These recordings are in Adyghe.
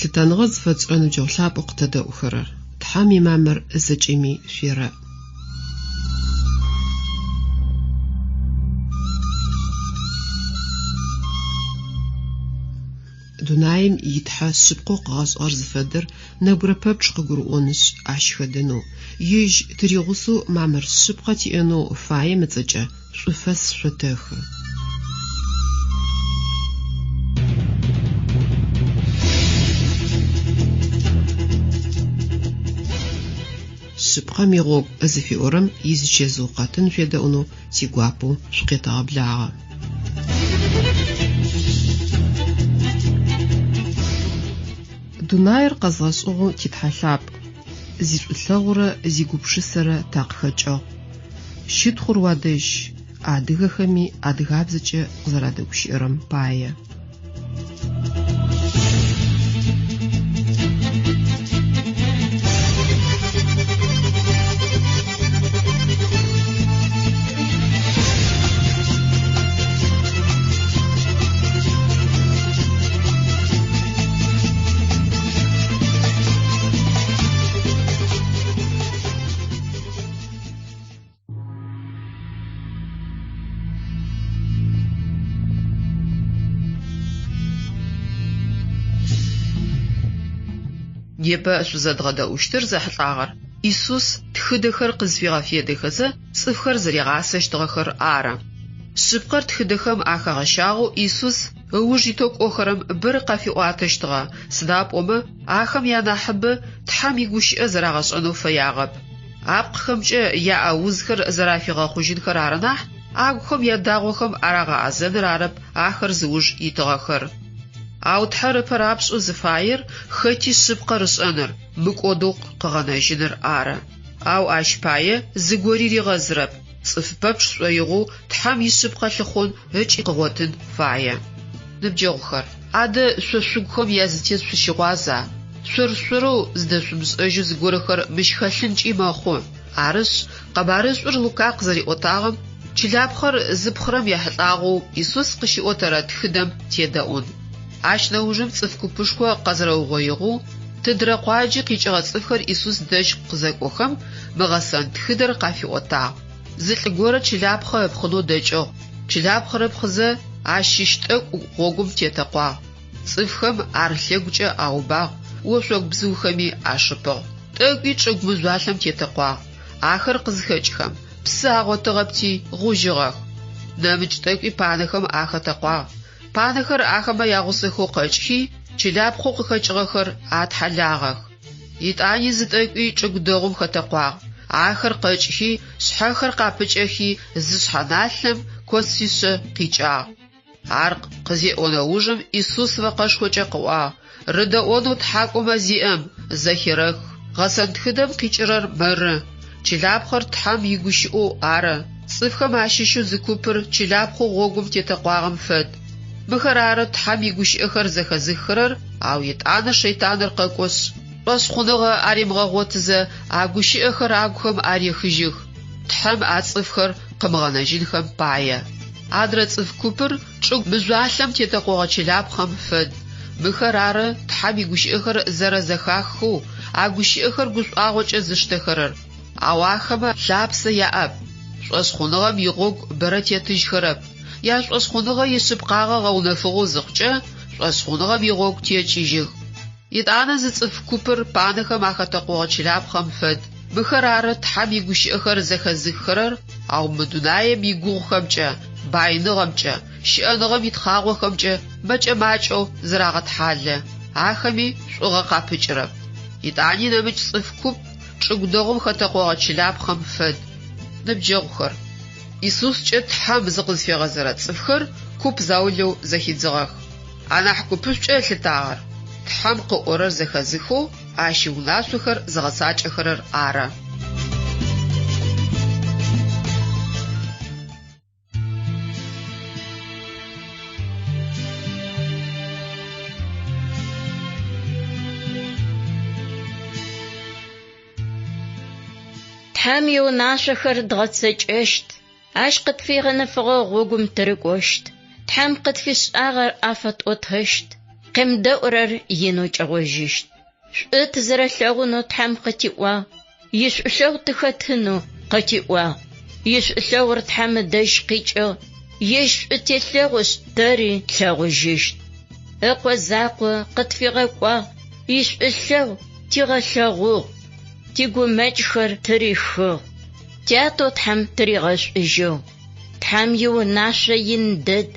Лъытэныгъэ зыфэтшӏырэ ныбджэгъу лъапӏэу къытэдэӏухэрэр, Тхьэм имамыр зэкӏэми шъуерэӏ. Дунаим и Тхьэ шъыпкъэу къыгъэшӏыгъэр зыфэдэр нэбгырэ пэпчъ къыгурыӏонышъ, ащ хэдэнэу, Ежь тыригъусэу мамыр шъыпкъэ тиӏэнэу фаем ыцӏэкӏэ шӏуфэс шъотэхы. Шъыпкъэм игъогу зыфиӏорэм изычэзыу къэтын шъуедэӏунэу тигуапэу шъукъетэгъэблагъэ. Дунаир къэзгъэшӏыгъэу ти Тхьэ лъапӏ, зишӏулъэгъурэ зигупшысэрэ такъыхэкӏыгъ. Щытхъур уадэжь, адыгэхэми адыгабзэкӏэ къызэрадэгущыӏэрэм пае. Непэ шъузэдгъэдэӏущтыр зэхьылӏагъэр Исус тхыдэхэр къызфигъэфедэхэзэ цӏыфхэр зэригъасэщтыгъэхэр ары. Шъыпкъэр тхыдэхэм ахэгъэщагъэу Исус ыуж итэу кӏохэрэм бэрэ къафиӏуатэщтыгъэ, сыда пӏомэ ахэм янахьыбэ Тхьэм игущыӏэ зэрагъэшӏэнэу фэягъэп. Апкъхэмкӏэ яӏэ узхэр зэрафигъэхъужьынхэр ары нахь, агухэм ядагъохэм арагъэӏэзэныр арэп ахэр зыуж итыгъэхэр. Ау Тхьэр ыпэ рапшӏэу зыфаер хэти шъыпкъэр ышӏэныр, мыкӏодэу къыгъэнэжьыныр ары. Ау ащ пае зыгори ригъэзырэп, цӏыф пэпчъ шӏоигъоу Тхьэм ишъыпкъэ лъыхъун ыкӏи къыгъотын фае. Ныбджэгъухэр, адэ шъо шъугухэм язытет шъущыгъуаза? Шъор-шъорэу зыдэшъумышӏэжьэу зыгорэхэр мыщ хэлъынкӏи мэхъу. Арышъ, къэбарышӏур Лука къызэриӏотагъэм, чылапхъэр зыпхъырэм ехьылӏагъэу Исус къыщиӏотэрэ тхыдэм тедэӏун. Ащ нэужым цӏыф купышхо къэзэрэугъоигъэу, тыдрэ къуаджи къикӏыгъэ цӏыфхэр Исус дэжь къызэкӏохэм, мы гъэсэн тхыдэр къафиӏотагъ. Зы лӏы горэ чылапхъэ ыпхъынэу дэкӏыгъ. Чылапхъэр ыпхъызэ, ащ щыщ тӏэкӏу гъогум тетэкъуагъ. Цӏыфхэм ар лъэгукӏэ аубагъ, ошъогу бзыухэми ашыпыгъ. Тӏэкӏуи чӏыгу мыжъуалъэм тетэкъуагъ. Ахэр къызхэкӏхэм, псы агъотыгъэпти, гъужьыгъэх. Нэмыкӏ тӏэкӏуи панэхэм ахэтэкъуагъ. Панэхэр ахэмэ ягъусэхэу къэкӏхи, чылапхъэу къыхэкӏыгъэхэр атхьэлагъэх. Етӏани зы тӏэкӏуи чӏыгу дэгъум хэтэкъуагъ. Ахэр къэкӏхи, шъхьэхэр къапыкӏэхи, зы шъхьэналъэм коцишъэ къикӏагъ. Ар къызеӏо нэужым Исус мэкъэшхокӏэ къыӏуагъ, Рыдэӏонэу тхьакӏумэ зиӏэм, зэхерэх. Гъэсэн тхыдэм къикӏырэр мыры, Чылапхъэр Тхьэм игущыӏэу ары. Цӏыфхэм ащыщэу зы купыр чылапхъэу гъогум тетэкъуагъэм фэд. Мыхэр ары Тхьэм игущыӏэхэр зэхэзыххэрэр, ау етӏанэ шэйтаныр къэкӏошъ, шӏошъхъуныгъэ аримыгъэгъотызэ, а гущыӏэхэр агухэм арехыжьых, Тхьэм а цӏыфхэр къымыгъэнэжьынхэм пае. Адрэ цӏыф купыр чӏыгу мыжъуалъэм тетэкъогъэ чылапхъэм фэд. Мыхэр ары Тхьэм игущыӏэхэр зэрэзэхаххэу, а гущыӏэхэр гушӏуагъокӏэ зыштэхэрэр. Ау ахэмэ лъапсэ яӏэп, шӏошъхъуныгъэм игъогу бэрэ тетыжьхэрэп. Яшӏошъхъуныгъэ ишъыпкъагъэ гъэунэфыгъэу зыхъукӏэ, шӏошъхъуныгъэм игъогу текӏыжьых. Етӏанэ зы цӏыф купыр панэхэм ахэтэкъогъэ чылапхъэм фэд. Мыхэр ары Тхьэм игущыӏэхэр зэхэзыххэрэр, ау мы дунаем игугъухэмкӏэ, баиныгъэмкӏэ, щыӏэныгъэм итхъагъохэмкӏэ мэкӏэ-макӏэу зырагъэтхьалэ, ахэми шӏугъэ къапыкӏырэп. Етӏани нэмыкӏ цӏыф куп чӏыгу дэгъум хэтэкъогъэ чылапхъэм фэд. Ныбджэгъухэр, Исускӏэ Тхьэм зыкъызфигъэзэрэ цӏыфхэр куп заулэу зэхидзыгъэх. Анахь купышӏукӏэ ылъытагъэр Тхьэм къыӏорэр зэхэзыхэу Ащ иунашъохэр зыгъэцакӏэхэрэр ары. Тхьэм иунашъохэр дгъэцэкӏэщт, Ащ къытфигъэнэфэгъэ гъогум тырыкӏощт, Тхьэм къытфишӏагъэр афэтӏотэщт. Къемыдэӏурэр инэу кӏэгъожьыщт. Шӏу тызэрэлъэгъунэу Тхьэм къытиӏуагъ, ишӏулъэгъу тыхэтынэу къытиӏуагъ. Ишӏулъэгъур Тхьэм ыдэжь къикӏыгъ, ежь шӏу телъэгъушъ, тэри тлъэгъужьыщт. Ыкъо закъо къытфигъэкӏуагъ, ишӏулъэгъу тигъэлъэгъугъ, тигумэкӏхэр тырихыгъ. Тятэу Тхьэм тыригъэшӏужьыгъ. Тхьэм иунашъо ин дэд,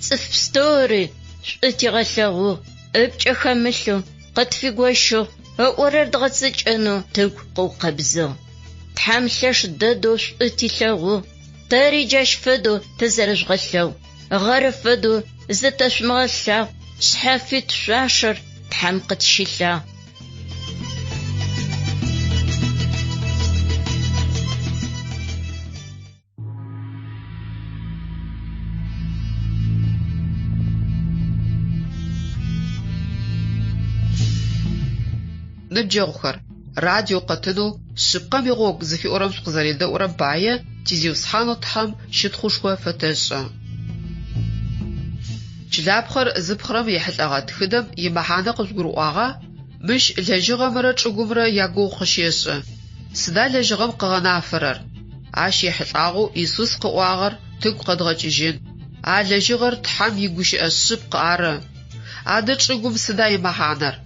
цӏыф пстэури шӏу тигъэлъэгъугъ, ыпкӏэ хэмылъэу къытфигощыгъ, ыӏорэр дгъэцэкӏэнэу тыгу къыукъэбзыгъ. Тхьэм лъэш дэдэу шӏу тилъэгъугъ, тэри джащ фэдэу тызэрэжъугъэлъэгъу, гъэры фэдэу зытэшъумыгъэлъагъу, шъхьафит шъуашэр Тхьэм къытщилъагъ. Ныбджэгъухэр, радио къэтынэу Шъыпкъэм игъогу зыфиӏорэм шъукъызэредэӏурэм пае ти Зиусхьанэу Тхьэм щытхъушхо фэтэшӏы. Чылапхъэр зыпхъырэм ехьылӏэгъэ тхыдэм имэхьанэ къыжъугурыӏуагъа? Мыщ лэжьыгъэмрэ чӏыгумрэ ягугъу къыщешӏы. Сыда лэжьыгъэм къыгъэнафэрэр? Ащ ехьылӏагъэу Исус къыӏуагъэр тыгу къэдгъэкӏыжьын. А лэжьыгъэр Тхьэм игущыӏэ шъыпкъ ары. Адэ чӏыгум сыда имэхьанэр?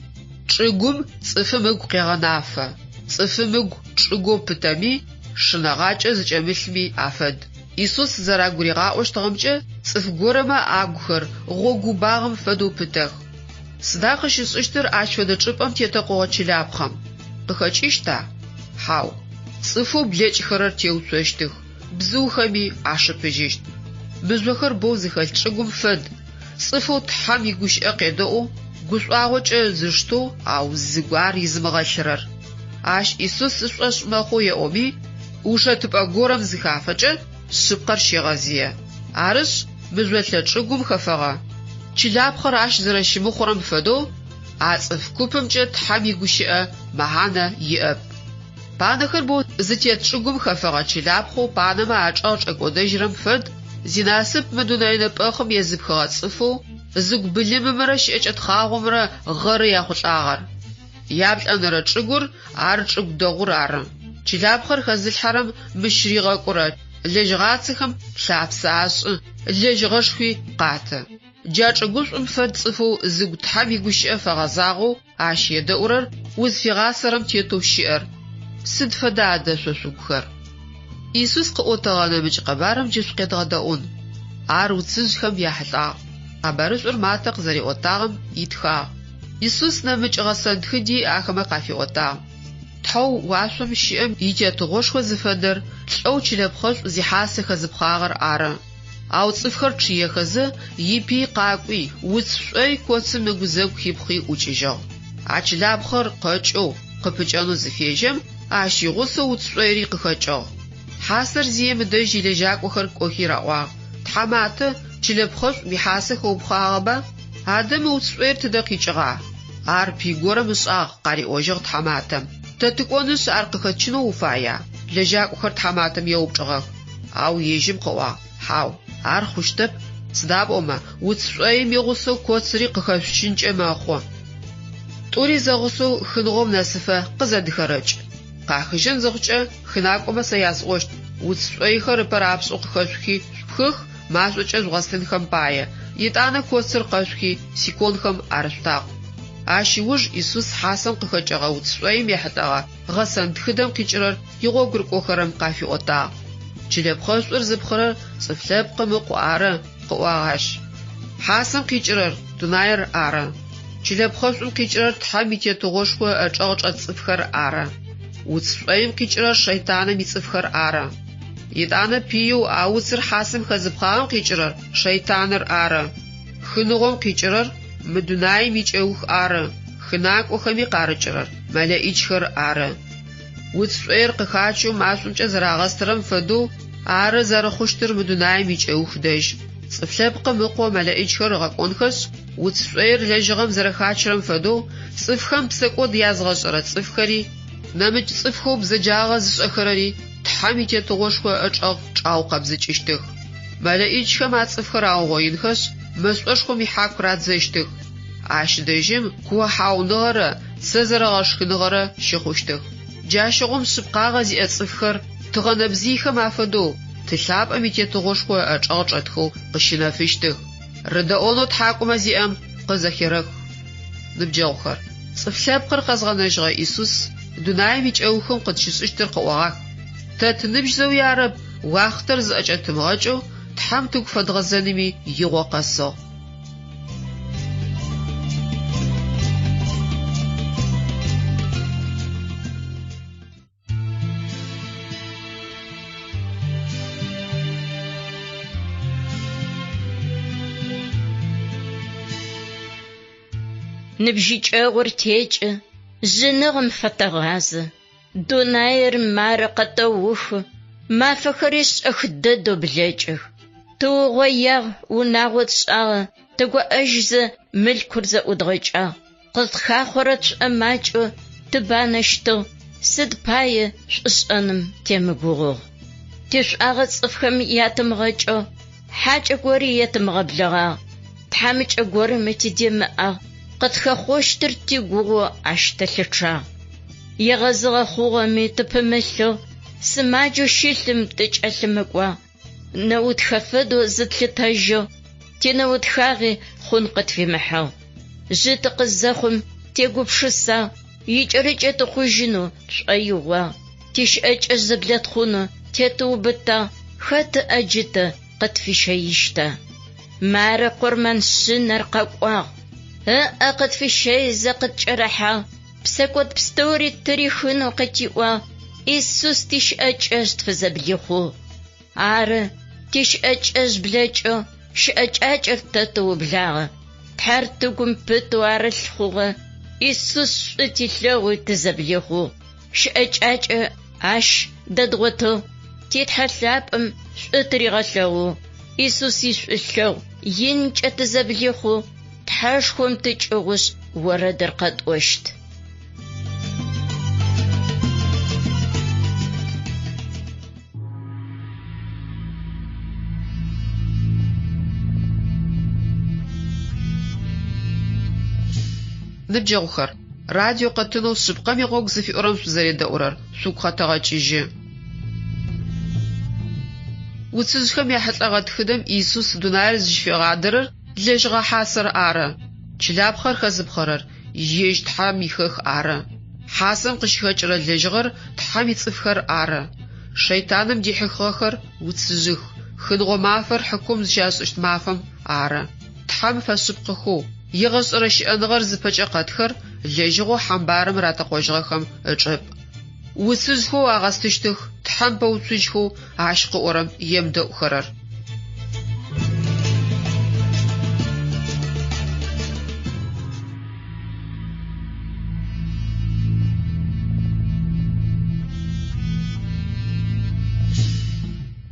Чӏыгум цӏыфым ыгу къегъэнафэ. Цӏыфым ыгу чӏыгоу пытэми, шынэгъакӏэ зыкӏэмылъми афэд. Исус зэрагуригъаӏощтыгъэмкӏэ, цӏыф горэмэ агухэр гъогу убагъэм фэдэу пытэх. Сыда къыщышӏыщтыр ащ фэдэ чӏыпӏэм тетэкъогъэ чылапхъэм? Къыхэкӏыщта? Хьау. Цӏыфэу блэкӏхэрэр теуцощтых, бзыухэми ашыпыжьыщт. Мыжъохэр боу зыхэлъ чӏыгум фэд, цӏыфэу Тхьэм игущыӏэ къедэӏоу, гушӏуагъокӏэ зыштэу, ау зыгу ар изымыгъэлъырэр. Ащ Исус ышӏошъ мэхъу еӏоми, ушэтыпӏэ горэм зыхафэкӏэ, шъыпкъэр щегъэзые. Арышъ, мыжъолъэ чӏыгум хэфэгъэ чылапхъэр ащ зэрэщымыхъурэм фэдэу, а цӏыф купымкӏэ Тхьэм игущыӏэ мэхьанэ иӏэп. Панэхэр боу зытет чӏыгум хэфэгъэ чылапхъэу панэмэ ачӏэгъ чӏэкӏодэжьырэм фэд, зинасып мы дунэе нэпӏэхъым езыпхыгъэ цӏыфэу, зыгу былымымрэ щыӏэкӏэ тхъагъомрэ гъэры яхъулӏагъэр. Яплӏэнэрэ чӏыгур ар чӏыгу дэгъур ары. Чылапхъэр хэзылъхьэрэм мыщ ригъэкӏурэ лэжьыгъацэхэм лъапсэ ашӏы, лэжьыгъэшхуи къаты. Джа чӏыгушӏум фэд цӏыфэу зыгу Тхьэм игущыӏэ фэгъэзагъэу ащ едэӏурэр, узфигъасэрэм тетэу щыӏэр. Сыд фэда адэ шъо шъугухэр? Исус къыӏотэгъэ нэмыкӏ къэбарым джы шъукъедгъэдэӏун. Ар уцыжъхэм яхьылӏагъ. Къэбарышӏур Матэ къызэриӏотагъэм итхагъ. Исус нэмыкӏ гъэсэн тхыди ахэмэ къафиӏотагъ. Тхьэу уашъом щыӏэм и Тетыгъошхо зыфэдэр лӏэу чылэпхъэшӏу зихьасэ хэзыпхъагъэр ары. Ау цӏыфхэр чъыехэзэ, ипый къакӏуи, уц шӏой коцым ыгузэгу хипхъи ӏукӏыжьыгъ. А чылапхъэр къэкӏэу, къыпыкӏэнэу зыфежьэм, ащ игъусэу уц шӏойри къыхэкӏыгъ. Хьасэр зием ыдэжь илэжьакӏохэр кӏохи раӏуагъ: Тхьаматэ, чылэпхъэшӏу уихьасэ хэупхъагъэба? Адэ мы уц шӏоир тыдэ къикӏыгъа? Ар пый горэм ышӏагъ, къариӏожьыгъ тхьаматэм. Тэ тыкӏонышъ ар къыхэтчынэу уфая? Лэжьакӏохэр тхьаматэм еупчӏыгъэх. Ау ежьым къыӏуагъ: Хьау, ар хъущтэп, сыда пӏомэ уц шӏоим игъусэу коцыри къыхэшъучынкӏэ мэхъу. Тӏури зэгъусэу хыныгъом нэсыфэ къызэдыхэрэкӏ. Къахыжьын зыхъукӏэ хынакӏомэ сэ ясӏощт: уц шӏоихэр ыпэ рапшӏэу къыхэшъухи шъупхых, машӏокӏэ жъугъэстынхэм пае. Етӏанэ коцыр къэшъухи сиконхэм арышъутакъу. Ащ ыуж Исус хьасэм къыхэкӏыгъэ уц шӏоим ехьылӏэгъэ гъэсэн тхыдэм къикӏырэр игъогу рыкӏохэрэм къафиӏотагъ. Чылэпхъэшӏур зыпхъырэр цӏыф лъэпкъым ыкъу ары, къыӏуагъ ащ. Хьасэм къикӏырэр дунаир ары. Чылэпхъэшӏум къикӏырэр Тхьэм и Тетыгъошхо ыӏэчӏэгъ чӏэт цӏыфхэр ары. Уц шӏоим къикӏырэр шэйтаным ицӏыфхэр ары. Етӏанэ пыеу а уцыр хьасэм хэзыпхъагъэм къикӏырэр шэйтаныр ары. Хыныгъом къикӏырэр мы дунаим икӏэух ары. Хынакӏохэми къарыкӏырэр мэлэӏичхэр ары. Уц шӏоир къыхачэу машӏомкӏэ зэрагъэстырэм фэдэу ары зэрэхъущтыр мы дунаим икӏэух дэжь. Цӏыф лъэпкъым ыкъо мэлэӏичхэр ыгъэкӏонхэшъ, уц шӏоир лэжьыгъэм зэрэхачырэм фэдэу цӏыфхэм псэкӏод язгъэшӏэрэ цӏыфхэри, нэмыкӏ цӏыфхэу бзэджагъэ зышӏэхэрэри Тхьэм и Тетыгъошхо ыӏэчӏэгъ Ащ дэжьым куохьауныгъэрэ цэ зэрэгъэшхыныгъэрэ щыхъущтых. Джащыгъум шъыпкъагъэ зиӏэ цӏыфхэр тыгъэ нэбзыйхэм афэдэу Ты лъапӏэм и Тетыгъошхо ыӏэчӏэгъ чӏэтхэу къыщынэфыщтых. Рыдэӏонэу тхьакӏумэ зиӏэм къызэхерэх. Ныбджэгъухэр, Цӏыф Лъэпкъыр къэзгъэнэжьыгъэ Исус дунаим икӏэухым къытщышӏыщтыр къыӏогъах. Тэ тыныбжь зэуи арэп, уахътэр зыӏэкӏэтымыгъэкӏэу Тхьэм тыгу фэдгъэзэными игъо къэсыгъ. Ныбжьыкӏэгъур текӏы, жъыныгъэм фэтэгъазэ. Дунаир мары къэтэухы, мафэхэри шӏэх дэдэу блэкӏых. Тыугъоягъ, унагъо тшӏагъэ, тыгоӏэжьзэ мылъкур зэӏудгъэкӏагъ. Къытхахъорэ тшӏомакӏэу тыбанэщтыгъ, сыд пае шӏушӏэным темыгугъугъ. Тишӏуагъэ цӏыфхэм ятымыгъэкӏэу, хьакӏэ гори етымыгъэблэгъагъ, тхьамыкӏэ горэми тыдемыӏагъ, къытхэхъощтыр тигугъу ащ тэлъычъагъ. Егъэзыгъэ хъугъэми тыпымылъэу, сымаджэу щылъым тыкӏэлъымыкӏуагъ, нэутхэ фэдэу зытлъытэжьыгъ, тинэутхагъи хъун къытфимыхьыгъ. Жъы тыкъызэхъум тегупшысагъ, икӏэрыкӏэ тыхъужьынэу тшӏоигъуагъ, тищыӏэкӏэ зэблэтхъунэу тетыубытагъ, хэт ыӏэ джы тэ къытфищэищта? Мары къурмэн шъынэр къэкӏуагъ, ыӏэ къытфищэизэ къыткӏэрыхьагъ, псэкӏод пстэури ттырихынэу къытиӏуагъ, Исус тищыӏэкӏэжъ тфызэблихъугъ. Ары, тищыӏэкӏэжъ блэкӏыгъ, щыӏэкӏакӏэр тэ тыублагъэ. Тхьэр тыгум пытэу арылъ хъугъэ, Исус шӏу тилъэгъуи тызэблихъугъ. Щыӏэкӏакӏэ ащ дэдгъотыгъ, ти Тхьэ лъапӏэм шӏу тыригъэлъэгъугъ. Исус ишӏулъэгъу инкӏэ тызэблихъугъ, Тхьэшхом тыкӏыгъушъ орэдыр къэтӏощт. Ныбджэгъухэр, радио къэтынэу Шъыпкъэм игъогу зыфиӏорэм шъузэредэӏурэр шъугу къэтэгъэкӏыжьы. Уцыжъхэм яхьылӏэгъэ тхыдэм Иисус дунаир зыщыфигъадэрэр лэжьыгъэ хьасэр ары. Чылапхъэр хэзыпхъэрэр ежь Тхьэм ихэх ары. Хьасэм къыщыхэкӏырэ лэжьыгъэр Тхьэм ицӏыфхэр ары. Шэйтаным дихьыхыгъэхэр уцыжъых, хыныгъо мафэр хьыкум зыщашӏыщт мафэм ары. Тхьэм фэшъыпкъэхэу, егъэшӏэрэ щыӏэныгъэр зыпэкӏэ къэтхэр лэжьыгъэу хьамбарым ратэкъожьыгъэхэм ычӏыпӏ. Уцыжъхэу агъэстыщтых Тхьэм пэуцужьхэу Ащ къыӏорэм емыдэӏухэрэр.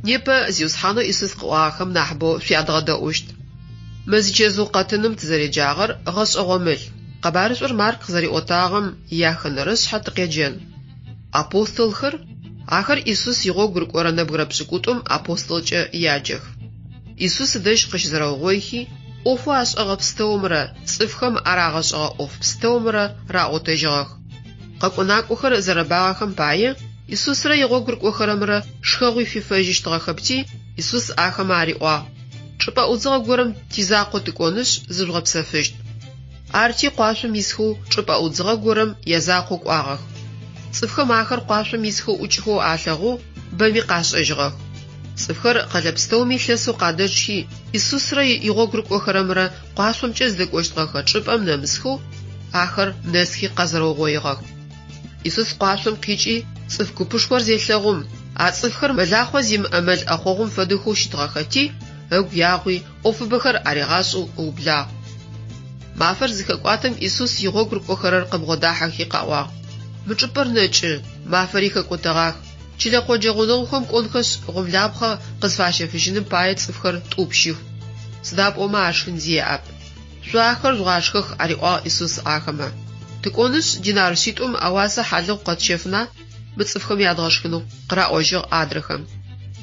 Непэ Зиусхьанэу Исус къыӏуагъэхэм нахьыбэу шъуядгъэдэӏущт. Мы зичэзыу къэтыным тызэреджагъэр гъэшӏэгъомыл. Къэбарышӏур Марк къызэриӏотагъэм яхэнэрэ шъхьэ тыкъеджэн. Апостолхэр, ахэр Исус игъогу рыкӏорэ нэбгырэ пшӏыкӏутӏум апостолкӏэ яджэх. Исус ыдэжь къыщызэрэугъоихи, ӏофэу ашӏэгъэ пстэумрэ цӏыфхэм арагъэшӏэгъэ ӏоф пстэумрэ раӏотэжьыгъэх. Къэкӏо-накӏохэр зэрэбагъэхэм пае, Исусрэ игъогу рыкӏохэрэмрэ шхэгъуи фифэжьыщтыгъэхэпти, Исус ахэмэ ариӏуагъ, Чӏыпӏэ ӏудзыгъэ горэм тизакъоу тыкӏонышъ, зыжъугъэпсэфыщт. Арти къуашъом исхэу чӏыпӏэ ӏудзыгъэ горэм язакъоу кӏуагъэх. Цӏыфхэм ахэр къуашъом исхэу ӏукӏхэу алъэгъугъ, бэми къашӏэжьыгъэх. Цӏыфхэр къэлэ пстэуми лъэсэу къадэчъхи, Исусрэ игъогу рыкӏохэрэмрэ къуашъомкӏэ зыдэкӏощтыгъэхэ чӏыпӏэм нэмысхэу, ахэр нэсхи къэзэрэугъоигъэх. Исус къуашъом къикӏи, цӏыф купышхор зелъэгъум, а цӏыфхэр мэлахъо зимыӏэ мэл ӏэхъогъум фэдэхэу щытыгъэхэти, ыгу ягъуи, ӏофыбэхэр аригъашӏэу ыублагъ. Мафэр зыхэкӏуатэм Исус игъогу рыкӏохэрэр къыбгъодахьэхи къаӏуагъ, Мы чӏыпӏэр нэкӏы, мафэри хэкӏотэгъах. Чылэ къоджэ гъунэгъухэм кӏонхэшъ, гъомлапхъэ къызфащэфыжьыным пае цӏыфхэр тӏупщых. Сыда пӏомэ ашхын зи яӏэп. Шъо ахэр жъугъашхэх, ариӏуагъ Исус ахэмэ. Тыкӏонышъ, динар шъитӏум ауасэ хьалыгъу къэтщэфына мы цӏыфхэм ядгъэшхынэу? къыраӏожьыгъ адрэхэм.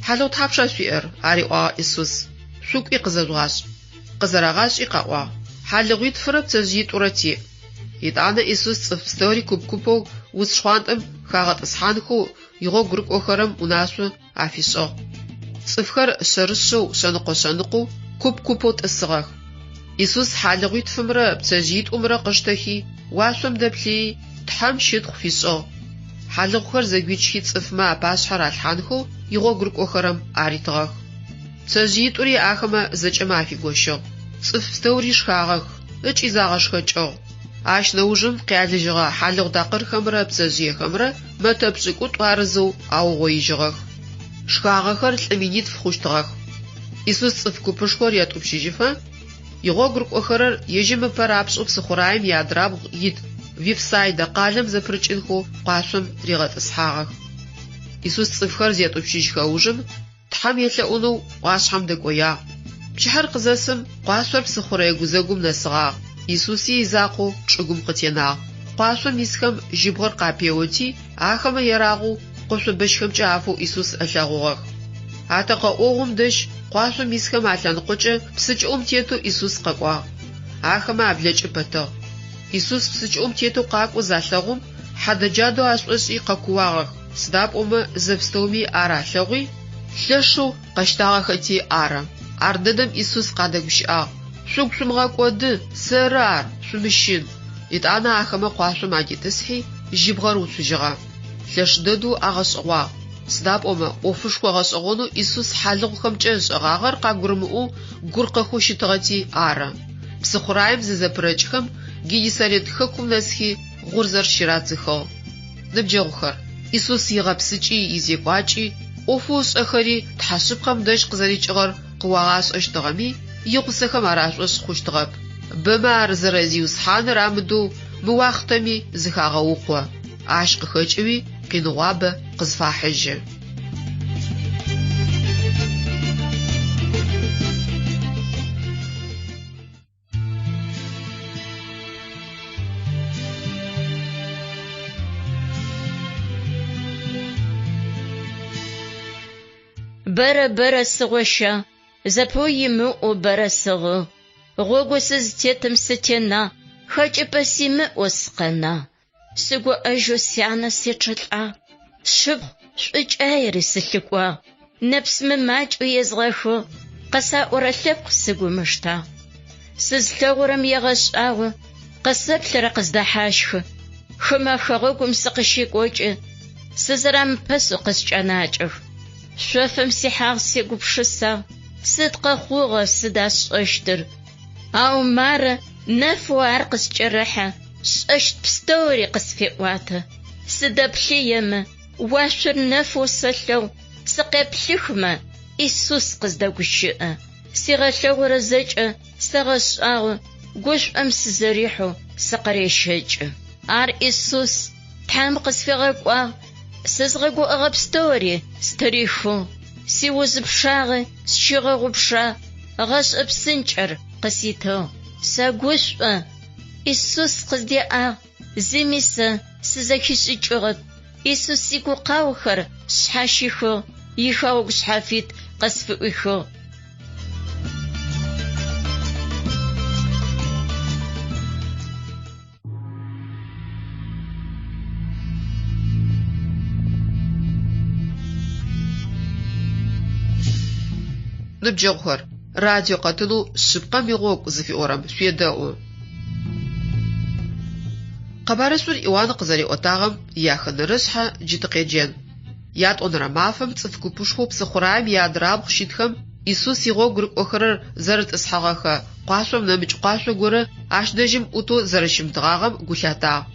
Хьалыгъу тхьапша шъуиӏэр? ариӏуагъ Исус. Шъукӏуи къызэжъугъашӏ. Къызэрагъашӏи къаӏуагъ. Хьалыгъуитфырэ пцэжъыитӏурэ тиӏ. Етӏанэ Исус цӏыф пстэури куп-купэу уц шхъуантӏэм хагъэтӏысхьанхэу игъогу рыкӏохэрэм унашъо афишӏыгъ. Цӏыфхэр шъэрышъэу, шъэныкъо-шъэныкъоу, куп-купэу тӏысыгъэх. Исус хьалыгъуитфымрэ пцэжъыитӏумрэ къыштэхи, уашъом дэплъыий, Тхьэм щытхъу фишӏыгъ. Хьалыгъухэр зэгуичхи цӏыфмэ апашъхьэ ралъхьанхэу игъогу рыкӏохэрэм аритыгъэх. Пцэжъыитӏури ахэмэ зэкӏэмэ афигощыгъ. Цӏыф пстэури шхагъэх ыкӏи загъэшхэкӏыгъ. Ащ нэужым къялыжьыгъэ хьалыгъу такъырхэмрэ пцэжъыехэмрэ мэтэ пшӏыкӏутӏу арызэу аугъоижьыгъэх. Шхагъэхэр лӏы минитф хъущтыгъэх. Исус цӏыф купышхор етӏупщыжьыфэ, игъогу рыкӏохэрэр ежьым ыпэ рапшӏэу псыхъураем иадрабгъу ит Вифсайдэ къалэм зэпырыкӏынхэу къуашъом ригъэтӏысхьагъэх. Исус цӏыфхэр зетӏупщыжьхэ ужым, Тхьэм елъэӏунэу ӏуашъхьэм дэкӏоягъ. Пчыхьэр къызэсым, къуашъор псыхъурэе гузэгум нэсыгъагъ, Исуси изакъоу чӏыгум къытенагъ. Къуашъом исхэм жьыбгъэр къапеоти, ахэмэ ерагъэу къошъо бэщхэмкӏэ афэу Исус ылъэгъугъэх. Атэкъэ ӏогъум дэжь къуашъом исхэм алъэныкъокӏэ псы кӏыӏум тетэу Исус къэкӏуагъ. Ахэмэ аблэкӏы пэтыгъ. Исус псы кӏыӏум тетэу къакӏоу залъэгъум, хьадэ-джадэу ашӏошӏи къэкууагъэх, сыда пӏомэ зэпстэуми ар алъэгъуи, лъэшэу къэщтагъэхэти ары. Ардэдэм Исус къадэгущыӏагъ, Шъугу шъумыгъэкӏоды, сэры ар, шъумыщын. Етӏанэ ахэмэ къуашъом адитӏысхьи, жьыбгъэр уцужьыгъэ. Лъэш дэдэу агъэшӏэгъуагъ, сыда пӏомэ ӏофышхо гъэшӏэгъонэу Исус хьалыгъухэмкӏэ ышӏэгъагъэр къагурымыӏоу гуркъэхэу щытыгъэти ары. Псыхъураем зызэпырэкӏхэм, Геннисарет хэкум нэсхи, гъурзэр щырадзыхыгъ. Ныбджэгъухэр, Исус игъэпсыкӏи, изекӏуакӏи, ӏофэу ышӏэхэри Тхьэ шъыпкъэм дэжь къызэрикӏыгъэр къыуагъашӏэщтыгъэми, игъусэхэм ар ашӏошъ хъущтыгъэп. Бэмэ ар зэрэ Зиусхьаныр амыдэу мы уахътэми зыхагъэукъо. Ащ къыхэкӏыуи къиныгъуабэ къызфахьыжьы. Бэрэ бэрэ сыгъощагъ, зэпыу имыӏэу бэрэ сыгъыгъ. Гъогоу сызтетым сытенагъ, хэкӏыпӏэ симыӏэу сыкъэнагъ. Сыгуӏэжьэу сянэ сечъэлӏагъ, сшыпхъу шӏукӏаери сылъыкӏуагъ. Нэпс мымакӏэу езгъэхыгъ, къысаӏорэ лъэпкъ сыгу ымыштагъ. Сызлъэгъурэм егъэшӏагъо, къысэплъырэ къыздэхьащхы. Хымэ хэгъэгум сыкъыщекӏокӏы, сызэрамыпэсэу къыскӏэнакӏэх. Шъофым сихьагъ, сегупшысагъ, сыд къэхъугъэр, сыда сшӏэщтыр? Ау мары, нэфэу ар къыскӏэрэхьэ, сшӏэщт пстэури къысфеӏуатэ. Сыдэплъыемэ, уашъор нэфэу сэлъэгъу, сыкъеплъыхмэ, Исус къыздэгущыӏэ. Сигъэлъэгъурэ зэкӏэ сэгъэшӏагъо, гушӏом сызэрихьэу сыкъырещэкӏы. Ар Исус, Тхьэм къысфигъэкӏуагъ, сызгъэгуӏэгъэ пстэури стырихыгъ, сиуз пчъагъи сщигъэгъупшагъ, гъэшӏэ псынкӏэр къыситыгъ. Сэгушӏо, Исус къыздеӏагъ, зыми сэ сызэхишӏыкӏыгъэп. Исус сигукъаохэр сшъхьащихыгъ, ихэгъэгу шъхьафит къысфыӏуихыгъ. Ныбджэгъухэр, радио къэтынэу Шъыпкъэм игъогу зыфиӏорэм шъуедэӏу. Къэбарышӏур Иуан къызэриӏотагъэм ияхэнэрышъхьэ джы тыкъеджэн. Ятӏонэрэ мафэм цӏыф купышхоу псыхъураем иадрабгъу щытхэм Исус игъогу рыкӏохэрэр зэрытӏысхьэгъэхэ къуашъом нэмыкӏ къуашъо горэ ащ дэжьым ӏутэу зэрэщымытыгъагъэм гу лъатагъ.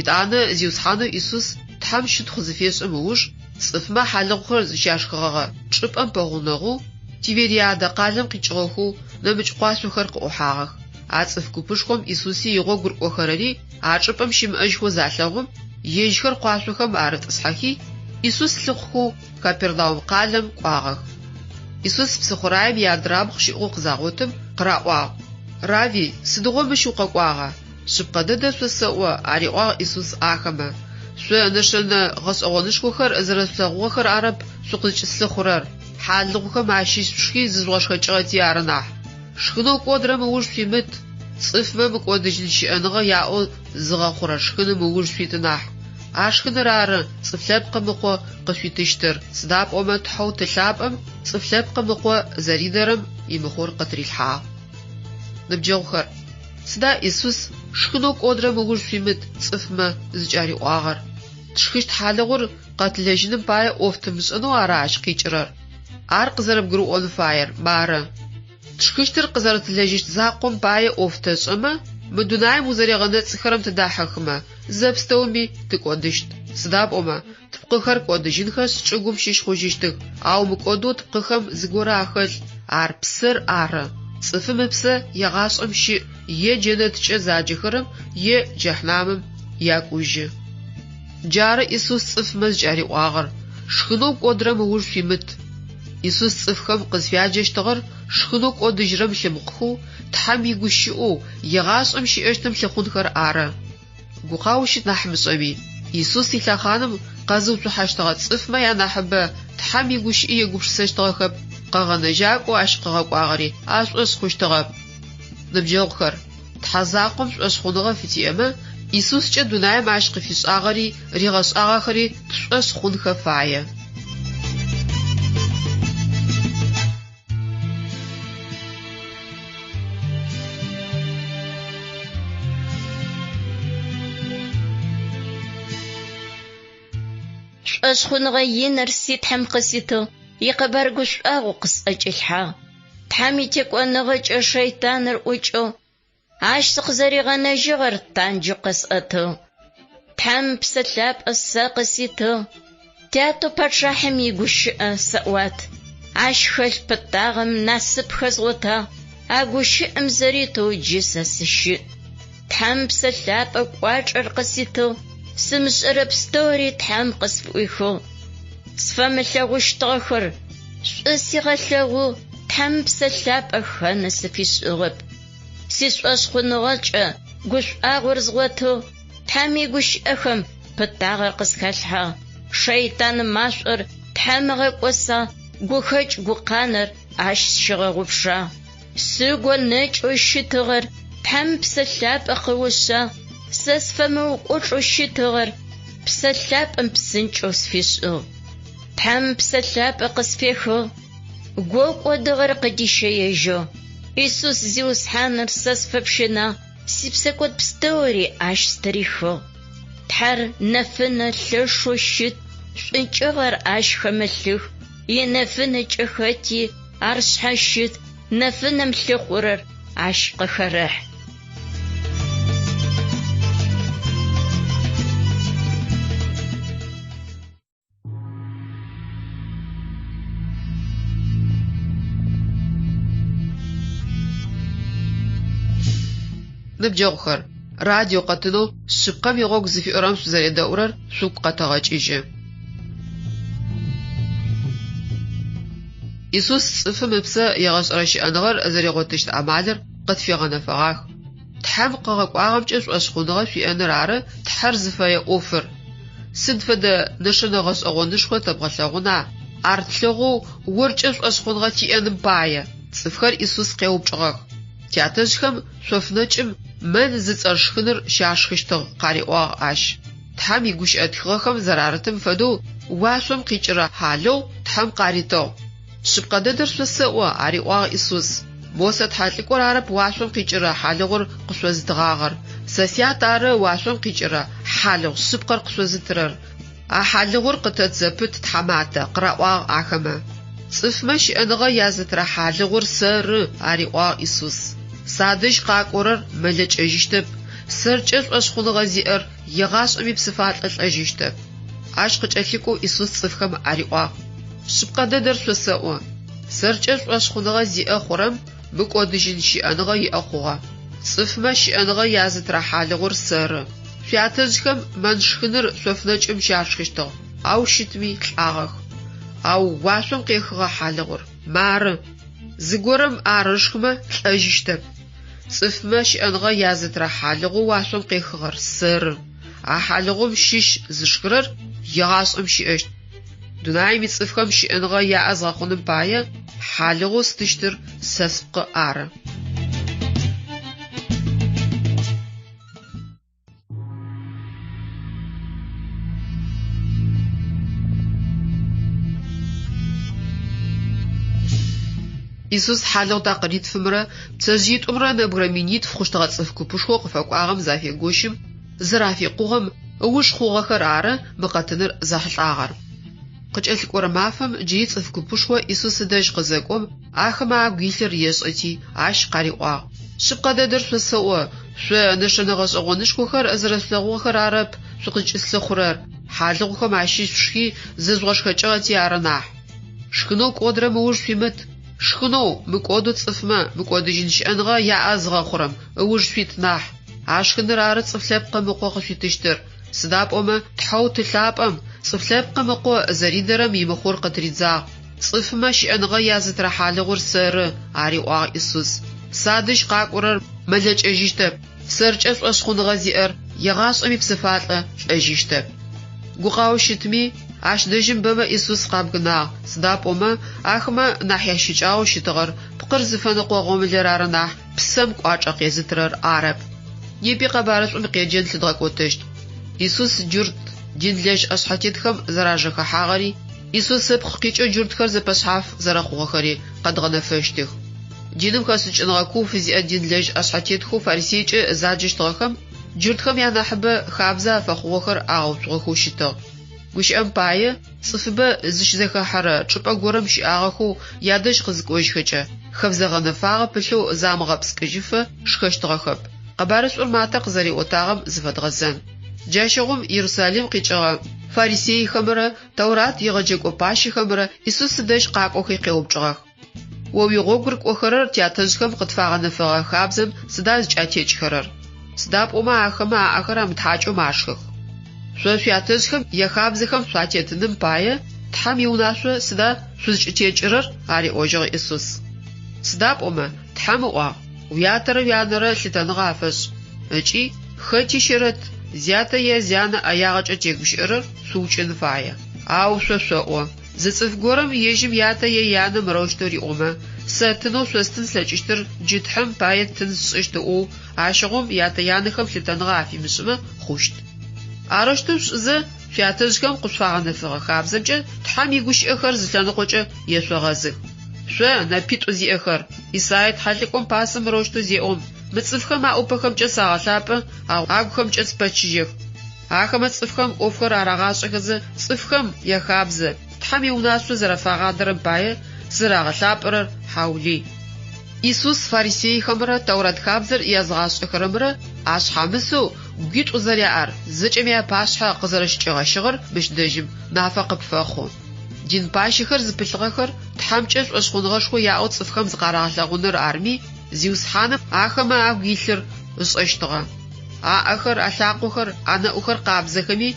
Етӏанэ Зиусхьанэу Исус Тхьэм щытхъу зыфешӏым ыуж, цӏыфмэ хьалыгъухэр зыщашхыгъэгъэ чӏыпӏэм пэгъунэгъоу Тивериадэ къалэм къикӏыгъэхэу нэмыкӏ къуашъохэр къыӏухьагъэх. А цӏыф купышхом Исуси игъогу рыкӏохэрэри а чӏыпӏэм щымыӏэжьхэу залъэгъум, ежьхэр къуашъохэм арытӏысхьэхи, Исус лъыхъухэу Капернаум къалэм кӏуагъэх. Исус псыхъураем иадрабгъу щыӏэу къызагъотым, къыраӏуагъ, Рави, сыдигъо мыщ укъэкӏуагъа? Шъыпкъэ дэдэ шъосэӏо, ариӏуагъ Исус ахэмэ, шъо нэшэнэ гъэшӏэгъонышхохэр зэрэшъулъэгъугъэхэр арэп шъукъызкӏыслъыхъурэр, хьалыгъухэм ащыщ шъушхи зыжъугъэшхэкӏыгъэти ары нахь. Шхынэу кӏодырэм ыуж шъуимыт. Цӏыфмэ мыкӏодыжьын щыӏэныгъэ яӏэу зыгъэхъурэ шхыным ыуж шъуит нахь. А шхыныр ары Цӏыф Лъэпкъым Ыкъо къышъуитыщтыр, сыда пӏомэ Тхьэу Ты лъапӏэм Цӏыф Лъэпкъым Ыкъо зэридэрэм имыхъур къытырилъхьагъ. Ныбджэгъухэр, сыда Исус шхынэу кӏодырэм ыуж шъуимыт цӏыфмэ зыкӏариӏуагъэр? Тшхыщт хьалыгъур къэтылэжьыным пае ӏоф тымышӏэнэу ара ащ къикӏырэр? Ар къызэрэбгурыӏон фаер мары. Тшхыщтыр къызэрэтылэжьыщт закъом пае ӏоф тэшӏэмэ, мы дунаим узэригъэнэцӏыхэрэм тыдахьыхымэ, зэпстэуми тыкӏодыщт. Сыда пӏомэ, тпкъыхэр кӏодыжьынхэшъ, чӏыгум щыщ хъужьыщтых, ау мыкӏодэу тпкъыхэм зыгорэ ахэлъ, ар псэр ары. Цӏыфым ыпсэ егъашӏэм щыӏ, е джэнэткӏэ заджэхэрэм, е джэхьнамым якӏужьы. Джары Исус цӏыфмэ зыкӏариӏуагъэр, Шхынэу кӏодырэм ыуж шъуимыт. Исус цӏыфхэм къызфяджэщтыгъэр шхынэу кӏодыжьырэм лъымыхъухэу, Тхьэм игущыӏэу, егъашӏэм щыӏэщтым лъыхъунхэр ары. Гукъау щыт нахь мышӏэми, Исус илъэхъаным къэзыуцухьэщтыгъэ цӏыфмэ янахьыбэ Тхьэм игущыӏи егупшысэщтыгъэхэп, Къэгъэнэжьакӏоу ащ къыгъэкӏуагъэри ашӏошъ хъущтыгъэп. Ныбджэгъухэр, Тхьэ закъом шӏошъхъуныгъэ фытиӏэмэ, Исускӏэ дунаим ащ къыфишӏагъэри ригъэшӏагъэхэри тшӏошъ хъунхэ фае. Шӏошъхъуныгъэ иныр си Тхьэм къыситыгъ, икъэбар гушӏуагъо къысӏэкӏилъхьагъ. Тхьэм итекӏоныгъэкӏэ шэйтаныр ӏукӏыгъ, ащ сыкъызэригъэнэжьыгъэр танджэу къэсӏэтыгъ. Тхьэм Псэ Лъапӏэ сэ къыситыгъ, Тятэу пачъахьым игущыӏэ сэӏуат. Ащ хэлъ пытагъэм насып хэзгъотагъ, а гущыӏэм зэритэу джы сэ сыщыӏ. Тхьэм Псэ Лъапӏэ кӏуачӏэр къыситыгъ, сымышӏэрэ пстэури Тхьэм къысфыӏуихыгъ. Сфэмылъэгъущтыгъэхэр шӏу сигъэлъэгъугъ, Тхьэм Псэ Лъапӏэ хэны сыфишӏыгъэп. Сишӏошъхъуныгъэкӏэ гушӏуагъор згъотыгъ, Тхьэм игущыӏэхэм пытагъэр къысхалъхьагъ. Шэйтан машӏор Тхьэм ыгъэкӏосагъ, гухэкӏ гукъанэр ащ сщигъэгъупшагъ. Сыгу нэкӏэу щытыгъэр Тхьэм Псэ Лъапӏэ къыушъагъ, сэ сфэмыукӏочӏэу щытыгъэр Псэ Лъапӏэм псынкӏэу сфишӏыгъ. Тхьэм Псэ Лъапӏэ къысфехыгъ, гоу кӏодыгъэр къыдищэежьыгъ. Исус Зиусхьаныр сэ сфэпщынагъ, сипсэкӏод пстэури ащ стырихыгъ. Тхьэр нэфынэ лъэшэу щыт, шӏункӏыгъэр ащ хэмылъых, инэфынэкӏэ хэти ар шъхьащыт, нэфынэм лъыхъурэр ащ къыхэрэхь. Ныбджэгъухэр, радио къэтынэу Шъыпкъэм игъогу зыфиӏорэм шъузэредэӏурэр шъугу къэтэгъэкӏыжьы. Исус цӏыфым ыпсэ егъэшӏэрэ щыӏэныгъэр зэригъотыщт амалыр къытфигъэнэфэгъах. Тхьэм къыгъэкӏуагъэмкӏэ шӏошъхъуныгъэ шъуиӏэныр ары Тхьэр зыфэе ӏофыр. Сыд фэдэ нэшэнэ гъэшӏэгъонышхо тэбгъэлъэгъуна, ар тлъэгъоу оркӏэ шӏошъхъуныгъэ тиӏэным пае? Цӏыфхэр Исус къеупчӏыгъэх. Тятэжъхэм шъофнэкӏым мэнн зыцӏэ шхыныр щашхыщтыгъ, къариӏуагъ ащ. Тхьэм игущыӏэ тхыгъэхэм зэрарытым фэдэу уашъом къикӏырэ хьалыгъу Тхьэм къаритыгъ. Шъыпкъэ дэдэр шъосэӏо, ариӏуагъ Исус. Мосэ тхьэлӏыкӏор арэп уашъом къикӏырэ хьалыгъур къышъозытыгъагъэр. Сэ Сят ары уашъом къикӏырэ хьалыгъу шъыпкъэр къышъозытырэр. А хьалыгъур къытэт зэпыт, тхьаматэ, къыраӏуагъ ахэмэ. Цӏыфмэ щыӏэныгъэ язытырэ хьалыгъур сэры, ариӏуагъ Исус. Садэжь къакӏорэр мэлэкӏэжьыщтэп, сэркӏэ шӏошъхъуныгъэ зиӏэр егъашӏэми псыфалӏэ лӏэжьыщтэп. Ащ къыкӏэлъыкӏоу Исус цӏыфхэм ариӏуагъ, Шъыпкъэ дэдэр шъосэӏо, сэркӏэ шӏошъхъуныгъэ зиӏэ хъурэм мыкӏодыжьын щыӏэныгъэ иӏэ хъугъэ. Цӏыфмэ щыӏэныгъэ язытырэ хьалыгъур сэры. Шъуятэжъхэм мэнн шхыныр шъофнэкӏым щашхыщтыгъ, ау щытми лӏагъэх. Ау уашъом къехыгъэ хьалыгъур, мары, зыгорэм ар ышхымэ, лӏэжьыщтэп. Цӏыфмэ щыӏэныгъэ язытырэ хьалыгъоу уашъом къехыгъэр сэры. А хьалыгъум щыщ зышхырэр егъашӏэм щыӏэщт. Дунаим ицӏыфхэм щыӏэныгъэ яӏэ згъэхъуным пае хьалыгъоу стыщтыр сэ спкъы ары. Исус хьалыгъу такъыритфымрэ пцэжъыитӏумрэ нэбгырэ минитф хъущтыгъэ цӏыф купышхоу къыфэкӏуагъэм зафегощым, зэрафикъугъэм ыуж хъугъэхэр ары мы къэтыныр зэхьылӏагъэр. Къыкӏэлъыкӏорэ мафэм джыри цӏыф купышхо Исус ыдэжь къызэкӏом, ахэмэ агу илъыр ешӏэти, ащ къариӏуагъ, Шъыпкъэ дэдэр шъосэӏо, шъо нэшэнэ гъэшӏэгъонышхохэр зэрэшъулъэгъугъэхэр арэп шъукъызкӏыслъыхъурэр, хьалыгъухэм ащыщ шъушхи зыжъугъэшхэкӏыгъэти ары нахь. Шхынэу кӏодырэм ыуж шъуимыт, шхынэу мыкӏодэу цӏыфмэ мыкӏодыжьын щыӏэныгъэ яӏэ зыгъэхъурэм ыуж шъуит нахь. А шхыныр ары Цӏыф Лъэпкъым Ыкъо къышъуитыщтыр. Сыда пӏомэ Тхьэу Ты лъапӏэм Цӏыф Лъэпкъым Ыкъо зэридэрэм имыхъур къытыридзагъ. Цӏыфмэ щыӏэныгъэ язытырэ хьалыгъур сэры, ариӏуагъ Исус. Садэжь къакӏорэр мэлэкӏэжьыщтэп, сэркӏэ шӏошъхъуныгъэ зиӏэр егъашӏэми псыфалӏэ лӏэжьыщтэп. Гукъао щытми, ащ дэжьым бэмэ Исус къабгынагъ, сыда пӏомэ ахэмэ нахь ящыкӏагъэу щытыгъэр пкъыр зыфэныкъо гъомылэр ары нахь, псэм кӏуачӏэ къезытырэр арэп. Непи къэбарышӏум икъеджэн лъыдгъэкӏотэщт. Исус джурт динлэжь ӏэшъхьэтетхэм зэражэхэхьагъэри, Исус ыпкъ къикӏэу джуртхэр зэпэшъхьаф зэрэхъугъэхэри къэдгъэнэфэщтых. Диным хэшӏыкӏыныгъэ куу фызиӏэ динлэжь ӏэшъхьэтетхэу фарисейкӏэ заджэщтыгъэхэм джуртхэм янахьыбэ хабзэ афэхъугъэхэр агъэуцугъэхэу щытыгъ. Гущыӏэм пае, цӏыфыбэ зыщызэхэхьэрэ чӏыпӏэ горэм щыӏагъэхэу ядэжь къызыкӏожьхэкӏэ, хэбзэ гъэнэфагъэ пылъэу замыгъэпскӏыжьыфэ шхэщтыгъэхэп. Къэбарышӏур Матэ къызэриӏотагъэм зыфэдгъэзэн. Джащыгъум Ерусалим къикӏыгъэ фарисейхэмрэ Тэурат егъэджэкӏо пащэхэмрэ Исус ыдэжь къакӏохи къеупчӏыгъэх. О уигъогу рыкӏохэрэр тятэжъхэм къытфагъэнэфэгъэ хабзэм сыда зыкӏатекӏхэрэр? Сыда пӏомэ ахэмэ аӏэхэр амытхьакӏэу машхэх. Шъо шъуятэжъхэм яхабзэхэм шъуатетыным пае Тхьэм иунашъо сыда шъузкӏытекӏырэр? ариӏожьыгъ Исус. Сыда пӏомэ Тхьэм ыӏуагъ, Уятэрэ уянэрэ лъытэныгъэ афэшӏ, ыкӏи хэти щэрэт, зятэ е зянэ ӏэягъэкӏэ тегущыӏэрэр шъуукӏын фае. Ау шъо шъоӏо, Зы цӏыф горэм ежьым ятэ е янэ мырэущтэу риӏомэ, Сэ тынэу шъостын слъэкӏыщтыр джы Тхьэм пае тын сшӏыщт ыӏоу, ащыгъум ятэ-янэхэм лъытэныгъэ афимышӏымэ хъущт. Арэущтэу шъушӏызэ, шъуятэжъхэм къышъуфагъэнэфэгъэ хабзэмкӏэ Тхьэм игущыӏэхэр зы лъэныкъокӏэ ешъогъэзых. Шъо, нэпитӏу зиӏэхэр, Исае тхьэлӏыкӏом пасэм мырэущтэу зеӏом, Мы цӏыфхэм аӏупэхэмкӏэ сагъэлъапӏэ, ау агухэмкӏэ спэчыжьэх. Ахэмэ цӏыфхэм ӏофхэр арагъашӏэхэзэ, цӏыфхэм яхабзэ, Тхьэм иунашъо зэрэфагъадэрэм пае, зэрагъэлъапӏэрэр хьаулый. Исус фарисейхэмрэ Тэурат хабзэр языгъашӏэхэрэмрэ ашъхьамысэу гуитӏу зэряӏэр зэкӏэми апашъхьэ къызэрэщычӏигъэщыгъэр мыщ дэжьым нафэ къыпфэхъу. Дин пащэхэр зыпылъыгъэхэр Тхьэмкӏэ шӏошъхъуныгъэшхо яӏэу цӏыфхэм зыкъарагъэлъэгъуныр арми, Зиусхьаным ахэмэ агу илъыр ышӏэщтыгъэ. Аӏэхэр, алъакъохэр, анэӏухэр къабзэхэми,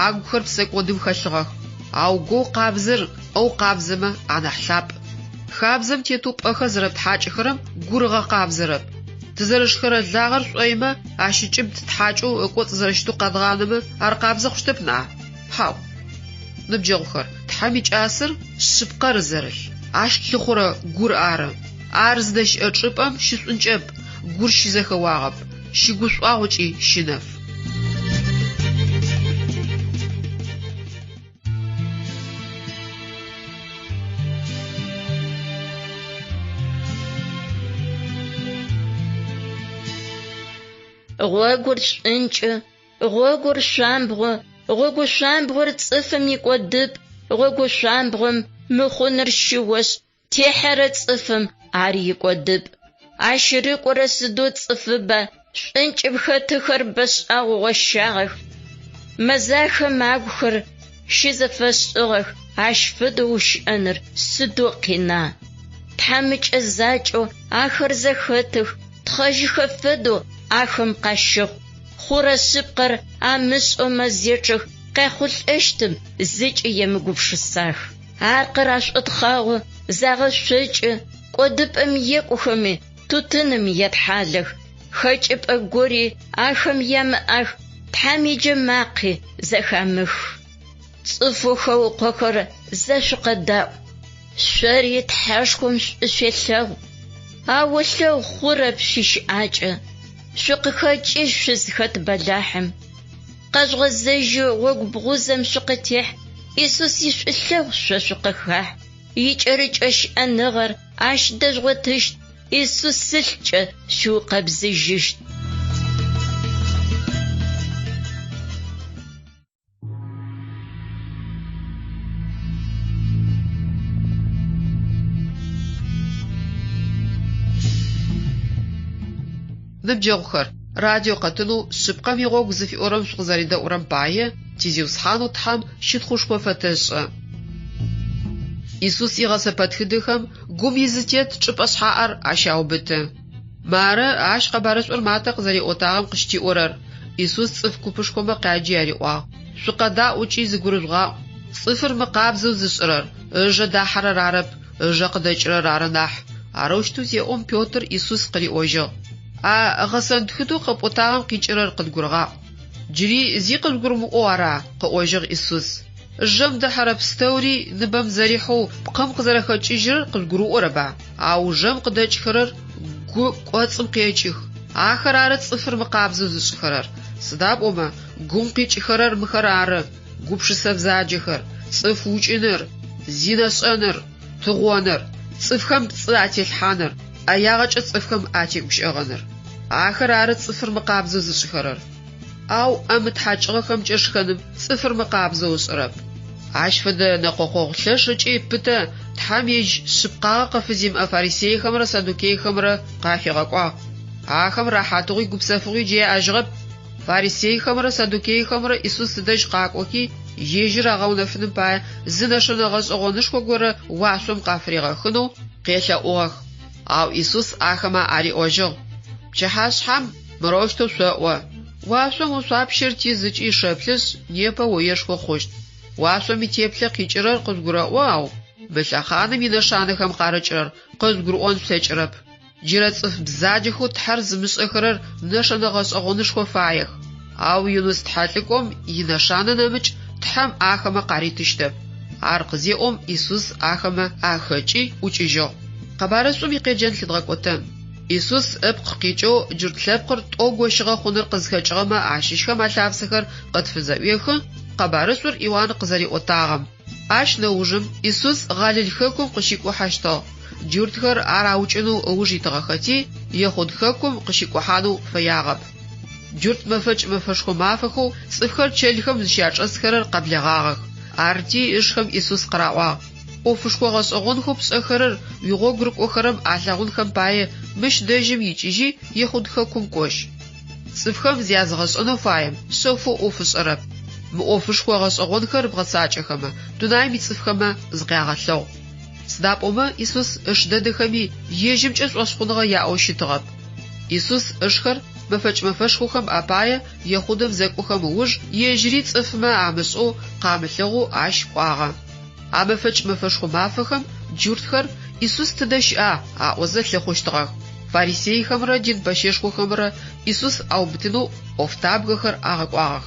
агухэр псэкӏодым хэлъыгъэх. Ау гоу къабзэр ӏэу къабзэмэ анахь лъапӏ. Хабзэм тетэу пӏэхэр зэрэптхьакӏыхэрэм гур ыгъэкъабзэрэп. Тызэрышхэрэ лагъэр шӏоимэ, ащ ыкӏыб ттхьакӏэу ыкӏоцӏ зэрэщытэу къэдгъанэмэ, ар къабзэ хъущтэп ныӏа? Хьау. Ныбджэгъухэр, Тхьэм икӏасэр шъыпкъэр зэрылъ, ащ лъыхъурэ гур ары. Ар зыдэщыӏэ чӏыпӏэм щышӏункӏэп, гур щызэхэуагъэп, щыгушӏуагъу ыкӏи щынэф. Гъогур шӏункӏы, гъогур шъуамбгъо, гъогу шъуамбгъор цӏыфым икӏодыпӏ, гъогу шъуамбгъом мыхъуныр щыошъ, Техьэрэ цӏыфым ар икӏодыпӏ. Ащ рыкӏорэ сыдэу цӏыфыбэ шӏункӏым хэтыхэр бэшӏагъэу гъощагъэх. Мэзахэм агухэр щызэфэшӏыгъэх, ащ фэдэу ущыӏэныр сыдэу къина. Тхьамыкӏэ закӏэу ахэр зэхэтых, тхъэжьыхэ фэдэу ахэм къащэхъу. Хъурэ шъыпкъэр амышӏэу мэзечъэх, къяхъулӏэщтым зыкӏи емыгупшысах. Аркъыр ашӏотхъагъо, загъэшъокӏы, кӏодыпӏэм екӏухэми, тутыным етхьалэх. Хэкӏыпӏэ гори ахэм ямыӏах, Тхьэм иджэ макъи зэхамых. Цӏыфэу хэукъохэрэр зэ шъукъэдаӏу, шъори Тхьэшхом шӏу шъуелъэгъу. Ау ылъэгъу хъурэп шъуищыӏакӏэ, шъукъыхэкӏыжь шъузхэт бэлахьым. Къэжъугъэзэжьы гъогу бгъузэм шъукъытехь, Исус ишӏулъэгъу шъо шъукъыхахь. Икӏэрыкӏэ щыӏэныгъэр ащ дэжъугъотыщт, Исус ылъкӏэ шъуиукъэбзыжьыщт. Ныбджэгъухэр, радио къэтынэу Шъыпкъэм игъогу зыфиӏорэм шъукъызэредэӏурэм пае ти Зиусхьанэу Тхьэм щытхъушхо фэтэшӏы. Исус игъэсэпэтхыдэхэм гум изытет чӏыпӏэ шъхьаӏэр ащаубыты. Мары ащ къэбарышӏур Матэ къызэриӏотагъэм къыщытиӏорэр, Исус цӏыф купышхомэ къяджи ариӏуагъ, Шъукъэдаӏу ыкӏи зыгурыжъугъаӏу, цӏыфыр мыкъабзэу зышӏырэр, ыжэ дахьэрэр арэп, ыжэ къыдэкӏырэр ары нахь. Арэущтэу зеӏом, Петр Исус къыриӏожьыгъ, А гъэсэнтхыдэу къэпӏотагъэм къикӏырэр къыдгурыгъаӏу. Джыри зи къыжъугурымыӏоу ара? къыӏожьыгъ Исус. Жэм дэхьэрэ пстэури ныбэм зэрихьэу пкъым къызэрэхэкӏыжьырэр къыжъугурыӏорэба? Ау жэм къыдэкӏхэрэр гу кӏоцӏым къекӏых. Ахэр ары цӏыфыр мыкъабзэу зышӏыхэрэр. Сыда пӏомэ, гум къикӏыхэрэр мыхэр ары, гупшысэ бзаджэхэр, цӏыф укӏыныр, зинэ шӏэныр, тыгъоныр, цӏыфхэм пцӏы ателъхьаныр, ӏэягъэкӏэ цӏыфхэм атегущыӏэгъэныр. Ахэр ары цӏыфыр мыкъабзэу зышӏыхэрэр. Ау ӏэ мытхьакӏыгъэхэмкӏэ шхэным цӏыфыр мыкъабзэу ышӏырэп. Ащ фэдэ нэкъокъогъу лъэш ыкӏи пытэ Тхьэм ежь шъыпкъагъэ къыфызимыӏэ фарисейхэмрэ саддукейхэмрэ къафигъэкӏуагъ. Ахэм рэхьатыгъуи гупсэфыгъуи джы яӏэжьыгъэп. Фарисейхэмрэ саддукейхэмрэ Исус ыдэжь къакӏохи, ежьыр агъэунэфыным пае зы нэшэнэ гъэшӏэгъонышхо горэ уашъом къафыригъэхынэу къелъэӏугъэх. Ау Исус ахэмэ ариӏожьыгъ, Пчыхьашъхьэм мырэущтэу шъоӏо, Уашъом ошъуапщэр тиз ыкӏи шэплъышъ, непэ оешхо хъущт. Уашъом итеплъэ къикӏырэр къыжъугурэӏо, ау мы лъэхъаным инэшанэхэм къарыкӏырэр къыжъугурыӏон шъулъэкӏырэп. Джырэ цӏыф бзаджэхэу Тхьэр зымышӏэхэрэр нэшэнэ гъэшӏэгъонышхо фаех. Ау Юныс тхьэлӏыкӏом инэшанэ нэмыкӏ Тхьэм ахэмэ къаритыщтэп. Ар къызеӏом, Исус ахэмэ ахэкӏи ӏукӏыжьыгъ. Къэбарышӏум икъеджэн лъыдгъэкӏотэн. Исус ыпкъ къикӏэу джурт лъэпкъыр тӏо гощыгъэ хъуныр къызхэкӏыгъэмэ ащыщхэм алъапсэхэр къытфызэӏуехы, къэбарышӏур Иуан къызэриӏотагъэм. Ащ нэужым Исус Гъалил хэкум къыщикӏухьэщтыгъ. Джуртхэр ар аукӏынэу ыуж итыгъэхэти, Ехъуд хэкум къыщикӏухьанэу фэягъэп. Джурт мэфэкӏ мэфэшхо мафэхэу цӏыфхэр чэлхэм зыщачӏэсхэрэр къэблэгъагъэх. Арти ышхэм Исус къыраӏуагъ, ӏофышхо гъэшӏэгъонхэу пшӏэхэрэр уигъогу рыкӏохэрэм алъэгъунхэм пае мыщ дэжьым икӏыжьи Ехъуд хэкум кӏожь. Цӏыфхэм зязыгъэшӏэнэу фаем шъэфэу ӏоф ышӏэрэп. Мы ӏофышхо гъэшӏэгъонхэр бгъэцакӏэхэмэ, дунаим ицӏыфхэмэ зыкъягъэлъэгъу. Сыда пӏомэ Исус ыш дэдэхэми ежьымкӏэ шӏошъхъуныгъэ яӏэу щытыгъэп. Исус ышхэр мэфэкӏ мэфэшхохэм апае Ехъудэм зэкӏохэм ыуж ежьыри цӏыфмэ амышӏэу, къамылъэгъоу ащ кӏуагъэ. А мэфэкӏ мэфэшхо мафэхэм джуртхэр Исус тыдэ щыӏа? аӏозэ лъыхъущтыгъэх. Фарисейхэмрэ дин пэщэшхохэмрэ Исус аубытынэу ӏофтабгэхэр агъэкӏуагъэх.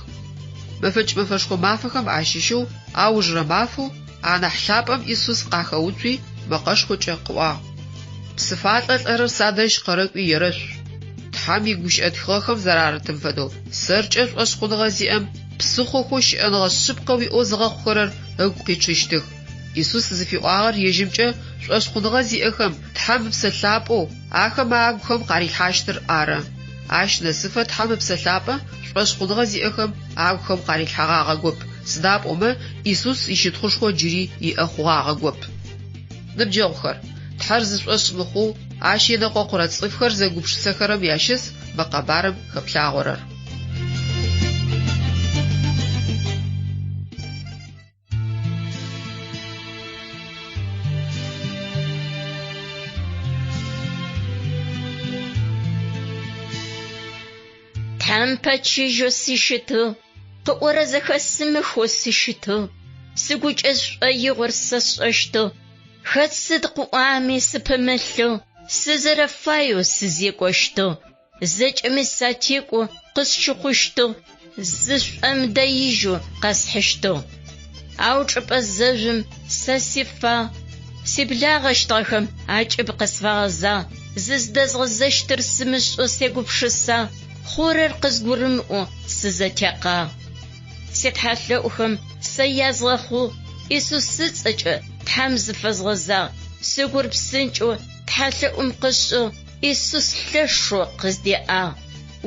Мэфэкӏ мэфэшхо мафэхэм ащыщэу аужырэ мафэу анахь лъапӏэм Исус къахэуцуи, мэкъэшхокӏэ къыӏуагъ, Псыфалӏэ лӏэрэр садэжь къэрэкӏуи ерэшъу. Тхьэм игущыӏэ тхыгъэхэм зэрарытым фэдэу, сэркӏэ шӏошъхъуныгъэ зиӏэм псыхъохэу щыӏэныгъэ шъыпкъэ уиӏэу зыгъэхъухэрэр ыгу къичъыщтых. Исус зыфиӏуагъэр ежьымкӏэ шӏошъхъуныгъэ зиӏэхэм Тхьэм Ыпсэ Лъапӏэу ахэмэ агухэм къарилъхьащтыр ары. Ащ нэсыфэ Тхьэм Ыпсэ Лъапӏэ шӏошъхъуныгъэ зиӏэхэм агухэм къарилъхьэгъагъэгоп, сыда пӏомэ Исус ищытхъушхо джыри иӏэ хъугъагъэгоп. Ныбджэгъухэр, Тхьэр зышӏошъ мыхъоу Ащ енэкъокъурэ цӏыфхэр зэгупшысэхэрэм ящыс мы къэбарым хэплъагъорэр. Тхьэм пэчыжьэу сыщытыгъ, къыӏорэ зэхэсымыхэу сыщытыгъ, сыгукӏэ сшӏоигъор сэ сшӏэщтыгъ, хэт сыд къыӏуами сыпымылъэу, сызэрэфаеу сызекӏощтыгъ. Зэкӏэми сатекӏоу къысщыхъущтыгъ, зышӏомыдэижьэу къэсхьыщтыгъ. Ау чӏыпӏэ зэжъум сэ сифагъ, сиблагъэщтыгъэхэм акӏыб къысфагъэзагъ, зыздэзгъэзэщтыр сымышӏэу сегупшысагъ, хъурэр къызгурымыӏоу сызэтекъагъ. Ситхьэлъэӏухэм сэ язгъэхъугъ, Исус ыцӏэкӏэ. Тхьэм зыфэзгъэзагъ, сыгур псынкӏэу тхьэлъэӏум къышӏыгъ, Исус лъэшэу къыздеӏагъ.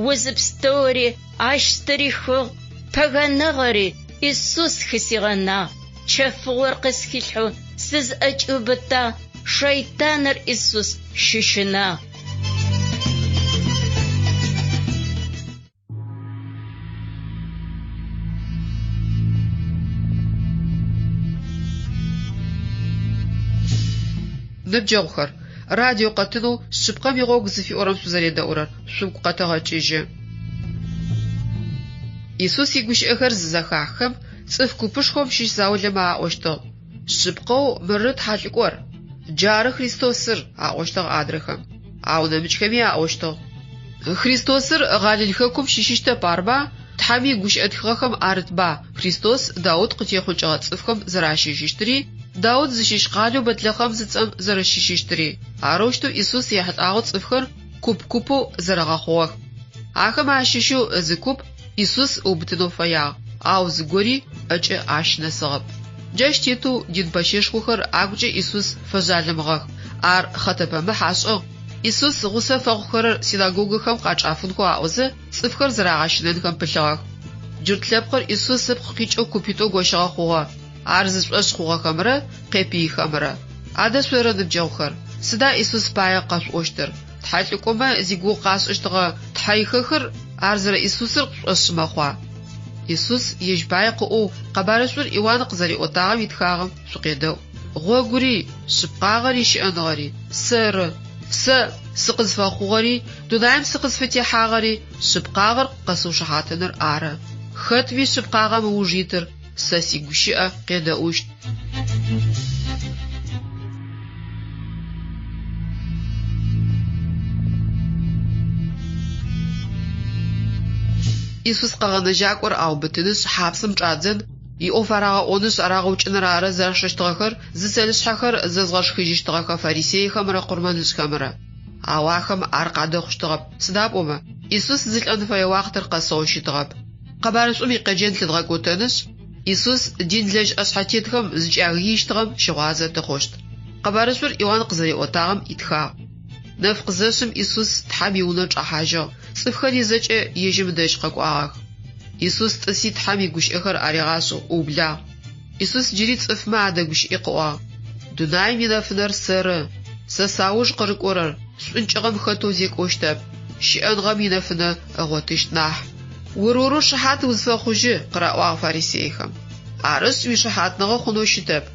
Узы пстэури ащ стырихыгъ, пэгэныгъэри Исус хысигъэнагъ, чэфыгъор къысхилъхьэу сызӏэкӏиубытагъ, шэйтаныр Исус щыщынагъ. Ныбджэгъухэр, радио къэтынэу Шъыпкъэм игъогу зыфиӏорэм шъузэредэӏурэр шъугу къэтэгъэкӏыжьы. Исус игущыӏэхэр зызэхаххэм, цӏыф купышхом щыщ заулэмэ аӏощтыгъ, Шъыпкъэу мыры тхьэлӏыкӏор, джары Христосыр, аӏощтыгъ адрэхэм. Ау нэмыкӏхэми аӏощтыгъ, Христосыр Галил хэкум щыщыщтэп, арба? Тхьэм игущыӏэ тхыгъэхэм арытба Христос Даут къытехъукӏыгъэ цӏыфхэм зэращыщыщтыри, Даут зыщыщ къалэу Бэтлэхъэм зыцӏэм зэрэщыщыщтыри? Арэущтэу Исус ехьылӏагъэу цӏыфхэр куп-купэу зэрэгъэхъугъэх. Ахэм ащыщэу зы куп Исус ыубытынэу фэягъ, ау зыгори ӏэкӏэ ащ нэсыгъэп. Джащ тетэу дин пэщэшхохэр агукӏэ Исус фэжъалымыгъэх, ар хъэтэпэмыхь ашӏыгъ. Исус гъусэ фэхъухэрэр синагогэхэм къачӏафынхэу аӏозэ, цӏыфхэр зэрагъэщынэнхэм пылъыгъэх. Джурт лъэпкъыр Исус ыпкъ къикӏэу купитӏоу гощыгъэ хъугъэ, ар зышӏошъ хъугъэхэмрэ къепыйхэмрэ. Адэ шъоры, ныбджэгъухэр, сыда Исус пае къэшъуӏощтыр? Тхьэлӏыкӏомэ зигугъу къашӏыщтыгъэ Тхьэихэхыр ар зэрэ Исусыр шъушӏошъ мэхъуа? Исус ежь пае къыӏоу къэбарышӏур Иуан къызэриӏотагъэм итхагъэм шъукъедэӏу. Гъогури, шъыпкъагъэри щыӏэныгъэри сэры. Сэ сыкъызфэхъугъэри, дунаим сыкъызфытехьагъэри шъыпкъагъэр къэсыушыхьатыныр ары. Хэтми шъыпкъагъэм ыуж итыр сэ сигущыӏэ къедэӏущт. Исус Къэгъэнэжьакӏор аубытынышъ, хьапсым чӏадзэн, иӏоф арагъэӏонышъ, арагъэукӏыныр ары зашэщтыгъэхэр зыцэлышъхьэхэр зэзгъэшхыжьыщтыгъэхэ фарисейхэмрэ къурмэнышӏхэмрэ. Ау ахэм ар къадэхъущтыгъэп, сыда пӏомэ, Исус зылӏэн фэе уахътэр къэсыгъэу щытыгъэп. Къэбарышӏум икъеджэн лъыдгъэкӏотэнышъ, Исус динлэжь ӏэшъхьэтетхэм зыкӏягыищтыгъэм щыгъуазэ тыхъущт. Къэбарышӏур Иуан къызэриӏотагъэм итхагъ. Нэф къызэшъым Исус Тхьэм иунэ чӏэхьажьыгъ, цӏыфхэри зэкӏэ ежьым ыдэжь къэкӏуагъэх. Исус тӏыси Тхьэм игущыӏэхэр аригъашӏэу ыублагъ. Исус джыри цӏыфмэ адэгущыӏи къыӏуагъ, Дунаим инэфынэр сэры. Сэ сауж къырыкӏорэр шӏункӏыгъэм хэтэу зекӏощтэп, щыӏэныгъэм инэфынэ ыгъотыщт нахь. Ор-орэу шыхьат узфэхъужьы, къыраӏуагъ фарисейхэм. Арышъ, уишыхьатныгъэ хъунэу щытэп.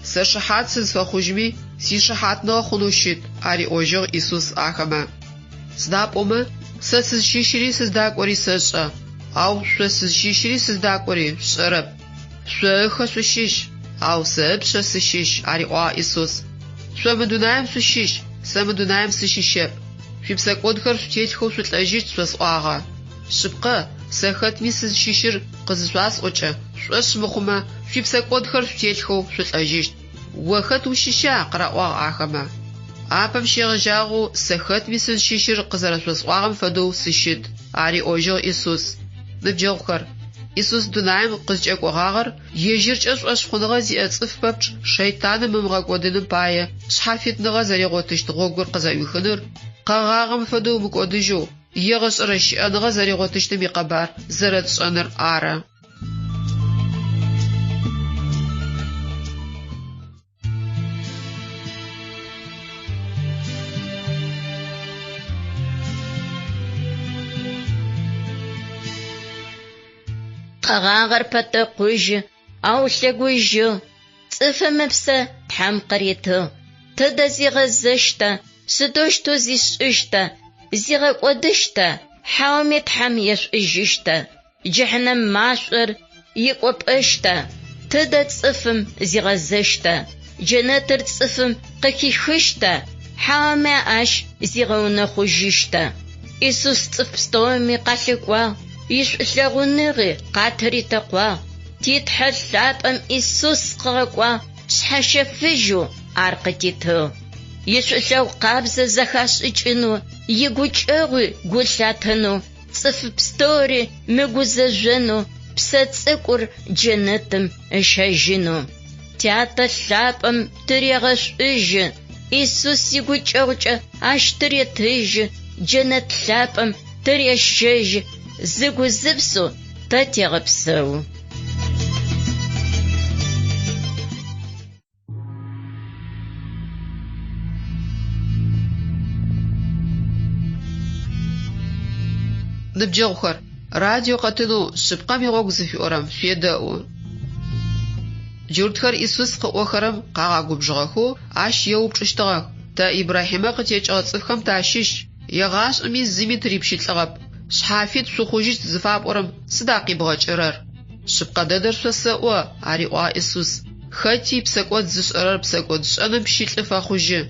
Сэ шыхьат сызфэхъужьми, сишыхьатныгъэ хъунэу щыт, ариӏожьыгъ Исус ахэмэ. Сыда пӏомэ, сэ сызщыщыри сыздакӏори сэшӏэ, ау шъо сызщыщыри сыздакӏори шъушӏэрэп. Шъо ыхэ шъущыщ, ау сэ ыпшъэ сыщыщ, ариӏуагъ Исус. Шъо мы дунаим шъущыщ, сэ мы дунаим сыщыщэп. Шъуипсэкӏодхэр шъутелъхэу шъулӏэжьыщт шъосӏуагъэ. Шъыпкъэ, сэ хэтми сызщыщыр къызышъуасӏокӏэ, шъушӏошъ мыхъумэ, шъуипсэкӏодхэр шъутелъхэу шъулӏэжьыщт. О хэт ущыща? къыраӏуагъ ахэмэ. Апэм щегъэжьагъэу сэ хэтми сызщыщыр къызэрэшъосӏуагъэм фэдэу сыщыт, ариӏожьыгъ Исус. Ныбджэгъухэр, Исус дунаим къызкӏэкӏогъагъэр ежьыркӏэ шӏошъхъуныгъэ зиӏэ цӏыф пэпчъ шэйтаным ымыгъэкӏодыным пае шъхьафитныгъэ зэригъотыщт гъогур къызэӏуихыныр, къэгъагъэм фэдэу мыкӏодыжьэу, егъэшӏэрэ щыӏэныгъэ зэригъотыщтым икъэбар зэрэтшӏэныр ары. Къэгъагъэр пэтэкъужьы, ау лъэгужьы. Цӏыфым ыпсэ Тхьэм къыритыгъ. Тыдэ зигъэзэщта, сыдэущтэу зишӏыщта, зигъэкӏодыщта, хьауми Тхьэм ешӏужьыщта? Джыхьнэм машӏор икӏопӏэщта, тыдэ цӏыфым зигъэзэщта, джэнэтыр цӏыфым къыхихыщта, хьауми ащ зигъэунэхъужьыщта? Исус цӏыф пстэуми къалъыкӏуагъ, ишӏулъэгъуныгъи къатыритэкъуагъ. Ти Тхьэ лъапӏэм Исус къыгъэкӏуагъ, шъхьэщэфыжьэу ар къытитыгъ. Ишӏулъэгъу къабзэ зэхашӏыкӏынэу, игукӏэгъуи гу лъатэнэу, Цӏыф пстэури мыгузэжъонэу, псэ цӏыкӏур джэнэтым ыщэжьынэу. Тятэ лъапӏэм тырегъэшӏужьы, Исус игукӏэгъукӏэ ащ тыретыжьы, джэнэт лъапӏэм тырещэжьы, зыгу-зыпсэу тэ тегъэпсэу. Ныбджэгъухэр, радио къэтынэу Шъыпкъэм игъогу зыфиӏорэм шъуедэӏу. Джуртхэр Исус къыӏохэрэм къагъэгубжыгъэхэу ащ еупчӏыщтыгъэх: Тэ Ибрахьимэ къытекӏыгъэ цӏыфхэм тащыщ, егъашӏэми зыми тырипщылӏыгъэп. Шъхьафит шъухъужьыщт зыфапӏорэм сыда къибгъэкӏырэр? Шъыпкъэ дэдэр шъосэӏо, ариӏуагъ Исус, хэти псэкӏод зышӏэрэр псэкӏодшӏэным пщылӏы фэхъужьы.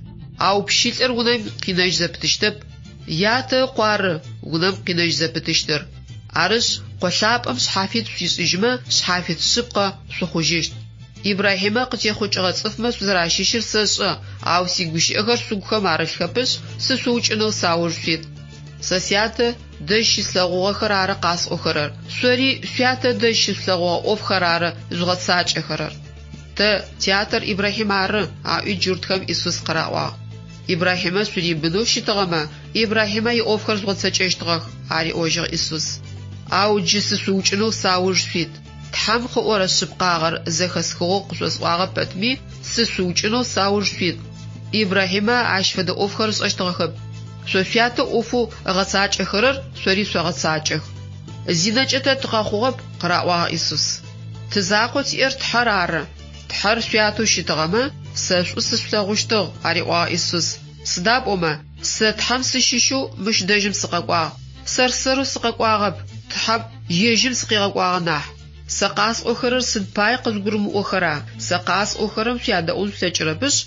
Ау пщылӏыр унэм къинэжь зэпытыщтэп, ятэ ыкъу ары унэм къинэжь зэпытыщтыр. Арышъ, Къо лъапӏэм шъхьафит шъуишӏыжьмэ, шъхьафит шъыпкъэ шъухъужьыщт. Ибрахьимэ къытехъукӏыгъэ цӏыфмэ шъузэращыщыр сэшӏэ, ау сигущыӏэхэр шъугухэм арылъхэпышъ, сышъуукӏынэу сауж шъуит. Сэ сятэ дэжь щыслъэгъугъэхэр ары къасӏохэрэр, шъори шъуятэ дэжь щышъулъэгъугъэ ӏофхэр ары жъугъэцакӏэхэрэр. Тэ тятэр Ибрахьим ары, аӏуи джуртхэм Исус къыраӏуагъ. Ибрахьимэ шъурибынэу щытыгъэмэ, Ибрахьимэ иӏофхэр жъугъэцэкӏэщтыгъэх, ариӏожьыгъ Исус. Ау джы сышъуукӏынэу сауж шъуит. Тхьэм къыӏорэ шъыпкъагъэр зэхэсхыгъэу къышъосӏуагъэ пэтми, сышъуукӏынэу сауж шъуит. Ибрахьимэ ащ фэдэ ӏофхэр ышӏэщтыгъэхэп. Шъо шъуятэ ӏофэу ыгъэцакӏэхэрэр шъори шъогъэцакӏэх. Зинэкӏэ тэ тыкъэхъугъэп, къыраӏуагъ Исус. Ты закъо тиӏэр Тхьэр ары. Тхьэр шъуятэу щытыгъэмэ, сэ шӏу сышъулъэгъущтыгъ, ариӏуагъ Исус. Сыда пӏомэ, сэ Тхьэм сыщыщэу мыщ дэжьым сыкъэкӏуагъ. Сэр-сэрэу сыкъэкӏуагъэп, Тхьэм ежьым сыкъигъэкӏуагъэ нахь. Сэ къасӏохэрэр сыд пае къыжъугурымыӏохэра? Сэ къасӏохэрэм шъуядэӏун шъулъэкӏырэпышъ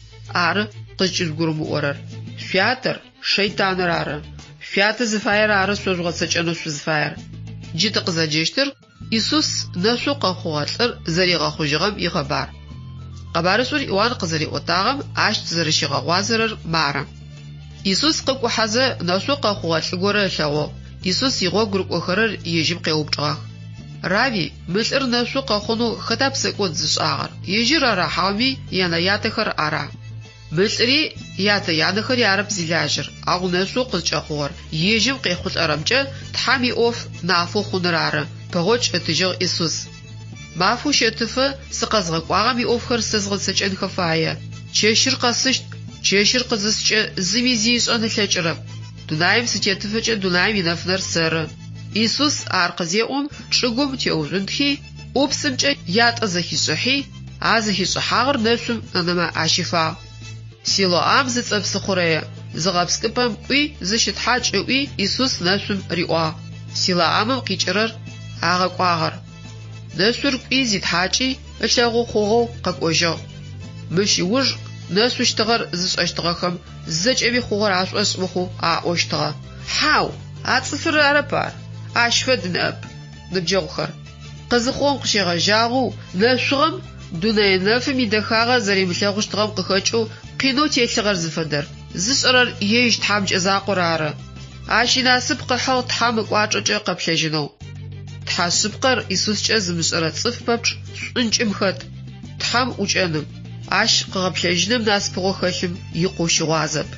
ары къызкӏыжъугурымыӏорэр. Шъуятэр, шэйтаныр ары. Шъуятэ зыфаер ары шъо жъугъэцэкӏэнэу шъузыфаер. Джы тыкъызэджэщтыр Исус нэшъоу къэхъугъэ лӏыр зэригъэхъужьыгъэм икъэбар. Къэбарышӏур Иуан къызэриӏотагъэм ащ тызэрэщигъэгъуазэрэр мары. Исус къыкӏухьэзэ, нэшъоу къэхъугъэ лӏы горэ ылъэгъугъ. Исус игъогу рыкӏохэрэр ежьым къеупчӏыгъэх. Рави, мы лӏыр нэшъу къэхъунэу хэта псэкӏод зышӏагъэр, ежьыр ара хьауми янэ-ятэхэр ара? Мы лӏыри ятэ-янэхэри арэп зилажьэр, ау нэшъоу къызкӏэхъугъэр ежьым къехъулӏэрэмкӏэ Тхьэм иӏоф нафэу хъуныр ары, пэгъокӏ ытыжьыгъ Исус. Мафэу щэтыфэ сыкъэзгъэкӏуагъэм иӏофхэр сэ згъэцэкӏэнхэ фае. Чэщыр къэсыщт, чэщыр къызыскӏэ зыми зи ышӏэн ылъэкӏырэп. Дунаим сытетыфэкӏэ дунаим инэфынэр сэры. Исус ар къызеӏом, чӏыгум теужъунтхи, ӏупсымкӏэ ятӏэ зэхишӏыхьи, а зэхишӏыхьагъэр нэшъум ынэмэ ащифагъ. Силоам зыцӏэ псыхъурэе зыгъэпскӏыпӏэм кӏуи, зыщытхьакӏ ыӏуи, Исус нэшъум риӏуагъ. Силоамым къикӏырэр агъэкӏуагъэр. Нэшъур кӏуи зитхьакӏи, ылъэгъу хъугъэу къэкӏожьыгъ. Мыщ ыуж нэшъущтыгъэр зышӏэщтыгъэхэм зэкӏэми хъугъэр ашӏошъ мыхъоу аӏощтыгъэ. Хьау, а цӏыфыр арэп ар, ащ фэд ныӏэп. Ныбджэгъухэр, къызыхъугъэм къыщегъэжьагъэу нэшъугъэм дунэе нэфым идэхагъэ зэримылъэгъущтыгъэм къыхэкӏэу къинэу телъыгъэр зыфэдэр зышӏэрэр ежь тхьамыкӏэ закъор ары. Ащ инасып къыхьыгъ Тхьэм ыкӏуачӏэкӏэ къэплъэжьынэу. Тхьэ шъыпкъэр Исускӏэ зымышӏэрэ цӏыф пэпчъ шӏункӏым хэт, Тхьэм ӏукӏэным, Ащ къыгъэплъэжьыным насыпыгъэу хэлъым икъоу щыгъуазэп.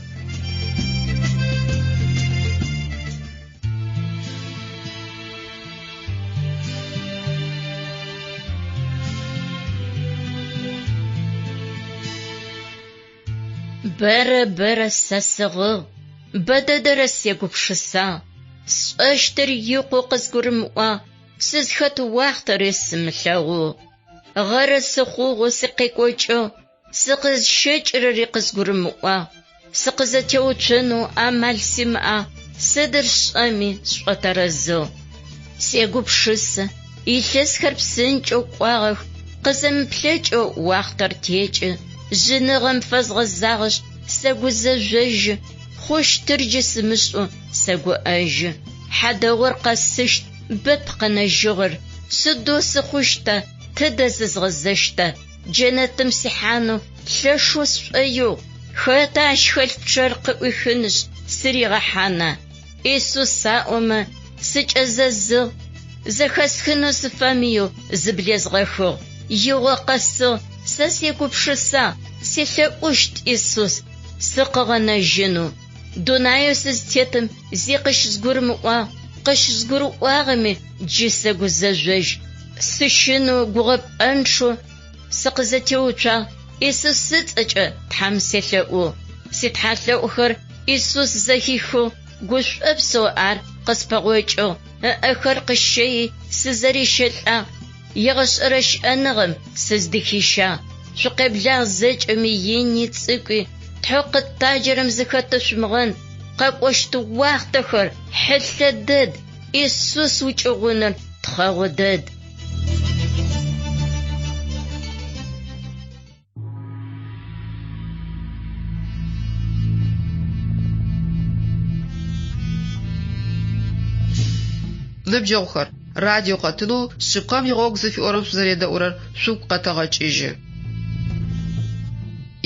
Бэрэ бэрэ сэ сыгъыгъ, бэ дэдэрэ сегупшысагъ, сшӏэщтыр икъоу къызгурымыӏуагъ, сызхэт уахътэри сымылъэгъугъ. Гъэры сыхъугъэу сыкъекӏокӏыгъ, сыкъызщэкӏырэри къызгурымыӏуагъ, сыкъызэтеуцонэу амал симыӏагъ, сыдыр сшӏэми сшӏотэрэзыгъ. Сегупшысэ, илъэсхэр псынкӏэу кӏуагъэх, къызэмыплъэкӏэу уахътэр текӏы, жъыныгъэм фэзгъэзагъэшъ, сэгузэжъожьы, хъущтыр джы сымышӏэу сэгуӏэжьы. Хьадэгъур къэсыщт, бэп къэнэжьыгъэр, сыдэу сыхъущта, тыдэ зызгъэзэщта? Джэнэтым сихьанэу лъэшэу сшӏоигъу, хэта ащ хэлъ пчъэр къыӏуихынышъ, сыригъэхьана? Исус аӏомэ, сыкӏэзэзыгъ, зэхэсхынэу сыфэмыеу зыблезгъэхыгъ. Игъо къэсыгъ, Сэ сегупшысагъ, селъэӏущт Исус сыкъыгъэнэжьынэу. Дунаеу сызтетым зи къыщызгурымыӏуагъ, къыщызгурыӏуагъэми джы сэгузэжъожь. Сыщынэу, гугъэпӏэнчъэу сыкъызэтеуцуагъ, Исус ыцӏэкӏэ Тхьэм селъэӏугъ. Ситхьалъэӏухэр Исус зэхихэу, гушӏопсэу ар къыспэгъокӏыгъ, ыӏэхэр къысщэйи сызэрищэлӏагъ, егъэшӏэрэ щыӏэныгъэм сыздыхищагъ. Шъукъеблагъ зэкӏэми, ини цӏыкӏуи, Тхьэу къыттаджэрэм зыхэтэшъумыгъэн, къэкӏощт уахътэхэр хьылъэ дэд, Исус укӏыгъуныр тхъэгъо дэд. Ныбджэгъухэр, радио къэтынэу Шъыпкъэм игъогу зыфиӏорэм шъузэредэӏурэр шъугу къэтэгъэкӏыжьы.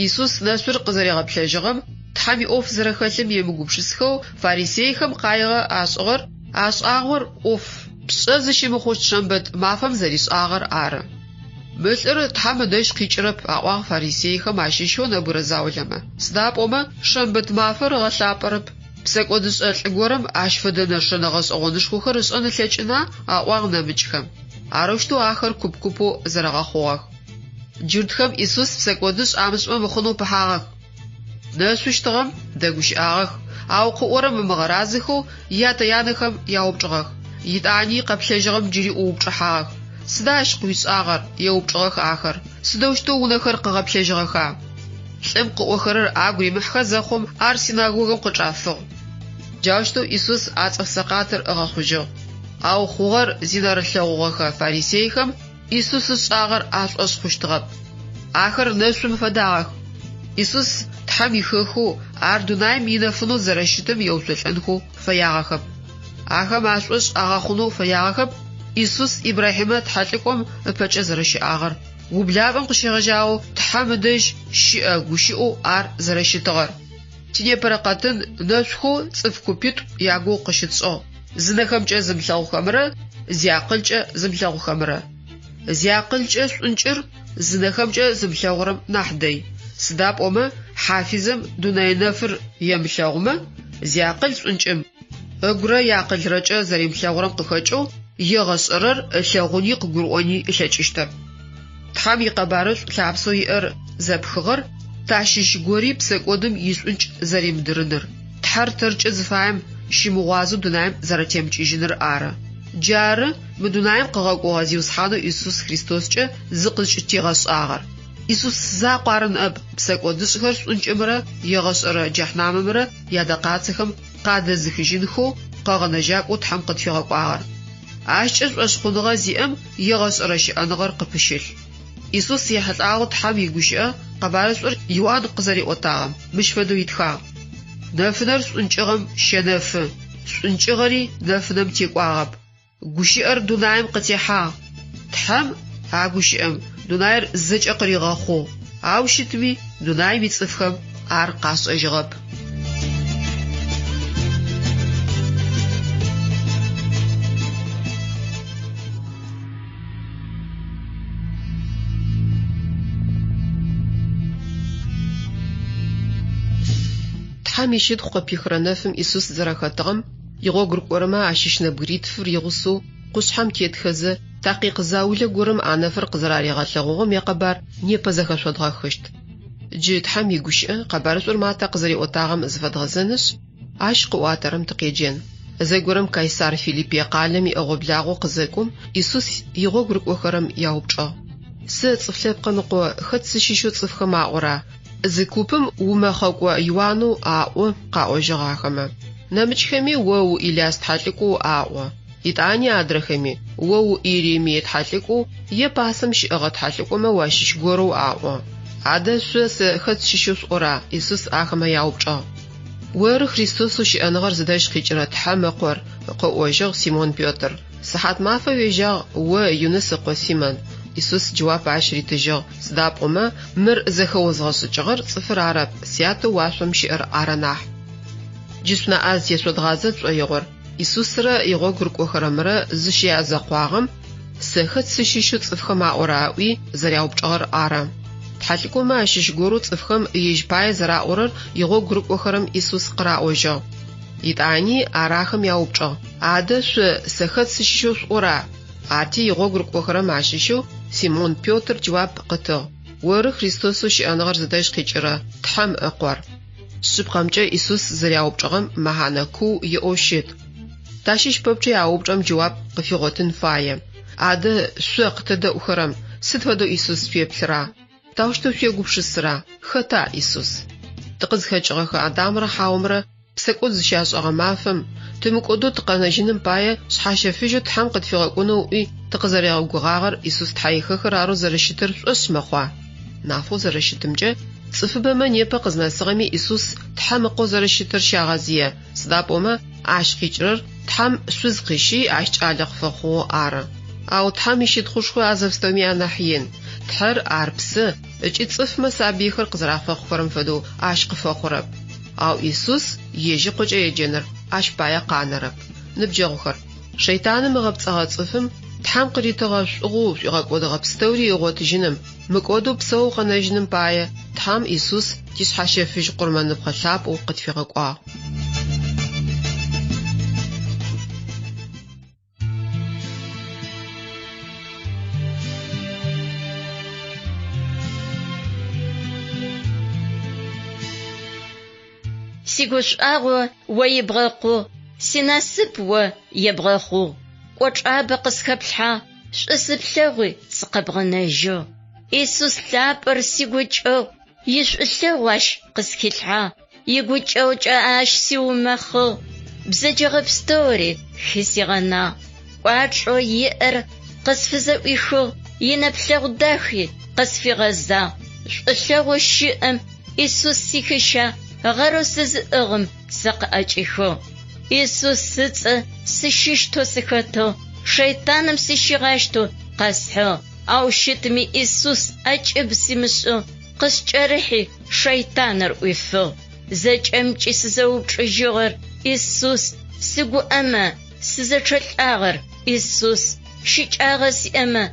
Исус нэшъур къызэригъэплъэжьыгъэм Тхьэм иӏоф зэрэхэлъым емыгупшысхэу фарисейхэм къаигъэ ашӏыгъэр ашӏагъор ӏоф пшӏэ зыщымыхъущт шэмбэт мафэм зэришӏагъэр ары. Мы лӏыр Тхьэм ыдэжь къикӏырэп, аӏуагъ фарисейхэм ащыщэу нэбгырэ заулэмэ. Сыда пӏомэ шэмбэт мафэр ыгъэлъапӏэрэп. Псэкӏодышӏэ лӏы горэм ащ фэдэ нэшэнэ гъэшӏэгъонышхохэр ышӏэн ылъэкӏына? аӏуагъ нэмыкӏхэм. Арэущтэу ахэр куп-купэу зэрэгъэхъугъэх. Джуртхэм Исус псэкӏодышӏ амышӏымэ мыхъунэу пыхьагъэх. Нэшъущтыгъэм дэгущыӏагъэх, ау къыӏорэм ымыгъэразэхэу ятэ-янэхэм яупчӏыгъэх. Етӏани къэплъэжьыгъэм джыри ӏуупчӏыхьагъэх. Сыда ащ къыуишӏагъэр? еупчӏыгъэх ахэр. Сыдэущтэу унэхэр къыгъэплъэжьыгъэха? Лӏым къыӏохэрэр агу римыхьхэ зэхъум, ар синагогым къычӏафыгъ. Джаущтэу Исус а цӏыф сэкъатыр ыгъэхъужьыгъ. Ау хъугъэр зинэрылъэгъугъэхэ фарисейхэм Исус ышӏагъэр ашӏошъ хъущтыгъэп. Ахэр нэшъум фэдагъэх. Исус Тхьэм ихэхэу, ар дунаим инэфынэу зэрэщытым еуцолӏэнхэу фэягъэхэп. Ахэм ашӏошъ агъэхъунэу фэягъэхэп Исус Ибрахьимэ тхьэлӏыкӏом ыпэкӏэ зэрэщыӏагъэр, ублапӏэм къыщегъэжьагъэу Тхьэм ыдэжь щыӏэ гущыӏэу ар зэрэщытыгъэр. Тинепэрэ къэтын нэшъухэу цӏыф купитӏу ягугъу къыщытшӏыгъ, зынэхэмкӏэ зымылъэгъухэмрэ зиакъылкӏэ зымылъэгъухэмрэ. Зиакъылкӏэ шӏункӏыр зынэхэмкӏэ зымылъэгъурэм нахь дэй, сыда пӏомэ хьафизэм дунэе нэфыр емылъэгъумэ, зиакъыл шӏункӏым ыгурэ иакъылрэкӏэ зэримылъэгъурэм къыхэкӏэу егъэшӏэрэр ылъэгъуни къыгурыӏони ылъэкӏыщтэп. Тхьэм икъэбарышӏу лъапсэу иӏэр зэпхыгъэр тащыщ гори псэкӏодым ишӏункӏ зэримыдырыныр, Тхьэр тэркӏэ зыфаем щымыгъуазэу дунаим зэрэтемыкӏыжьыныр ары. Джары мы дунаим къыгъэкӏогъэ Зиусхьанэу Исус Христоскӏэ зыкъызкӏытигъэшӏагъэр. Исус закъу ары ныӏэп псэкӏодышӏхэр шӏункӏымрэ егъэшӏэрэ джэхьнамымрэ ядэкъацэхэм къадэзыхыжьынхэу Къэгъэнэжьакӏоу Тхьэм къытфигъэкӏуагъэр. Ащкӏэ шӏошъхъуныгъэ зиӏэм егъэшӏэрэ щыӏэныгъэр къыпыщылъ. Исус ехьылӏагъэу Тхьэм игущыӏэ къэбарышӏур Иуан къызэриӏотагъэм мыщ фэдэу итхагъ, Нэфынэр шӏункӏыгъэм щэнэфы, шӏункӏыгъэри нэфынэм текӏуагъэп. Гущыӏэр дунаим къытехьагъ. Тхьэм а гущыӏэм дунаир зэкӏэ къыригъэхъугъ, ау щытми дунаим ицӏыфхэм ар къашӏэжьыгъэп. Тхьэм ищытхъу къыпихырэ нэфым Исус зэрэхэтыгъэм игъогу рыкӏорэмэ ащыщ нэбгыритфыр игъусэу къушъхьэм тетхэзэ, такъикъ заулэ горэм а нэфыр къызэраригъэлъэгъугъэм якъэбар непэ зэхэшъодгъэхыщт. Джы Тхьэм игущыӏэ къэбарышӏур Матэ къызэриӏотагъэм зыфэдгъэзэнышъ, ащ къыӏуатэрэм тыкъеджэн. Зэгорэм Кайсар Филиппие къалэм иӏэгъо-благъо къызэкӏом, Исус игъогу рыкӏохэрэм яупчӏыгъ, Сэ, Цӏыф Лъэпкъым Ыкъо, хэт сыщыщэу цӏыфхэм аӏора? Зы купым умэхъэкӏо Иуанэу аӏо, къаӏожьыгъ ахэмэ. Нэмыкӏхэми о у Иляс тхьэлӏыкӏоу аӏо. Етӏани адрэхэми, о у Иеремие тхьэлӏыкӏоу е пасэм щыӏэгъэ тхьэлӏыкӏомэ уащыщ горэу аӏо. Адэ шъо сэ хэт сщыщэу шъуӏора? Исус ахэмэ яупчӏыгъ. Оры Христосэу щыӏэныгъэр зыдэжь къикӏырэ Тхьэм Ыкъор, къыӏожьыгъ Симон Петр. Сыхьатмафэ уежьагъ, о Юныс ыкъо Симон. Исус джэуап ащ ритыжьыгъ, Сыда пӏомэ, мыр зэхэозгъэшӏыкӏыгъэр цӏыфыр арэп, Сятэу уашъом щыӏэр ары нахь. Джы шъунаӏэ зытешъодгъадзэ тшӏоигъор, Исусрэ игъогу рыкӏохэрэмрэ зыщязэкъуагъэм, Сэ хэт сыщыщэу цӏыфхэм аӏора? ыӏуи зэряупчӏыгъэр ары. Тхьэлӏыкӏомэ ащыщ горэу цӏыфхэм ежь пае зэраӏорэр игъогу рыкӏохэрэм Исус къыраӏожьыгъ. Етӏани ар ахэм яупчӏыгъ: Адэ шъо сэ хэт сыщыщэу шъуӏора? Арти игъогу рыкӏохэрэм ащыщэу Симон Петр джэуап къытыгъ: Оры Христосэу щыӏэныгъэр зыдэжь къикӏырэ Тхьэм Ыкъор. Шъыпкъэмкӏэ Исус зэряупчӏыгъэм мэхьанэ куу иӏэу щыт. Тащыщ пэпчъи а упчӏэм джэуап къыфигъотын фае. Адэ шъо къытэдэӏухэрэм сыд фэдэу Исус шъуеплъыра? Таущтэу шъуегупшысыра? Хэта Исус? Тыкъызхэкӏыгъэхэ Адамрэ Хьаомрэ псэкӏод зыщашӏэгъэ мафэм, тымыкӏодэу тыкъэнэжьыным пае шъхьащэфыжьэу Тхьэм къытфигъэкӏонэу ыӏуи тыкъызэригъэгугъагъэр Исус Тхьэихэхыр арэу зэрэщытыр шӏошъ мэхъуа? Нафэу зэрэщытымкӏэ, цӏыфыбэмэ непэ къызнэсыгъэми Исус Тхьэм Ыкъоу зэрэщытыр щагъэзые, сыда пӏомэ ащ къикӏырэр Тхьэм шъуз къыщи ащ кӏалэ къыфэхъугъэу ары. Ау Тхьэм ищытхъушхо а зэпстэуми анахь ин. Тхьэр ар псэ, ыкӏи цӏыфмэ сабыйхэр къызэрафэхъухэрэм фэдэу ащ къыфэхъурэп. Ау Исус ежь Ыкъокӏэ еджэныр ащ пае къанэрэп. Ныбджэгъухэр, шэйтаным ыгъэпцӏэгъэ цӏыфым Тхьэм къыритыгъэ шӏугъэу шӏуигъэкӏодыгъэ пстэури ыгъотыжьыным, мыкӏодэу псэоу къэнэжьыным пае Тхьэм Исус тишъхьащэфыжь къурмэныпхъэ лъапӏэу къытфигъэкӏуагъ. Сигушӏуагъо о ибгъэкъугъ, синасып о ебгъэхъугъ. Кӏочӏабэ къысхэплъхьагъ, шӏу сыплъэгъуи сыкъэбгъэнэжьыгъ. Исус лъапӏэр сигукӏэгъу, ишӏулъэгъу ащ къысхилъхьагъ, игукӏэгъукӏэ ащ сиумэхъыгъ, бзэджэгъэ пстэури хысигъэнагъ. Кӏуачӏэу иӏэр къысфызэӏуихыгъ, инэплъэгъу дахи къысфигъэзагъ. Шӏулъэгъоу щыӏэм Исус сихищагъ, гъэрэу сызыӏыгъым сыкъыӏэкӏихыгъ. Исус ыцӏэ сыщыщтэу сыхэтыгъ, шэйтаным сыщигъащтэу къэсхьыгъ. Ау щытми Исус ӏэкӏыб симышӏыгъ, къыскӏэрыхьи шэйтаныр ӏуифыгъ. Зэкӏэмкӏи сызэупчӏыжьыгъэр Исус, сыгуӏэмэ, сызэчъэлӏагъэр Исус, щыкӏагъэ сиӏэмэ,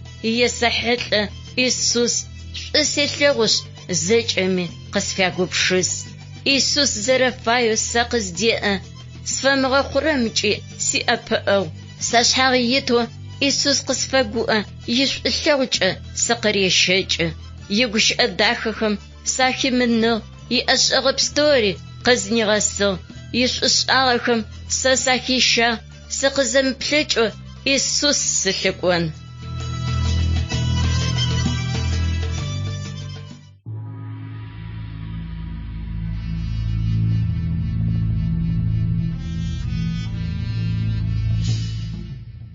есэхьылӏэ Исус, шӏу селъэгъушъ, зэкӏэми къысфягупшыс. Исус зэрэфаеу сэ къыздеӏэ, сфэмыгъэхъурэмкӏи сиӏэпыӏэгъу. Сашъхьагъ итэу Исус къысфэгуӏэ, ишӏулъэгъукӏэ сыкъырещэкӏы. Игущыӏэ дахэхэм сахимыныгъ, иӏэшӏэгъэ пстэури къызнигъэсыгъ. Ишӏушӏагъэхэм сэ сахищагъ, сыкъызэмыплъэкӏэу Исус сылъыкӏон.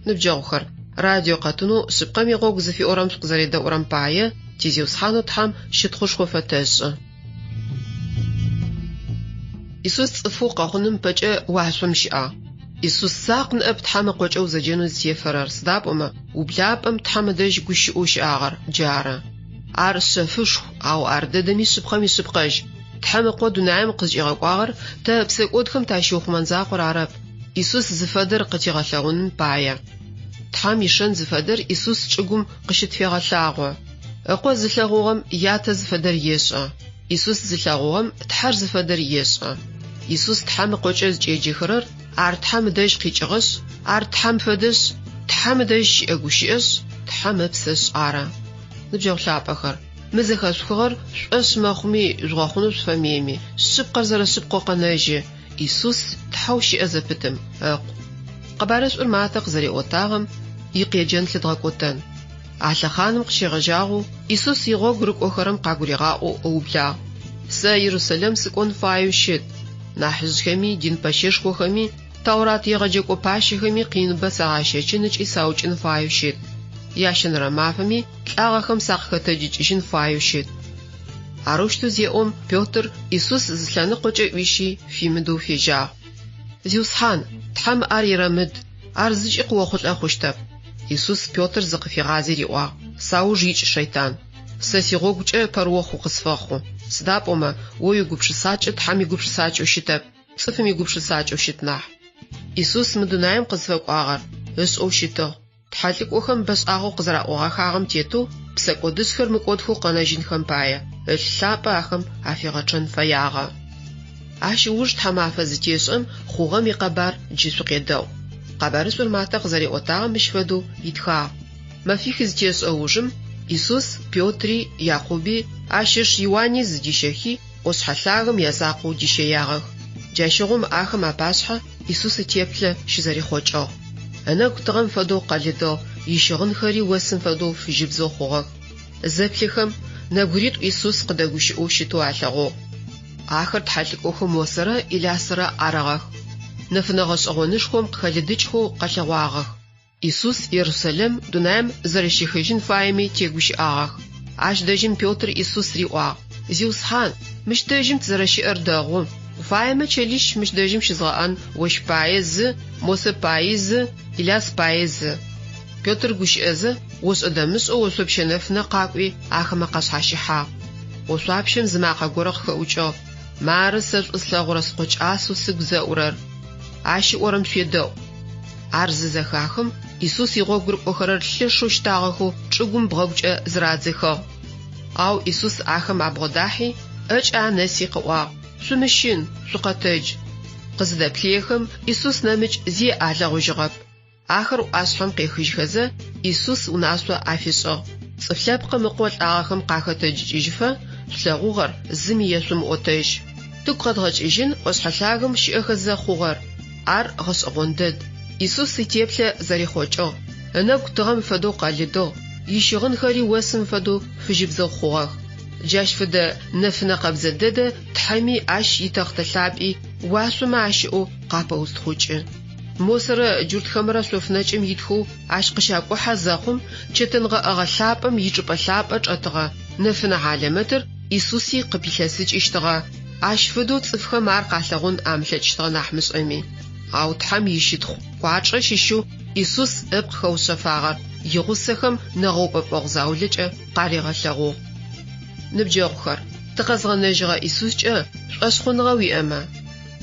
Ныбджэгъухэр, радио къэтынэу Шъыпкъэм игъогу зыфиӏорэм шъукъызэредэӏурэм пае ти Зиусхьанэу Тхьэм щытхъушхо фэтэшӏы. Исус цӏыфэу къэхъуным ыпэкӏэ уашъом щыӏагъ. Исус закъу ныӏэп Тхьэм Ыкъокӏэ узэджэнэу зытефэрэр, сыда пӏомэ ублапӏэм Тхьэм ыдэжь гущыӏэу щыӏагъэр джары. Ар шъэфышху, ау ар дэдэми шъыпкъэм ишъыпкъэжь. Тхьэм Ыкъо дунаим къызкӏигъэкӏуагъэр тэ псэкӏодхэм тащиухъумэн закъор арэп, Исус зыфэдэр къытигъэлъэгъуным пае. Тхьэм ишэн зыфэдэр Исус чӏыгум къыщытфегъэлъагъо. Ыкъо зылъэгъугъэм Ятэ зыфэдэр ешӏэ. Исус зылъэгъугъэм Тхьэр зыфэдэр ешӏэ. Исус Тхьэм Ыкъокӏэ зыкӏеджэхэрэр ар Тхьэм ыдэжь къикӏыгъэшъ, ар Тхьэм фэдэшъ, Тхьэм ыдэжь щыӏэ гущыӏэшъ, Тхьэм Ыпсэшъ ары. Ныбджэгъу лъапӏэхэр, мы зэхэшъухыгъэр шъушӏошъ мэхъуми жъугъэхъунэу шъуфэмыеми, шъыпкъэр зэрэшъыпкъэу къэнэжьы, Исус Тхьэу щыӏэ зэпытым Ыкъу. Къэбарышӏур Матэ къызэриӏотагъэм икъеджэн лъыдгъэкӏотэн. А лъэхъаным къыщегъэжьагъэу Исус игъогу рыкӏохэрэм къагуригъаӏоу ыублагъ, Сэ Ерусэлэм сыкӏон фаеу щыт. Нахьыжъхэми, дин пэщэшхохэми, Тэурат егъэджэкӏо пащэхэми къиныбэ сагъэщэчын ыкӏи саукӏын фаеу щыт. Ящэнэрэ мафэми лӏагъэхэм сакъыхэтэджыкӏыжьын фаеу щыт. Арэущтэу зеӏом, Петр Исус зы лъэныкъокӏэ ӏуищи, фимыдэу фежьагъ. Зиусхьан, Тхьэм ар ерэмыд, ар зыкӏи къыохъулӏэ хъущтэп. Исус Петр зыкъыфигъази риӏуагъ, Сауж икӏ, шэйтан! Сэ сигъогукӏэ пэрыохъу укъысфэхъу, сыда пӏомэ о уигупшысакӏэ Тхьэм игупшысакӏэу щытэп, цӏыфым игупшысакӏэу щыт нахь. Исус мы дунаим къызфэкӏуагъэр ышӏэу щытыгъ. Тхьэлӏыкӏохэм бэшӏагъэу къызэраӏогъэхагъэм тетэу, Псэкӏодышӏхэр мыкӏодхэу къэнэжьынхэм пае, ылъ лъапӏэ ахэм афигъэчъэн фэягъэ. Ащ ыуж тхьамафэ зытешӏэм хъугъэм икъэбар джы шъукъедэӏу. Къэбарышӏур Матэ къызэриӏотагъэм мыщ фэдэу итхагъ. Мэфих зытешӏэ ужым Исус Петри, Якъуби, ащ ыш Иуани зыдищэхи, ӏошъхьэ лъагэм язакъоу дищэягъэх. Джащыгъум ахэм апашъхьэ Исус итеплъэ щызэрихъокӏыгъ. Ынэгу тыгъэм фэдэу къэлыдыгъ, ищыгъынхэри осым фэдэу фыжьыбзэу хъугъэх. Зэплъэхэм, нэбгыритӏу Исус къыдэгущыӏэу щытэу алъэгъугъ. Ахэр тхьэлӏыкӏохэу Мосэрэ Илясэрэ арыгъэх. Нэфынэ гъэшӏэгъонышхом къыхэлыдыкӏхэу къэлъэгъуагъэх. Исус Ерусалим дунаим зэрэщехыжьын фаеми тегущыӏагъэх. Ащ дэжьым Петр Исус риӏуагъ, Зиусхьан, мыщ дэжьым тызэрэщыӏэр дэгъу. Уфаемэ чэлищ мыщ дэжьым щызгъэӏэн, ощ пае зы, Мосэ паи зы, Иляс пае зы. Петр гущыӏэзэ, ошӏэ-дэмышӏэу ошъопщэ нэфынэ къакӏуи, ахэмэ къашъхьащыхьагъ. Ошъуапщэм зы макъэ горэ къыхэӏукӏыгъ, Мары сэ шӏу слъэгъурэ Скъо кӏасэу сыгу зэӏурэр. Ащ ыӏорэм шъуедэӏу. Ар зызэхахым, Исус игъогу рыкӏохэрэр лъэшэу щтагъэхэу чӏыгум бгъэгукӏэ зырадзыхыгъ. Ау Исус ахэм абгъодахьи, ӏэкӏэ анэси къыӏуагъ, Шъумыщын, шъукъэтэдж. Къызыдэплъыехэм, Исус нэмыкӏ зи алъэгъужьыгъэп. Ахэр ӏуашъхьэм къехыжьхэзэ, Исус унашъо афишӏыгъ, Цӏыф Лъэпкъым Ыкъо лӏагъэхэм къахэтэджыкӏыжьыфэ, шъулъэгъугъэр зыми ешъумыӏотэжь. Тыгу къэдгъэкӏыжьын ӏошъхьэ лъагэм щыӏэхэзэ хъугъэр. Ар гъэшӏэгъон дэд. Исус итеплъэ зэрихъокӏыгъ, ынэгу тыгъэм фэдэу къэлыдыгъ, ищыгъынхэри осым фэдэу фыжьыбзэу хъугъэх. Джащ фэдэ нэфынэ къэбзэ дэдэ Тхьэми ащ итэхътэ лъапӏи уашъомэ ащыӏэу къапэустхъукӏы. Мосэрэ джуртхэмрэ шъоф нэкӏым итхэу ащ къыщакӏухьэ зэхъум, чэтэнгъэӏэгъэ лъапӏэм ичӏыпӏэ лъапӏэ чӏэтыгъэ нэфынэ хьалэмэтыр Исуси къыпилъэсыкӏыщтыгъэ, ащ фэдэу цӏыфхэм ар къалъэгъун амылъэкӏыщтыгъэ нахь мышӏэми. Ау Тхьэм ищытхъу кӏуачӏэ щыщэу Исус ыпкъ хэушъэфагъэр игъусэхэм нэгъэупӏэпӏэгъу заулэкӏэ къаригъэлъэгъугъ. Ныбджэгъухэр, тыкъэзгъэнэжьыгъэ Исускӏэ шӏошъхъуныгъэ уиӏэмэ,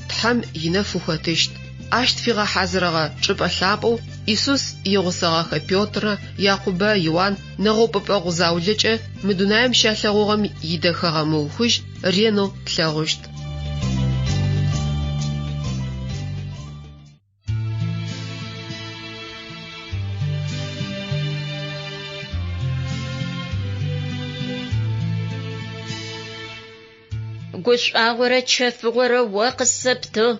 Тхьэм инэф ухэтыщт. Ащ тфигъэхьазырыгъэ чӏыпӏэ лъапӏэу Исус игъусэгъэхэ Петрэ, Якъубэ, Иуан нэгъэупӏэпӏэгъу заулэкӏэ мы дунаим щалъэгъугъэм идэхэгъэ мыухыжь ренэу тлъэгъущт. Гушӏуагъорэ чэфыгъорэ о къысэптыгъ,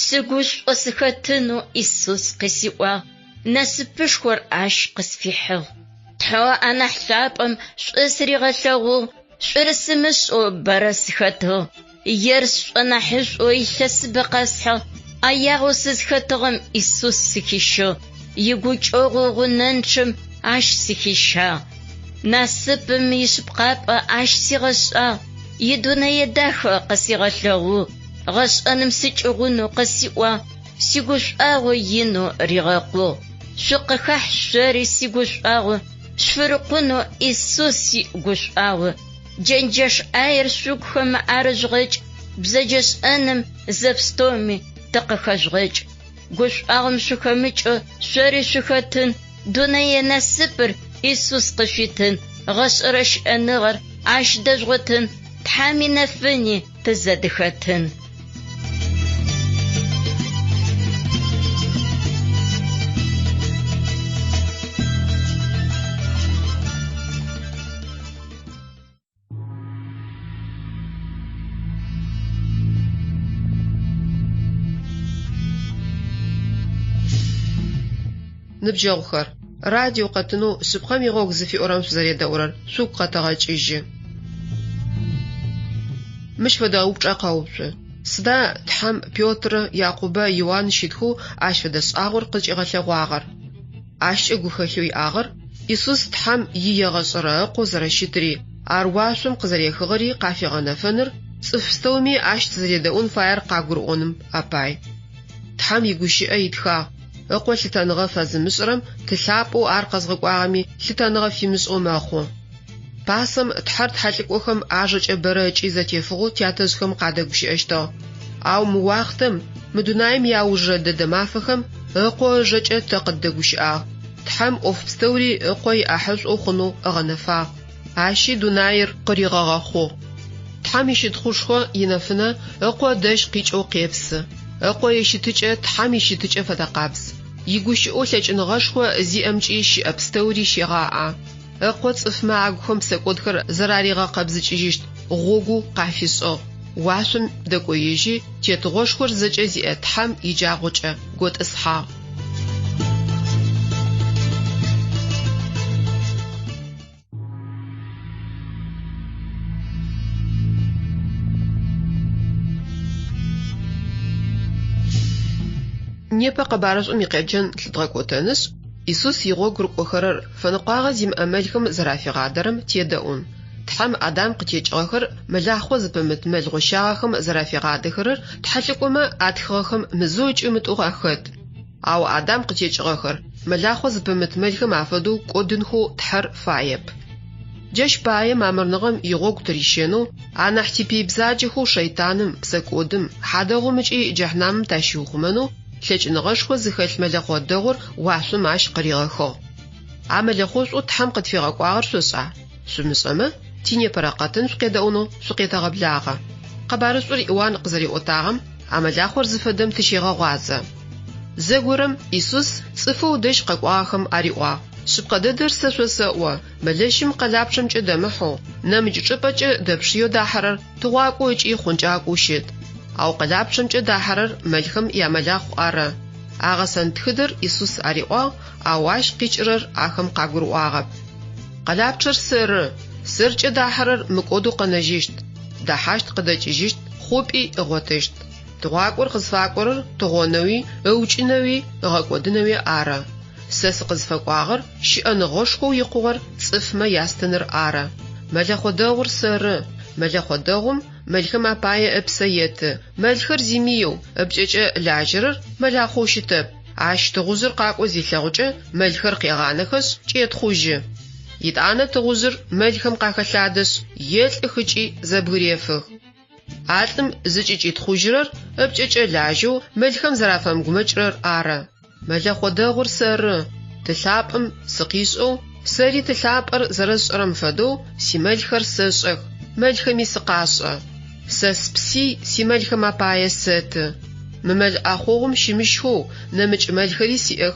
Сыгушӏо сыхэтынэу Исус къысиӏуагъ, Насыпышхор ащ къысфихьыгъ. Тхьэу анахь лъапӏэм шӏу сыригъэлъэгъугъ, Шӏур сымышӏэу бэрэ сыхэтыгъ. Ер сшӏонахьышӏоу илъэсыбэ къэсхьыгъ, ӏэягъэу сызхэтыгъэм Исус сыхищыгъ, игукӏэгъу гъунэнчъэм ащ сыхищагъ. Насыпым ишъыпкъапӏэ ащ сигъэшӏагъ, идунэе дахэ къысигъэлъэгъугъ, гъэшӏэным сыкӏыгъунэу къысиӏуагъ, сигушӏуагъо инэу ригъэкъугъ. Шъукъыхахь шъори сигушӏуагъо, шъуфырыкъунэу Исус игушӏуагъо. Джэнджэш ӏаер шъугухэм арыжъугъэкӏ, бзэджэшӏэным зэпстэуми тыкъыхэжъугъэкӏ. Гушӏуагъом шъухэмыкӏэу шъори шъухэтын, дунэе насыпыр Исус къышъуитын, гъэшӏэрэ щыӏэныгъэр ащ дэжъугъотын, Тхьэм инэфыни тызэдыхэтын. Ныбджэгъухэр, радио къэтынэу Шъыпкъэм игъогу зыфиӏорэм шъузэредэӏурэр шъугу къэтэгъэкӏыжьы. Мыщ фэдэ упчӏэ къэуцу. Сыда Тхьэм Петрэ, Якъубэ, Иуан щытхэу ащ фэдэ шӏагъор къызкӏигъэлъэгъуагъэр? Ащкӏэ гухэлъэу иӏагъэр Исус Тхьэм иегъэшӏэрэ Ыкъоу зэрэщытри, ар уашъом къызэрехыгъэри къафигъэнэфэныр, цӏыф пстэуми ащ тызэредэӏун фаер къагурыӏоным апай. Тхьэм игущыӏэ итхагъ, Ыкъо лъытэныгъэ фэзымышӏырэм Ты лъапӏэу ар къэзгъэкӏуагъэми лъытэныгъэ фимышӏэу мэхъу. Пасэм Тхьэр тхьэлӏыкӏохэм ажэкӏэ бэрэ ыкӏи зэтефыгъэу тятэжъхэм къадэгущыӏэщтыгъ. Ау мы уахътэм, мы дунаим иаужырэ дэдэ мафэхэм, Ыкъо ыжэкӏэ тэ къыддэгущыӏагъ. Тхьэм ӏоф пстэури Ыкъо иӏахьышӏоу хъунэу ыгъэнэфагъ, ащи дунаир къыригъэгъэхъугъ. Тхьэм ищытхъушхо инэфынэ Ыкъо дэжь къикӏэу къепсы. Ыкъо ищытыкӏэ Тхьэм ищытыкӏэ фэдэкъабз. Игущыӏэу лъэкӏыныгъэшхо зиӏэмкӏи щыӏэ пстэури щегъаӏэ. Ыкъо цӏыфмэ агухэм псэкӏодхэр зэраригъэкъэбзыкӏыжьыщт гъогу къафишӏыгъ. Уашъом дэкӏоежьи, тетыгъошхор зэкӏэ зиӏэ Тхьэм иджабгъукӏэ готӏысхьагъ. Непэ къэбарышӏум икъеджэн лъыдгъэкӏотэнышъ, Исус игъогу рыкӏохэрэр фэныкъуагъэ зимыӏэ мэлхэм зэрафигъадэрэм тедэӏун. Тхьэм Адам къытекӏыгъэхэр мэлахъо зыпымыт мэл гъощагъэхэм зэрафигъадэхэрэр тхьэлӏыкӏомэ атхыгъэхэм мызэу ыкӏи мытӏоу ахэт. Ау Адам къытекӏыгъэхэр мэлахъо зыпымыт мэлхэм афэдэу кӏодынхэу Тхьэр фаеп. Джащ пае мамырныгъэм игъогу тырищэнэу, анахь типый бзаджэхэу шэйтаным, псэкӏодым, хьадэгъум ыкӏи джэхьнамым тащиухъумэнэу лъэкӏыныгъэшхо зыхэлъ мэлэхъо дэгъур уашъом ащ къыригъэхыгъ. А мэлэхъошӏоу Тхьэм къытфигъэкӏуагъэр шъошӏа? Шъумышӏэмэ, тинепэрэ къэтын шъукъедэӏунэу шъукъетэгъэблагъэ. Къэбарышӏур Иуан къызэриӏотагъэм а мэлахъор зыфэдэм тыщегъэгъуазэ. Зэгорэм Исус цӏыфэу ыдэжь къэкӏуагъэхэм ариӏуагъ, Шъыпкъэ дэдэр сэ шъосэӏо, мэлэщым къэлапчъэмкӏэ дэмыхьэу, нэмыкӏ чӏыпӏэкӏэ дэпшыеу дахьэрэр тыгъуакӏоу ыкӏи хъункӏакӏоу щыт. Ау къэлапчъэмкӏэ дахьэрэр мэлхэм ямэлахъу ары. А гъэсэн тхыдэр Исус ариӏуагъ, ау ащ къикӏырэр ахэм къагурыӏуагъэп. Къэлапчъэр сэры, сэркӏэ дахьэрэр мыкӏодэу къэнэжьыщт, дэхьащт къыдэкӏыжьыщт, хъупӏи ыгъотыщт. Тыгъуакӏор къызфакӏорэр тыгъонэуи, ыукӏынэуи, ыгъэкӏодынэуи ары. Сэ сыкъызфэкӏуагъэр щыӏэныгъэшхоу икъугъэр цӏыфмэ ястыныр ары. Мэлэхъо дэгъур сэры. Мэлэхъо дэгъум мэлхэм апае ыпсэ еты. Мэлхэр зимыеу, ыпкӏэкӏэ лажьэрэр мэлахъоу щытэп. Ащ тыгъужъыр къакӏо зилъэгъукӏэ, мэлхэр къегъанэхэшъ, кӏетхъужьы. Етӏанэ тыгъужъыр мэлхэм къахэлъадэшъ, елӏых ыкӏи зэбгырефых. А лӏым зыкӏыкӏитхъужьырэр ыпкӏэкӏэ лажьэу мэлхэм зэрафэмыгумэкӏырэр ары. Мэлэхъо дэгъур сэры, Ты лъапӏэм сыкъишӏэу, сэри Ты лъапӏэр зэрэсшӏэрэм фэдэу симэлхэр сэшӏэх, мэлхэми сыкъашӏэ. Сэ спси симэлхэм апае сэты. Мы мэл ӏахъогъум щымыщхэу нэмыкӏ мэлхэри сиӏэх,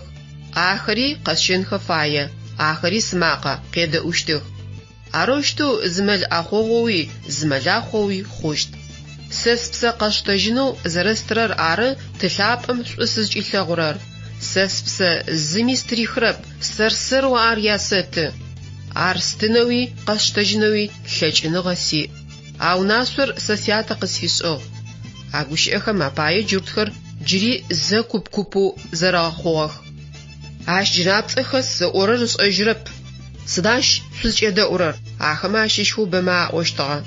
ахэри къэсщэнхэ фае, ахэри сымакъэ къедэӏущтых. Арэущтэу зы мэл ӏахъогъоуи зы мэлахъоуи хъущт. Сэ спсэ къэсштэжьынэу зэрэстырэр ары Ты лъапӏэм шӏу сызкӏилъэгъурэр. Сэ спсэ зыми стырихырэп, сэр-сэрэу ар ясэты. Ар стынэуи къэсштэжьынэуи лъэкӏыныгъэ сиӏ. А унашъор сэ Сятэ къысфишӏыгъ. А гущыӏэхэм апае джуртхэр джыри зэ куп-купэу зэрэгъэхъугъэх. Ащ джынапцӏэ хэс ыӏорэр ышӏэжьырэп. Сыда ащ шъузкӏедэӏурэр? Ахэмэ ащыщхэу бэмэ аӏощтыгъэ.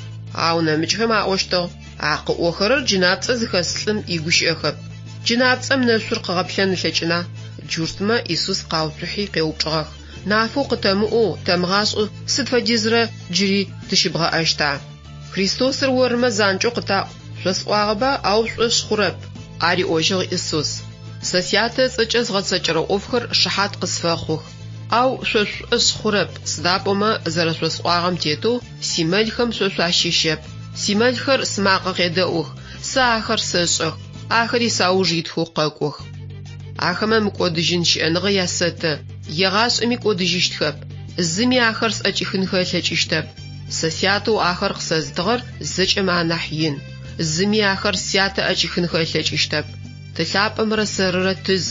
Ау нэмыкӏхэм аӏощтыгъ, А къыӏохэрэр джынапцӏэ зыхэс лӏым игущыӏэхэп. Джынапцӏэм нэшъур къыгъэплъэн ылъэкӏына? Джуртмэ Исус къауцухьи къеупчӏыгъэх, Нафэу къытэмыӏоу, тэмыгъашӏэу сыд фэдизрэ джыри тыщыбгъэӏэщта? Христосыр ормэ занкӏэу къытаӏу, шъосӏуагъэба, ау шъушӏошъ хъурэп, ариӏожьыгъ Исус. Сэ Сятэ ыцӏэкӏэ згъэцэкӏэрэ ӏофхэр шыхьат къысфэхъух. Ау шъо шъушӏошъ хъурэп, сыда пӏомэ зэрэшъосӏуагъэм тетэу симэлхэм шъо шъуащыщэп. Симэлхэр сымакъэ къедэӏух, сэ ахэр сэшӏэх, ахэри сауж итхэу къэкӏох. Ахэмэ мыкӏодыжьын щыӏэныгъэ ясэты, егъашӏэми кӏодыжьыщтхэп, зыми ахэр сӏэкӏихынхэ ылъэкӏыщтэп. Сэ Сятэу ахэр къысэзытыгъэр зэкӏэмэ анахь ин. Зыми ахэр Сятэ ӏэкӏихынхэ ылъэкӏыщтэп. Ты лъапӏэмрэ сэрырэ тыз.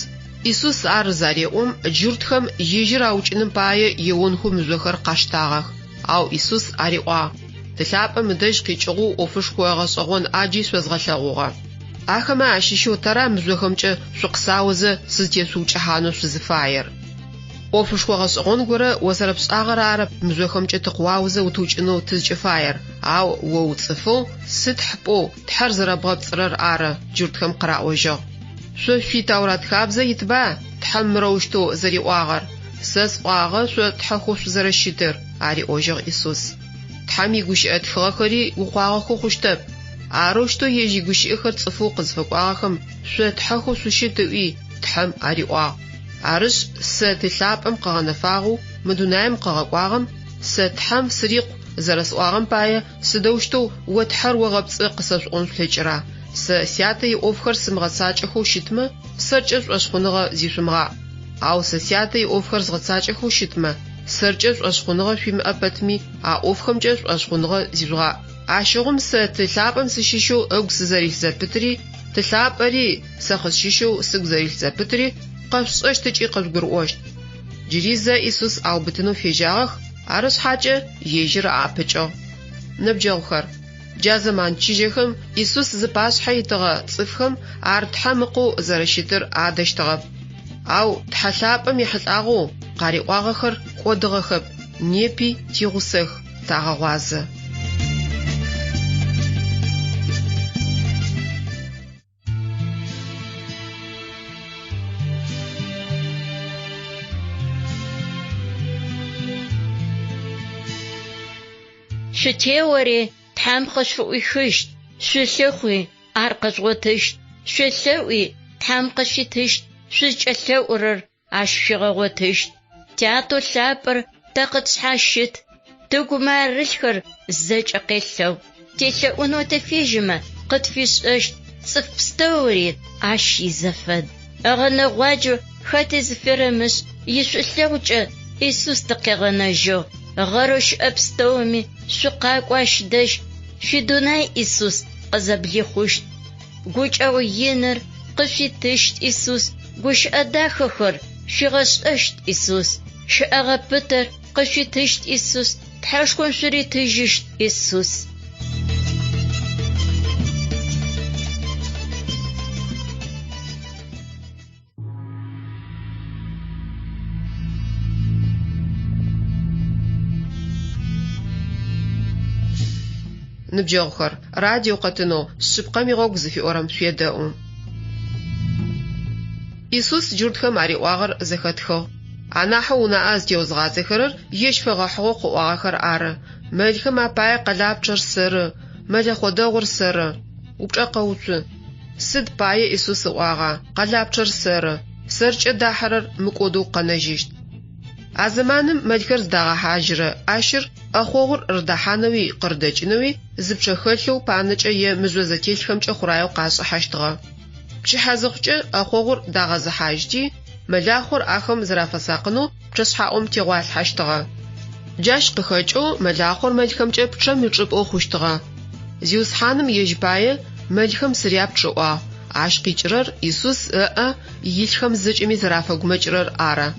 Исус ар зареӏом, джуртхэм ежьыр аукӏыным пае еонхэу мыжъохэр къаштагъэх. Ау Исус ариӏуагъ, Ты лъапӏэм ыдэжь къикӏыгъэу ӏофышхо гъэшӏэгъон ӏаджи шъозгъэлъэгъугъэ. Ахэмэ ащыщэу тэра мыжъохэмкӏэ шъукъысаозэ сызтешъуукӏыхьанэу шъузыфаер? ӏофышхо гъэшӏэгъон горэ о зэрэпшӏагъэр арэп мыжъохэмкӏэ тыкъыуаозэ утыукӏынэу тызкӏыфаер, ау о уцӏыфэу, сытхь пӏоу Тхьэр зэрэбгъэпцӏырэр ары, джуртхэм къыраӏожьыгъ. Шъо шъуи Тэурат хабзэ итба Тхьэм мырэущтэу зэриӏуагъэр, Сэ сӏуагъэ шъо тхьэхэу шъузэрэщытыр, ариӏожьыгъ Исус. Тхьэм игущыӏэ тхыгъэхэри укъуагъэхэу хъущтэп. Арэущтэу ежь игущыӏэхэр цӏыфэу къызфэкӏуагъэхэм шъо тхьэхэу шъущыт ыӏуи, Тхьэм ариӏуагъ. Арышъ, сэ Ты лъапӏэм къыгъэнэфагъэу мы дунаим къыгъэкӏуагъэм, Сэ Тхьэм сырикъу зэрэсӏуагъэм пае сыдэущтэу о Тхьэр огъэпцӏы къысэшъуӏон шъулъэкӏыра? Сэ Сятэ иӏофхэр сымыгъэцакӏэхэу щытмэ, сэркӏэ шӏошъхъуныгъэ зишъумыгъаӏ. Ау сэ Сятэ иӏофхэр згъэцакӏэхэу щытмэ, сэркӏэ шӏошъхъуныгъэ шъуимыӏэ пэтми, а ӏофхэмкӏэ шӏошъхъуныгъэ зижъугъаӏ. Ащыгъум сэ Ты лъапӏэм сыщыщэу ыгу сызэрилъ зэпытри, Ты лъапӏэри сэ къысщыщэу сыгу зэрилъ зэпытри къэшъушӏэщт ыкӏи къыжъугурыӏощт. Джыри зэ Исус аубытынэу фежьагъэх, ары шъхьакӏэ ежьыр аӏэпыкӏыгъ. Ныбджэгъухэр, джа зэман чыжьэхэм Исус зыпашъхьэ итыгъэ цӏыфхэм ар Тхьэм Ыкъоу зэрэщытыр адэщтыгъэп. Ау Тхьэ лъапӏэм ехьылӏагъэу къариӏуагъэхэр кӏодыгъэхэп, непи тигъусэх, тагъэгъуазэ. Шъутеори, Тхьэм къышъуфыӏуихыщт, шъулъыхъуи, ар къэжъугъотыщт, шъуелъэӏуи, Тхьэм къышъуитыщт, шъузкӏэлъэӏурэр ащ шъуигъэгъотыщт. Тятэу лъапӏэр тэ къытшъхьащыт, тыгумэ арылъхэр зэкӏэ къелъэгъу. Телъэӏунэу тыфежьэмэ, къытфишӏэщт, цӏыф пстэури ащ изэфэд. Ыгъэнэгъуаджэу хэти зыферэмышӏ, ишӏулъэгъукӏэ Исус тыкъегъэнэжьыгъ. Гъэрэу щыӏэ пстэуми шъукъакӏо ащ дэжь, шъуидунай Исус къызэблихъущт. Гукӏэгъу иныр къышъуитыщт Исус, гущыӏэ дахэхэр шъуигъэшӏэщт Исус. Щэӏэгъэ пытэр къышъуитыщт Исус, Тхьэшхом шъуритыжьыщт Исус. Ныбджэгъухэр, радио къэтынэу Шъыпкъэм игъогу зыфиӏорэм шъуедэӏу. Исус джуртхэм ариӏуагъэр зэхэтхыгъ. Анахьэу унаӏэ зытеозгъадзэхэрэр ежь фэгъэхьыгъэу къыӏуагъэхэр ары, Мэлхэм апае къэлапчъэр сэры, мэлэхъо дэгъур сэры. Упчӏэ къэуцу. Сыд пае Исус ыӏуагъа, Къэлапчъэр сэры, сэркӏэ дахьэрэр мыкӏодэу къэнэжьыщт? А зэманым мэлхэр зыдагъэхьажьырэ ӏащыр ӏэхъогъур рыдэхьанэуи къырыдэкӏынэуи зы пчъэ хэлъэу панэкӏэ е мыжъо зэтелъхэмкӏэ хъураеу къашӏыхьэщтыгъэ. Пчыхьэ зыхъукӏэ ӏэхъогъур дагъэзыхьажьти, мэлахъор ахэм зэрафэсакъынэу пчъэшъхьаӏум тегъуалъхьэщтыгъэ. Джащ къыхэкӏэу мэлахъор мэлхэмкӏэ пчъэм ичӏыпӏэу хъущтыгъэ. Зиусхьаным ежь пае мэлхэм сыряпчъ ыӏуагъ, ащ къикӏырэр Исус ыӏэ илъхэм зэкӏэми зэрафэгумэкӏырэр ары.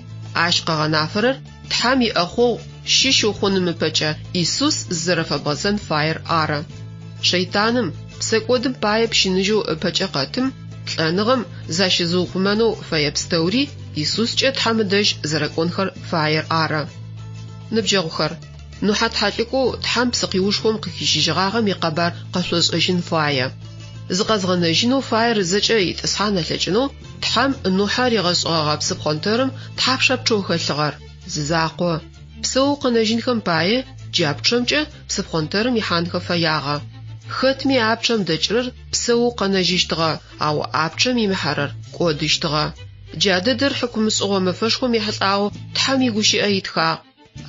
Ащ къыгъэнафэрэр Тхьэм иӏэхъогъу щыщ ухъуным ыпэкӏэ Исус зызэрэфэбгъэзэн фаер ары. Шэйтаным, псэкӏодым пае пщыныжьэу ыпэкӏэ къэтым, лӏэныгъэм защызыухъумэнэу фэе пстэури Исускӏэ Тхьэм ыдэжь зэрэкӏонхэр фаер ары. Ныбджэгъухэр, Нухьэ тхьэлӏыкӏоу Тхьэм псыкъиушхом къыхищыжьыгъагъэм икъэбар къэшъошӏэжьын фае. Зыкъэзгъэнэжьынэу фаер зэкӏэ итӏысхьан ылъэкӏынэу Тхьэм Нухьэ ригъэшӏыгъэгъэ псыпхъонтэрым тхьапша пчъэу хэлъыгъэр? Зы закъо. Псэоу къэнэжьынхэм пае джа пчъэмкӏэ псыпхъонтэрым ихьанхэ фэягъэ. Хэтми а пчъэм дэкӏырэр псэоу къэнэжьыщтыгъэ, ау а пчъэм имыхьэрэр кӏодыщтыгъэ. Джа дэдэр хьыкумышӏыгъо мэфэшхом ехьылӏагъэу Тхьэм игущыӏэ итхагъ.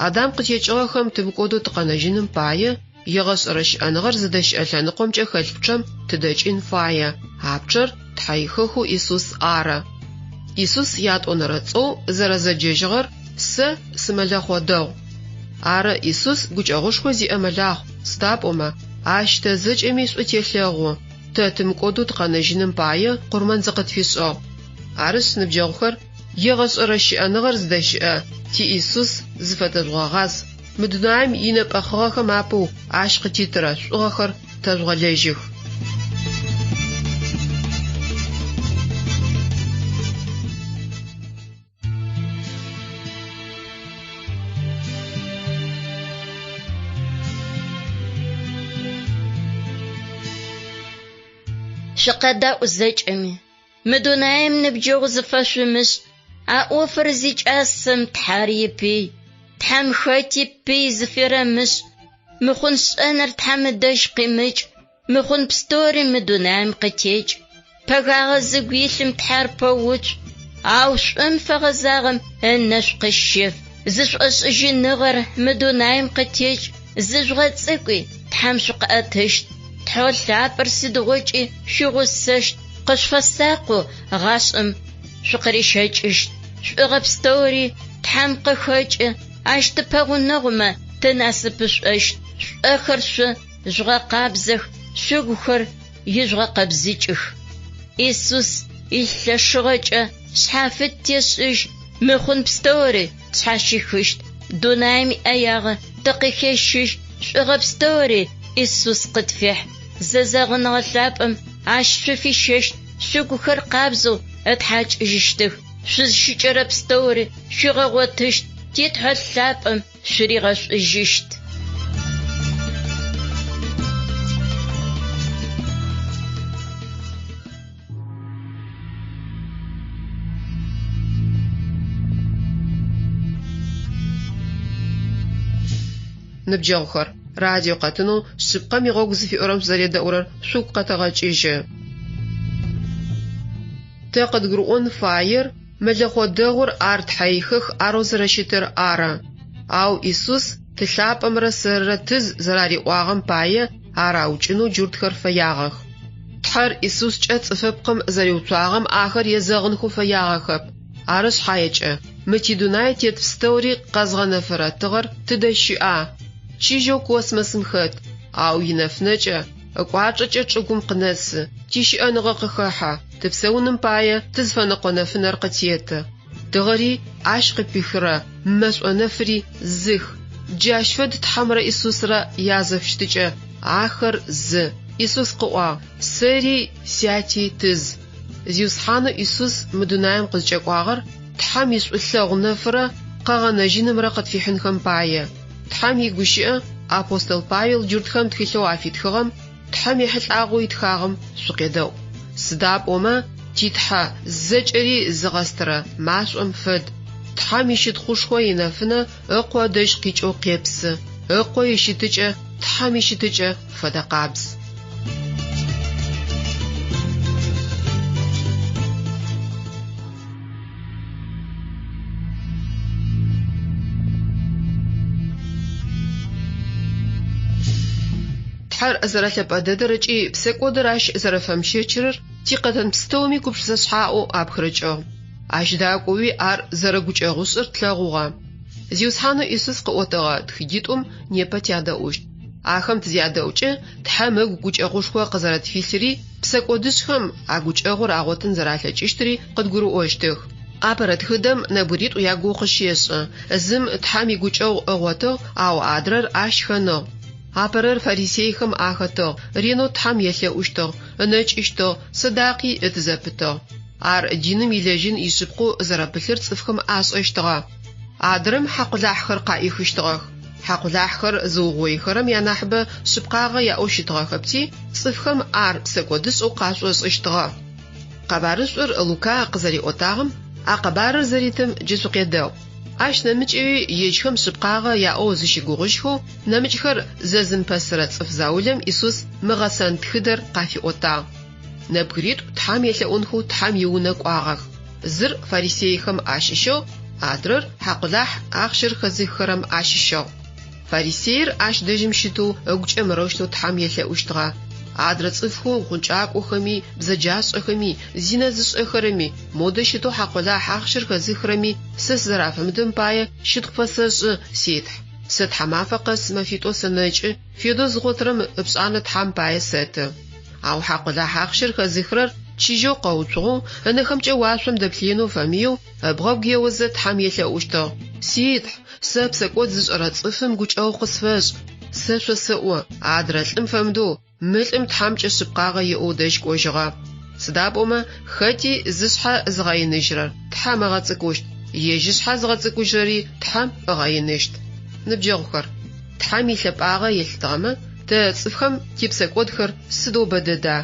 Адам къытекӏыгъэхэм тымыкӏодэу тыкъэнэжьыным пае, егъэшӏэрэ щыӏэныгъэр зыдэщыӏэ лъэныкъомкӏэ хэлъ пчъэм тыдэкӏын фае, а пчъэр Тхьэ ихэхэу Исус ары. Исус ятӏонэрэ цӏэу зэрэзэджэжьыгъэр Сэ сымэлэхъо дэгъу. Ары, Исус гукӏэгъушхо зиӏэ мэлахъу, сыда пӏомэ, Ащ тэ зэкӏэми шӏу телъэгъу, тэ тымыкӏодэу тыкъэнэжьыным пае къурмэн зыкъытфишӏыгъ. Арышъ, ныбджэгъухэр, Егъэшӏэрэ щыӏэныгъэр зыдэщыӏэ ти Исус зыфэтэжъугъэгъаз, мы дунаим инэпӏэхъыгъэхэм апэу Ащ къытитырэ шӏугъэхэр тэжъугъэлэжьых. Шъукъэдаӏу зэкӏэми. Мы дунаим ныбджэгъу зыфэшъумышӏ, а ӏофыр зикӏасэм Тхьэр ипый. Тхьэм хэти пый зыферэмышӏ. Мыхъун шӏэныр Тхьэм ыдэжь къимыкӏ, мыхъун пстэури мы дунаим къытекӏ. Пэгагъэ зыгу илъым Тхьэр пэуцу. Ау шӏум фэгъэзагъэм ынэшӏу къысщеф. Зышӏошӏыжьыныгъэр мы дунаим къытекӏ, зыжъугъэцӏыкӏуи, Тхьэм шъукъыӏэтыщт. Тхьэу лъапӏэр сыдигъокӏи шъуигъусэщт, къышъуфэсакъэу гъашӏэм шъукъырищэкӏыщт. Шӏугъэ пстэури Тхьэм къыхэкӏы, ащ тыпэгъунэгъумэ тынасыпышӏощт. Шъуӏэхэр шъо жъугъэкъабзэх, шъугухэр ижъугъэкъэбзыкӏых. Исус илъэшыгъэкӏэ шъхьафит тешӏыжь, мыхъун пстэури тшъхьащихыщт. Дунаим иӏэягъэ тыкъыхещыжь, шӏугъэ пстэури Исус къытфехь. Зэзэгъыныгъэ лъапӏэм ащ шъуфищэщт, шъугухэр къабзэу ытхьакӏыжьыщтых. Шъузщыкӏэрэ пстэури шъуигъэгъотыщт, ти Тхьэ лъапӏэм шъуригъэшӏужьыщт. Ныбджэгъухэр, радио къэтынэу Шъыпкъэм игъогу зыфиӏорэм шъузэредэӏурэр шъугу къэтэгъэкӏыжьы. Тэ къыдгурыӏон фаер мэлэхъо дэгъур ар Тхьэихэх арэу зэрэщытыр ары. Ау Исус Ты лъапӏэмрэ сэррэ тыз зэрариӏуагъэм пае ар аукӏынэу джуртхэр фэягъэх. Тхьэр Исускӏэ цӏыфыпкъым зэриуцуагъэм ахэр езэгъынхэу фэягъэхэп. Ары шъхьаекӏэ, мы тидунай тет пстэури къэзгъэнэфырэ тыгъэр тыдэ щыӏа? Чыжьэу космосым хэт, ау инэфынэкӏэ, ыкӏуачӏэкӏэ чӏыгум къынэсы, тищыӏэныгъэ къыхэхьэ, тыпсэуным пае тызфэныкъо нэфынэр къытеты. Тыгъэри, ащ къыпихырэ мэшӏо нэфыри зых. Джащ фэд Тхьэмрэ Исусрэ язэфыщытыкӏэ, ахэр зы. Исус къыӏуагъ, Сэри Сяти тыз. Зиусхьанэу Исус мы дунаим къызкӏэкӏуагъэр Тхьэм ишӏулъэгъу нэфырэ къэгъэнэжьынымрэ къытфихьынхэм пае. Тхьэм игущыӏэ апостол Павел джуртхэм тхылъэу афитхыгъэм Тхьэм ехьылӏагъэу итхагъэм шъукъедэӏу. Сыда пӏомэ ти Тхьэ зэкӏэри зыгъэстырэ машӏом фэд. Тхьэм ищытхъушхо инэфынэ Ыкъо дэжь къикӏэу къепсы, Ыкъо ищытыкӏэ Тхьэм ищытыкӏэ фэдэ къабз. Тхьэр зэрэлъэпӏэ дэдэр ыкӏи псэкӏодыр ащ зэрэфэмыщэчырэр тикъэтын пстэуми гупшысэ шъхьаӏэу апхырыкӏыгъ. Ащ дакӏоуи ар зэрэгукӏэгъушӏыр тлъэгъугъэ. Зиусхьанэу Исус къыӏотэгъэ тхыдитӏум непэ тядэӏущт. Ахэм тызядэӏукӏэ, Тхьэм ыгу гукӏэгъушхо къызэрэтфилъыри, псэкӏодышӏхэм а гукӏэгъур агъотын зэралъэкӏыщтыри къыдгурыӏощтых. Апэрэ тхыдэм нэбгыритӏу ягугъу къыщешӏы. Зым Тхьэм игукӏэгъу ыгъотыгъ, ау адрэр ащ хэныгъ. Апэрэр фарисейхэм ахэтыгъ, ренэу Тхьэм елъэӏущтыгъ, ынэкӏыщтыгъ, сэдакъи ытызэпытыгъ. Ар диным илэжьын ишъыпкъэу зэрэпылъыр цӏыфхэм ашӏэщтыгъэ. Адрэм хьакъулахьхэр къаӏихыщтыгъэх. Хьакъулахьхэр зыугъоихэрэм янахьыбэ шъыпкъагъэ яӏэу щытыгъэхэпти, цӏыфхэм ар псэкӏодышӏэу къашӏошӏыщтыгъэ. Къэбарышӏур Лука къызэриӏотагъэм а къэбарыр зэритым джы шъукъедэӏу. Ащ нэмыкӏэуи ежьхэм шъыпкъагъэ яӏэу зыщыгугъыжьхэу нэмыкӏхэр зэзымыпэсырэ цӏыф заулэм Исус мы гъэсэн тхыдэр къафиӏотагъ. Нэбгыритӏу Тхьэм елъэӏунхэу Тхьэм иунэ кӏуагъэх. Зыр фарисейхэм ащыщыгъ, адрэр хьакъулахь ахъщэр хэзыххэрэм ащыщыгъ. Фарисеир ащ дэжьым щытэу ыгукӏэ мырэущтэу Тхьэм елъэӏущтыгъэ, Адрэ цӏыфхэу хъункӏакӏохэми, бзэджашӏэхэми, зинэ зышӏэхэрэми, модэ щытэу хьакъулахь ахъщэр хэзыхырэми сэ сызэрафэмыдэм пае щытхъу пфэсэшӏы, си Тхь. Сэ тхьамафэ къэс мэфитӏо сэнэкӏы, федэу згъотырэм ыпшӏанэ Тхьэм пае сэты. Ау хьакъулахь ахъщэр хэзыхырэр чыжьэу къэуцугъэу, ынэхэмкӏэ уашъом дэплъыенэу фэмыеу, ыбгъэгу еозэ Тхьэм елъэӏущтыгъ, Си Тхь, сэ псэкӏод зышӏэрэ цӏыфым гукӏэгъу къысфэшӏ. Сэ шъосэӏо, адрэ лӏым фэмыдэу, мы лӏым Тхьэмкӏэ шъыпкъагъэ иӏэу дэжь кӏожьыгъэ. Сыда пӏомэ, хэти зышъхьэ зыгъэиныжьырэр Тхьэм ыгъэцӏыкӏущт, ежь ышъхьэ зыгъэцӏыкӏужьырэри Тхьэм ыгъэиныщт. Ныбджэгъухэр, Тхьэм илъэпӏагъэ елъытыгъэмэ, тэ, цӏыфхэм, типсэкӏодхэр сыдэу бэ дэда!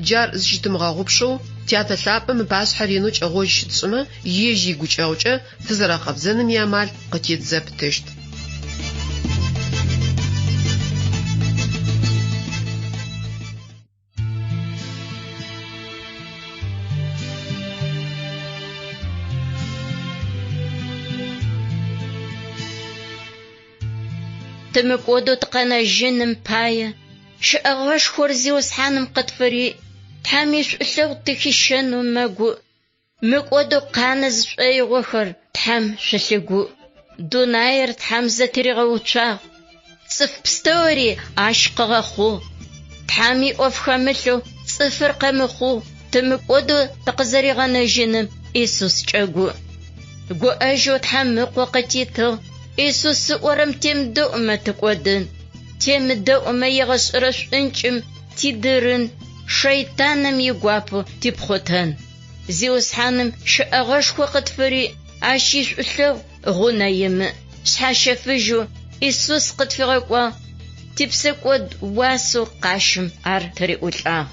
Джар зыщытымыгъэгъупшэу, Тятэ лъапӏэм ыпашъхьэ ренэу кӏэгъожь щытшӏымэ, ежь игукӏэгъукӏэ тызэрэгъэкъэбзэным иамал къытит зэпытыщт. Тымыкӏодэу тыкъэнэжьыным пае щыӏэгъэшхор Зиусхьаным къытфыриӏ, Тхьэм ишӏулъэгъу тыхищэнэу мэгуӏ. Мыкӏодэу къанэ зышӏоигъохэр Тхьэм шъулъыгуӏ. Дунаир Тхьэм зэтыригъэуцуагъ, цӏыф пстэури ащ къыгъэхъугъ. Тхьэм иӏоф хэмылъэу цӏыфыр къэмыхъугъ, тымыкӏодэу тыкъызэригъэнэжьыным Исус кӏэгуӏ. Гуӏэжьэу Тхьэм Ыкъо къытитыгъ, Исус ыӏорэм темыдэӏумэ тыкӏодын, темыдэӏумэ егъэшӏэрэ шӏункӏым тидырын, шэйтаным игуапэу типхъотэн. Зиусхьаным щэӏэгъэшхо къытфыриӏ, ащ ишӏулъэгъу гъунэ имыӏ. Шъхьащэфыжьэу Исус къытфигъэкӏуагъ, типсэкӏод уасэу къащым ар тыриӏулӏагъ.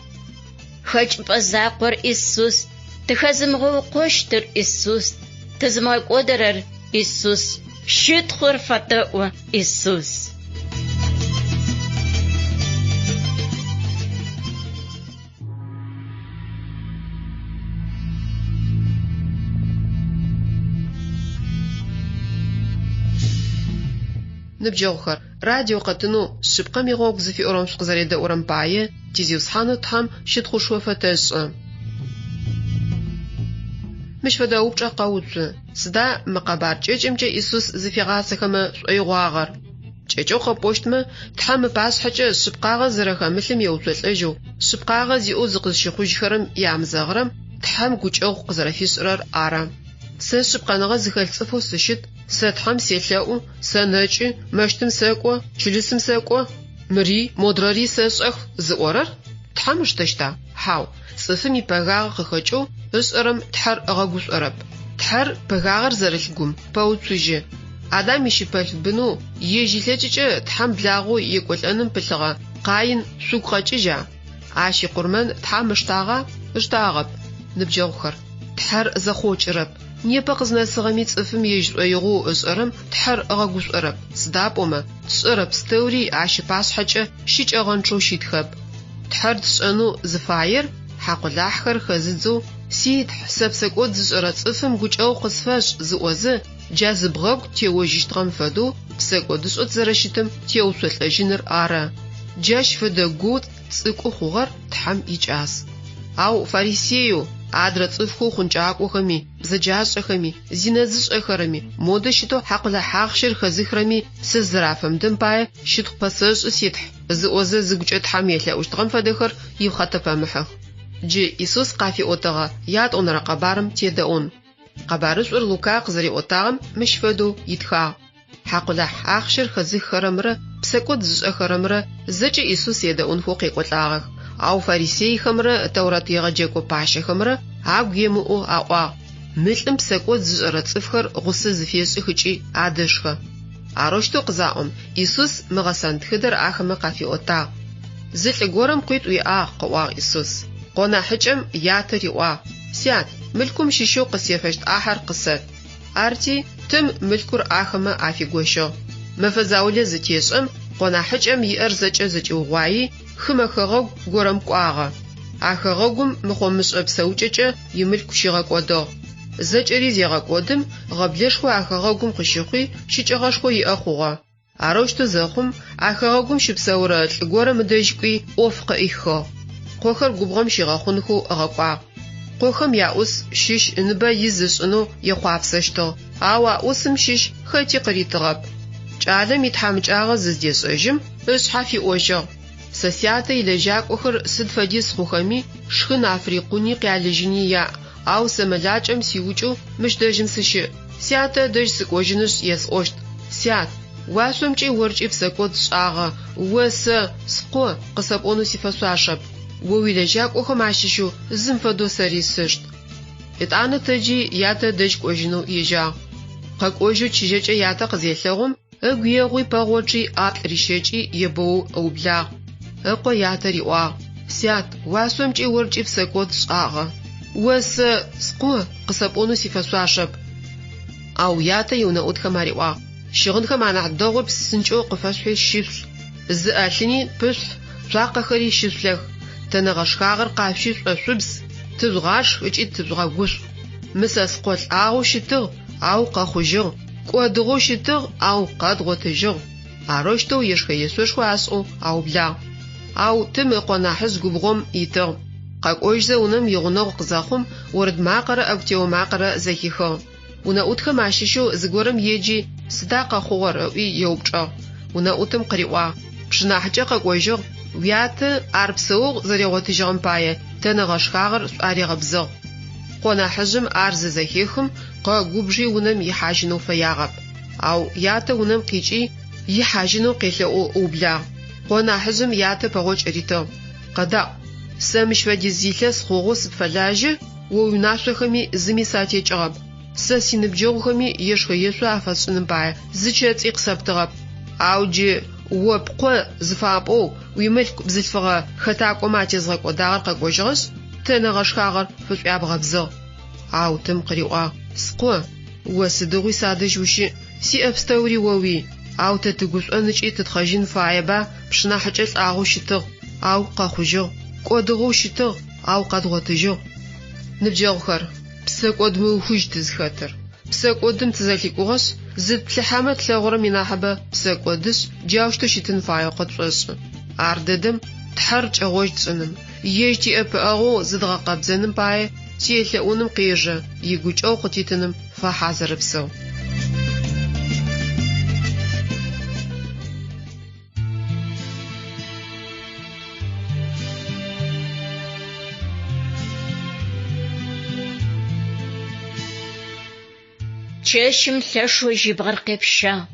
Хэкӏыпӏэ закъор Исус, тыхэзымыгъэукъощтыр Исус, тызымыгъэкӏодырэр Исус, щытхъур фэтэӏо Исус. Ныбджэгъухэр, радио къэтынэу Шъыпкъэм игъогу зыфиӏорэм шъукъызэредэӏурэм пае ти Зиусхьанэу Тхьэм щытхъушхо фэтэшӏы. Мыщ фэдэ упчӏэ къэуцу, сыда мы къэбар кӏэкӏымкӏэ Исус зыфигъасэхэмэ шӏоигъуагъэр? Кӏэкӏэу къэпӏощтмэ, Тхьэм ыпашъхьэкӏэ шъыпкъагъэ зэрэхэмылъым еуцолӏэжьэу, шъыпкъагъэ зиӏэу зыкъызщыхъужьхэрэм ямызэгъырэм Тхьэм гукӏэгъу къызэрэфишӏырэр ары. Сэ шъыпкъэныгъэ зыхэлъ цӏыфэу сыщыт, сэ Тхьэм селъэӏу, сэнэкӏы, мэщтым сэкӏо, чылысым сэкӏо, мыри, модрэри сэшӏэх зыӏорэр Тхьэм ыштэщта? Хьау, цӏыфым ипэгагъэ къыхэкӏэу ышӏэрэм Тхьэр ыгъэгушӏорэп. Тхьэр пэгагъэр зэрылъ гум пэуцужьы. Адам ищыпэлъф бынэу, ежь илъэкӏыкӏэ Тхьэм благъэу екӏолӏэным пылъыгъэ Къаин шъугу къэкӏыжьа? Ащ икъурмэн Тхьэм ыштагъа? Ыштагъэп. Ныбджэгъухэр, Тхьэр зэхъокӏырэп. Непэ къызнэсыгъэми цӏыфым ежь шӏоигъоу ышӏэрэм Тхьэр ыгъэгушӏорэп, сыда пӏомэ, тшӏэрэ пстэури Ащ ыпашъхьэкӏэ щыкӏэгъэнчъэу щытхэп. Тхьэр тшӏэнэу зыфаер хьакъулахьхэр хэзыдзэу, Си Тхь, сэ псэкӏод зышӏэрэ цӏыфым гукӏэгъу къысфэшӏ зыӏозэ, джа зыбгъэгу теожьыщтыгъэм фэдэу псэкӏодышӏэу тызэрэщытым теуцолӏэжьыныр ары. Джащ фэдэ гоу цӏыкӏу хъугъэр Тхьэм икӏас. Ау фарисееу, адрэ цӏыфхэу хъункӏакӏохэми, бзэджашӏэхэми, зинэ зышӏэхэрэми, модэ щытэу хьакъулахь ахъщэр хэзыхырэми сызэрафэмыдэм пае щытхъу пэсэшӏы си Тхь, зыӏозэ зыгукӏэ Тхьэм елъэӏущтыгъэм фэдэхэр ипхъэтэпэмыхьых. Джы Исус къафиӏотэгъэ ятӏонэрэ къэбарым тедэӏун. Къэбарышӏур Лука къызэриӏотагъэм мыщ фэдэу итхагъ. Хьакъулахь ахъщэр хэзыххэрэмрэ псэкӏод зышӏэхэрэмрэ зэкӏэ Исус едэӏунхэу къекӏолӏагъэх. Ау фарисейхэмрэ Тэурат егъэджэкӏо пащэхэмрэ агу емыӏоу аӏуагъ, Мы лӏым псэкӏод зышӏэрэ цӏыфхэр гъусэ зыфешӏых ыкӏи адэшхэ. Арэущтэу къызаӏом, Исус мы гъэсэн тхыдэр ахэмэ къафиӏотагъ. Зы лӏы горэм къуитӏу иӏагъ, къыӏуагъ Исус. Къо нахьыкӏэм ятэ риӏуагъ, Сят, мылъкум щыщэу къыстефэщт ӏахьэр къысэт. Арти, тым мылъкур ахэмэ афигощыгъ. Мэфэ заулэ зытешӏэм, къо нахьыкӏэм иӏэр зэкӏэ зэкӏиугъуаи, хымэ хэгъэгу горэм кӏуагъэ. А хэгъэгум мыхъо-мышӏэ псэукӏэкӏэ имылъку щигъэкӏодыгъ. Зэкӏэри зегъэкӏодым, гъэблэшхо а хэгъэгум къыщыхъуи, щыкӏэгъэшхо иӏэ хъугъэ. Арэущтэу зэхъум, а хэгъэгум щыпсэурэ лӏы горэм ыдэжь кӏуи, ӏоф къыӏихыгъ. Къохэр губгъом щигъэхъунхэу ыгъэкӏуагъ. Къохэм яӏус щыщ ыныбэ из ышӏынэу ехъуапсэщтыгъ, ау а ӏусым щыщ хэти къыритыгъэп. Кӏалэм итхьамыкӏагъэ зыздешӏэжьым, ышъхьэ фиӏожьыгъ, Сэ сятэ илэжьакӏохэр сыд фэдиз хъухэми, шхын африкъуни къялыжьыни яӏ, ау сэ мэлакӏэм сиукӏэу мыщ дэжьым сыщыӏ. Сятэ ыдэжь сыкӏожьынышъ есӏощт, Сят, уашъомкӏи оркӏи псэкӏод сшӏагъэ, о сэ, скъо, къысэпӏонэу сифэшъуашэп. О уилэжьакӏохэм ащыщэу зым фэдэу сэри сышт. Етӏанэ тэджи ятэ ыдэжь кӏожьынэу ежьагъ. Къэкӏожьэу чыжьэкӏэ ятэ къызелъэгъум, ыгу егъуи пэгъочъи ӏаплӏ рищэкӏи ебэоу ыублагъ. Ыкъо ятэ риӏуагъ, Сят, уашъомкӏи оркӏи псэкӏод сшӏагъэ. О сэ, скъо, къысэпӏонэу сифэшъуашэп. Ау ятэ иунэӏутхэм ариӏуагъ, Щыгъынхэм анахь дэгъур псынкӏэу къыфэшъухьи щышъулъ, зы ӏэлъыни пышъулъхь, цуакъэхэри щышъулъэх, тэнэ гъэшхагъэр къашъущи шӏошъубз, тыжъугъашх ыкӏи тыжъугъэгушӏу. Мы сэ скъо лӏагъэу щытыгъ, ау къэхъужьыгъ, кӏодыгъэу щытыгъ, ау къэдгъотыжьыгъ. Арэущтэу ешхэ-ешъошхо ашӏэу аублагъ. Ау тым ыкъо нахьыжъ губгъом итыгъ. Къэкӏожьзэ унэм игъунэгъу къызэхъум, орэд макъэрэ ӏэгу тео макъэрэ зэхихыгъ. Унэӏутхэм ащыщэу зыгорэм еджи, Сыда къэхъугъэр? ыӏуи еупчӏыгъ. Унэӏутым къыриӏуагъ, Пшынахьыкӏэ къэкӏожьыгъ, уятэ ар псэугъ зэригъотыжьыгъэм пае тэнэ гъэшхагъэр шӏуаригъэбзыгъ. Къо нахьыжъым ар зызэхехым, къэгубжи унэм ихьажьынэу фэягъэп. Ау ятэ унэм къикӏи, ихьажьынэу къелъэӏоу ыублагъ. Къо нахьыжъым ятэ пэгъокӏ ритыгъ, Къэдаӏу, сэ мыщ фэдиз илъэс хъугъэу сыпфэлажьэ, о уиунашъохэми зыми сатекӏыгъэп. Сэ синыбджэгъухэми ешхэ-ешъо афэсшӏыным пае зы чэцӏи къысэптыгъэп. Ау джы о пкъо зыфапӏоу уимылъку бзылъфыгъэ хэтакӏомэ атезгъэкӏодагъэр къэкӏожьыгъэшъ, тэнэ гъэшхагъэр фышӏуябгъэбзыгъ. Ау тым къыриӏуагъ, Скъо, о сыдигъуи садэжь ущыӏ, сиӏэ пстэури оуий. Ау тэ тыгушӏон ыкӏи тытхъэжьын фаеба, пшынахьыкӏэ лӏагъэу щытыгъ, ау къэхъужьыгъ, кӏодыгъэу щытыгъ, ау къэдгъотыжьыгъ. Ныбджэгъухэр, псэкӏод мыухыжь тызхэтыр. Псэкӏодым тызэлъикӏугъэшъ, зытплъыхьэмэ тлъэгъурэм инахьыбэ псэкӏодышъ, джаущтэу щытын фаеу къытшӏошӏы. Ар дэдэм Тхьэр кӏэгъожь тшӏыным, ежь тиӏэпыӏэгъоу зыдгъэкъэбзэным пае телъэӏуным къежэ, игукӏэгъу къытитыным фэхьазырыпсэу. Чэщым лъэшэу жьыбгъэр къепщагъ.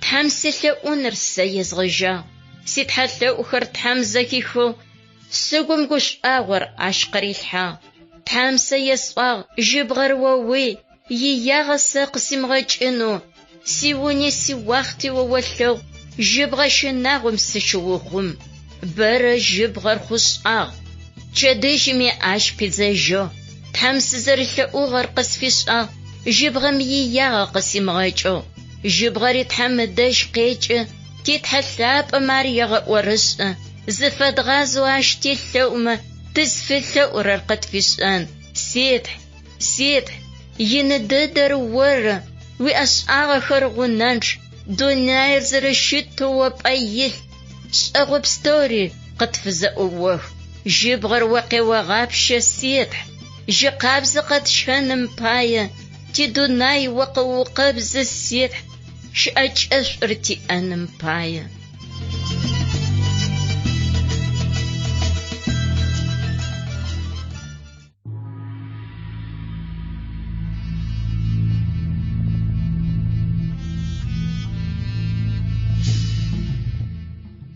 Тхьэм селъэӏуныр сэ езгъэжьагъ. Ситхьэлъэӏухэр Тхьэм зэхихыгъ, сыгум гушӏуагъор ащ къырилъхьагъ. Тхьэм сэ есӏуагъ, жьыбгъэр оуи, иягъэ сэ къысимыгъэкӏынэу, сиуни сиуахъти о олъэгъу, жьыбгъэ щынагъом сыщыухъум. Бэрэ жьыбгъэр хъушӏагъ, пчэдыжьыми ащ пидзэжьыгъ. Тхьэм сызэрэлъэӏугъэр къысфишӏагъ, жьыбгъэм иягъэ къысимыгъэкӏыгъ. Жьыбгъэри Тхьэм ыдэжь къекӏы, ти Тхьэ лъапӏэм ар егъэӏорышӏэ. Зыфэдгъазэу ащ телъэӏумэ, тызфелъэӏурэр къытфишӏэн. Си Тхь, си Тхь, ины дэдэр оры, уиӏэшӏагъэхэр гъунэнчъ, дунаир зэрэщытэу о пӏэ илъ, шӏэгъо пстэури къытфызэӏуох. Жьыбгъэр о къеогъапщэ, си Тхь, жьы къабзэ къэтщэным пае, тидунай о къэоукъэбзы, си Тхь, щыӏэкӏэшӏур тиӏэным пае.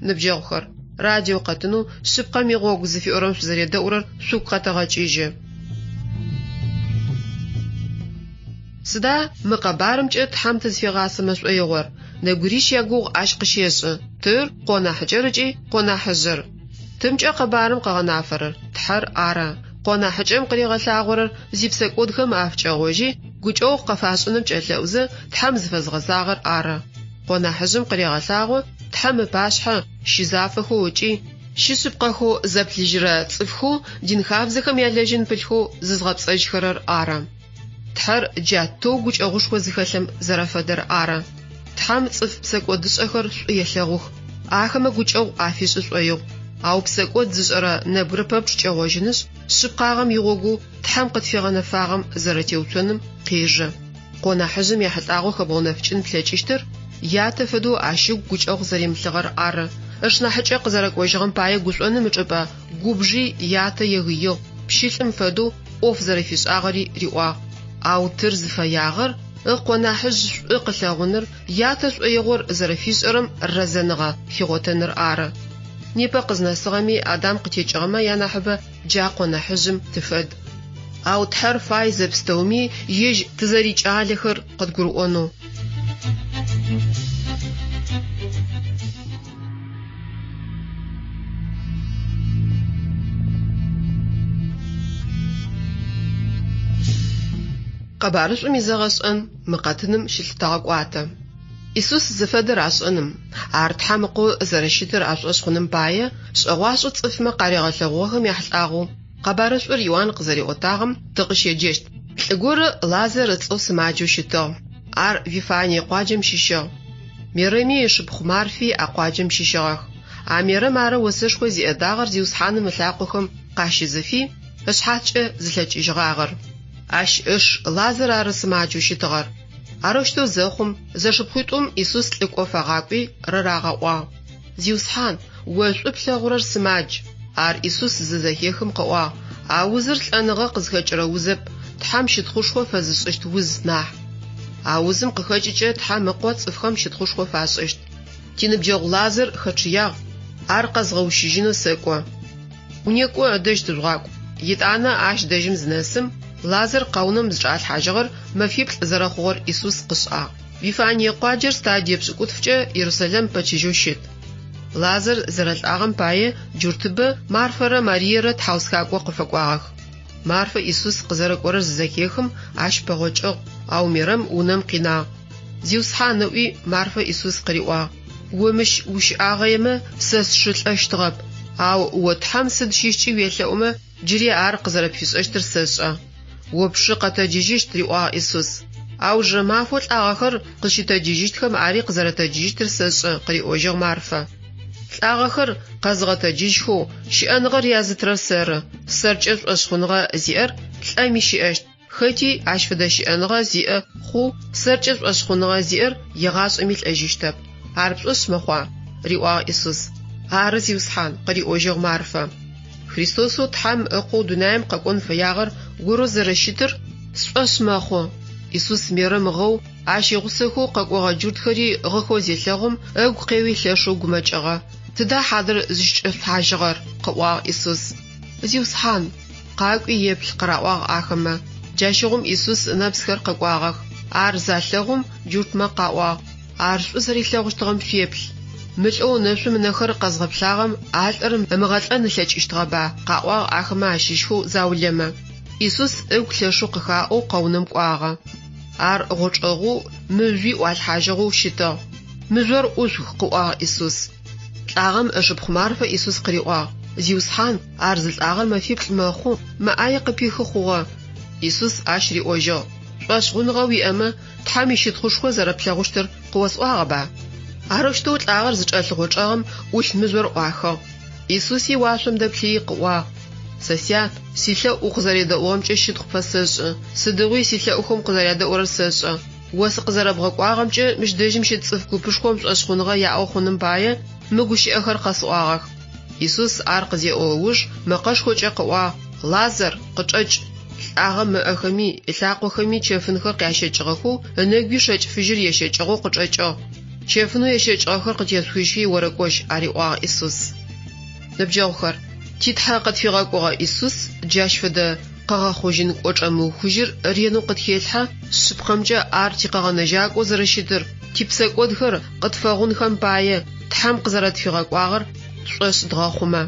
Ныбджэгъухэр, радио къэтынэу Шъыпкъэм игъогу зыфиӏорэм шъузэредэӏурэр шъугу къэтэгъэкӏыжьы. Сыда мы къэбарымкӏэ Тхьэм тызфигъасэмэ шӏоигъор? Нэбгырищ ягугъу ащ къыщешӏы, тыр, къо нахьыкӏэр ыкӏи къо нахьыжъыр. Тымкӏэ къэбарым къыгъэнафэрэр Тхьэр ары. Къо нахьыкӏэм къыригъэлъагъорэр зипсэкӏодхэм афыкӏэгъожьи, гукӏэгъу къыфашӏыным кӏэлъэӏузэ, Тхьэм зыфэзгъэзагъэр ары. Къо нахьыжъым къырегъэлъагъо Тхьэм ыпашъхьэ щызафэхэу ыкӏи щышъыпкъэхэу зэплъыжьырэ цӏыфхэу дин хабзэхэм ялэжьын пылъхэу зызгъэпцӏэжьхэрэр ары. Тхьэр джа тэу гукӏэгъушхо зыхэлъым зэрэфэдэр ары. Тхьэм цӏыф псэкӏодышӏэхэр шӏу елъэгъух, ахэмэ гукӏэгъу афишӏы шӏоигъу. Ау псэкӏод зышӏэрэ нэбгырэ пэпчъ кӏэгъожьынышъ, шъыпкъагъэм игъогоу Тхьэм къытфигъэнэфагъэм зэрэтеуцоным къежэ. Къо нахьыжъым ехьылӏагъэу хэбгъэунэфыкӏын плъэкӏыщтыр ятэ фэдэу ащ ыгу гукӏэгъу зэримылъыгъэр ары. Ышнахьыкӏэ къызэрэкӏожьыгъэм пае гушӏоным ычӏыпӏэ губжи ятэ егыигъ, пщылӏым фэдэу ӏоф зэрэфишӏагъэри риӏуагъ. Ау тыр зыфэягъэр ыкъо нахьыжъ шӏу къылъэгъуныр, ятэ шӏоигъор зэрэфишӏэрэм рэзэныгъэ хигъотэныр ары. Непэ къызнэсыгъэми Адам къытекӏыгъэмэ янахьыбэ джа къо нахьыжъым тыфэд. Ау Тхьэр фай зэпстэуми ежь тызэрикӏалэхэр къыдгурыӏонэу. Къэбарышӏум изэгъэшӏэн мы къэтыным щылъытэгъэкӏуатэ. Исус зыфэдэр ашӏэным, ар Тхьэм Ыкъоу зэрэщытыр ашӏошъ хъуным пае, шӏэгъуашӏэу цӏыфмэ къаригъэлъэгъугъэхэм яхьылӏагъэу Къэбарышӏур Иуан къызэриӏотагъэм тыкъыщеджэщт. Лӏы горэ Лазар ыцӏэу сымаджэу щытыгъ. Ар Вифание къуаджэм щыщыгъ. Мерэми ышыпхъу Марфи а къуаджэм щыщыгъэх. А Мерэм ары осэшхо зиӏэ дагъэр Зиусхьаным ылъакъохэм къащизыфи, ышъхьацкӏэ зылъэкӏыжьыгъагъэр. Ащ ыш Лазар ары сымаджэу щытыгъэр. Арэущтэу зэхъум, зэшыпхъуитӏум Исус лӏыкӏо фагъакӏуи рарагъэӏуагъ, Зиусхьан, о шӏу плъэгъурэр сымадж. Ар Исус зызэхехым къыӏуагъ, А узыр лӏэныгъэ къызхэкӏырэ узэп, Тхьэм щытхъушхо фэзышӏыщт уз нахь. А узым къыхэкӏыкӏэ Тхьэм Ыкъо цӏыфхэм щытхъушхо фашӏыщт. Тиныбджэгъу Лазар хэчъыягъ, ар къэзгъэущыжьынэу сэкӏо. Некӏо, ыдэжь тыжъугъакӏу. Етӏанэ ащ дэжьым зынэсым, Лазар къэунэм зычӏалъхьажьыгъэр мэфиплӏ зэрэхъугъэр Исус къышӏагъ. Вифание къуаджэр стадие пшӏыкӏутфкӏэ Ерусэлэм пэчыжьэу щыт. Лазар зэрэлӏагъэм пае джуртыбэ Марфэрэ Мариерэ тхьаусхакӏо къыфэкӏуагъэх. Марфэ Исус къызэрэкӏорэр зызэхехым, ащ пэгъокӏыгъ, ау Мерэм унэм къинагъ. Зиусхьан, ыӏуи, Марфэ Исус къыриӏуагъ, О мыщ ущыӏагъэемэ, сэ сшы лӏэщтыгъэп. Ау о Тхьэм сыд щыщкӏи уелъэӏумэ, джыри ар къызэрэпфишӏэщтыр сэшӏэ. О пшы къэтэджыжьыщт, риӏуагъ Исус. Аужырэ мафэу лӏагъэхэр къызщытэджыжьыщтхэм ари къызэрэтэджыжьыщтыр сэшӏэ, къыриӏожьыгъ Марфэ. Лӏагъэхэр къэзыгъэтэджыжьхэу, щыӏэныгъэр язытырэр сэры. Сэркӏэ шӏошъхъуныгъэ зиӏэр лӏэми щыӏэщт. Хэти ащ фэдэ щыӏэныгъэ зиӏэ хъоу сэркӏэ шӏошъхъуныгъэ зиӏэр егъашӏэми лӏэжьыщтэп. Ар пшӏошъ мэхъуа? риӏуагъ Исус. Ары, Зиусхьан, къыриӏожьыгъ Марфэ. Христосэу Тхьэм Ыкъоу дунаим къэкӏон фэягъэр орэу зэрэщытыр сшӏошъ мэхъу. Исус Мерэм гъэу, ащ игъусэхэу къэкӏогъэ джуртхэри гъыхэу зелъэгъум, ыгу къеуи лъэшэу гумэкӏыгъэ. Тыда хьадэр зыщычӏэшъулъхьажьыгъэр? къыӏуагъ Исус. Зиусхьан, къакӏуи еплъ, къыраӏуагъ ахэмэ. Джащыгъум Исус ынэпсхэр къэкӏуагъэх. Ар залъэгъум, джуртмэ къаӏуагъ, Ар шӏу зэрилъэгъущтыгъэм шъуеплъ. Мы лӏэу нэшъум ынэхэр къэзгъэплъагъэм а лӏыр ымыгъэлӏэн ылъэкӏыщтыгъэба? къаӏуагъ ахэмэ ащыщхэу заулэмэ. Исус ыгу лъэшэу къыхаӏэу къэунэм кӏуагъэ. Ар гъочӏэгъоу, мыжъуи ӏуалъхьажьыгъэу щытыгъ. Мыжъор ӏушъух, къыӏуагъ Исус. Лӏагъэм ышыпхъу Марфэ Исус къыриӏуагъ, Зиусхьан, ар зылӏагъэр мэфиплӏ мэхъу, мэ ӏае къыпихы хъугъэ. Исус ащ риӏожьыгъ, Шӏошъхъуныгъэ уиӏэмэ, Тхьэм ищытхъушхо зэрэплъэгъущтыр къыосӏуагъэба? Арэущтэу лӏагъэр зычӏэлъ гъочӏэгъым ӏулъ мыжъор ӏуахыгъ. Исуси уашъом дэплъыий къыӏуагъ, Сэ Сят, силъэӏу укъызэредэӏугъэмкӏэ щытхъу пфэсэшӏы, сыдигъуи силъэӏухэм укъызэрядэӏурэр сэшӏэ. О сыкъызэрэбгъэкӏуагъэмкӏэ мыщ дэжьым щыт цӏыф купышхом шӏошъхъуныгъэ яӏэу хъуным пае мы гущыӏэхэр къэсӏуагъэх. Исус ар къызеӏо ыуж мэкъэшхокӏэ къыӏуагъ, Лазар, къычӏэкӏ! Лӏагъэм ыӏэхэми, ылъакъохэми чэфынхэр къящэкӏыгъэхэу, ынэгуи шэкӏ фыжьыр ещэкӏыгъэу къычӏэкӏыгъ. Чэфынэу ещэкӏыгъэхэр къытешъухыжьхи орэкӏожь, ариӏуагъ Исус. Ныбджэгъухэр, ти Тхьэ къытфигъэкӏогъэ Исус джащ фэдэ къэгъэхъужьын кӏочӏэ мыухыжьыр ренэу къытхелъхьэ, шъыпкъэмкӏэ ар тикъэгъэнэжьакӏоу зэрэщытыр, типсэкӏодхэр къытфэгъунхэм пае Тхьэм къызэрэтфигъэкӏуагъэр тшӏошъ дгъэхъумэ.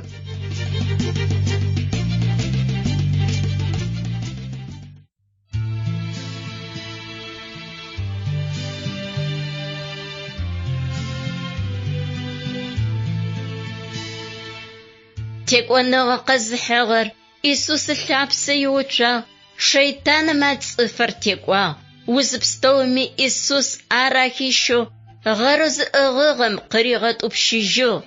Текӏоныгъэ къэзыхьыгъэр Исус ылъапсэ иуцуагъ, шэйтаным а цӏыфыр текӏуагъ. Уз пстэуми Исус ар ахищэу, гъэрэу зыӏыгъыгъэм къыригъэтӏупщыжьыгъ.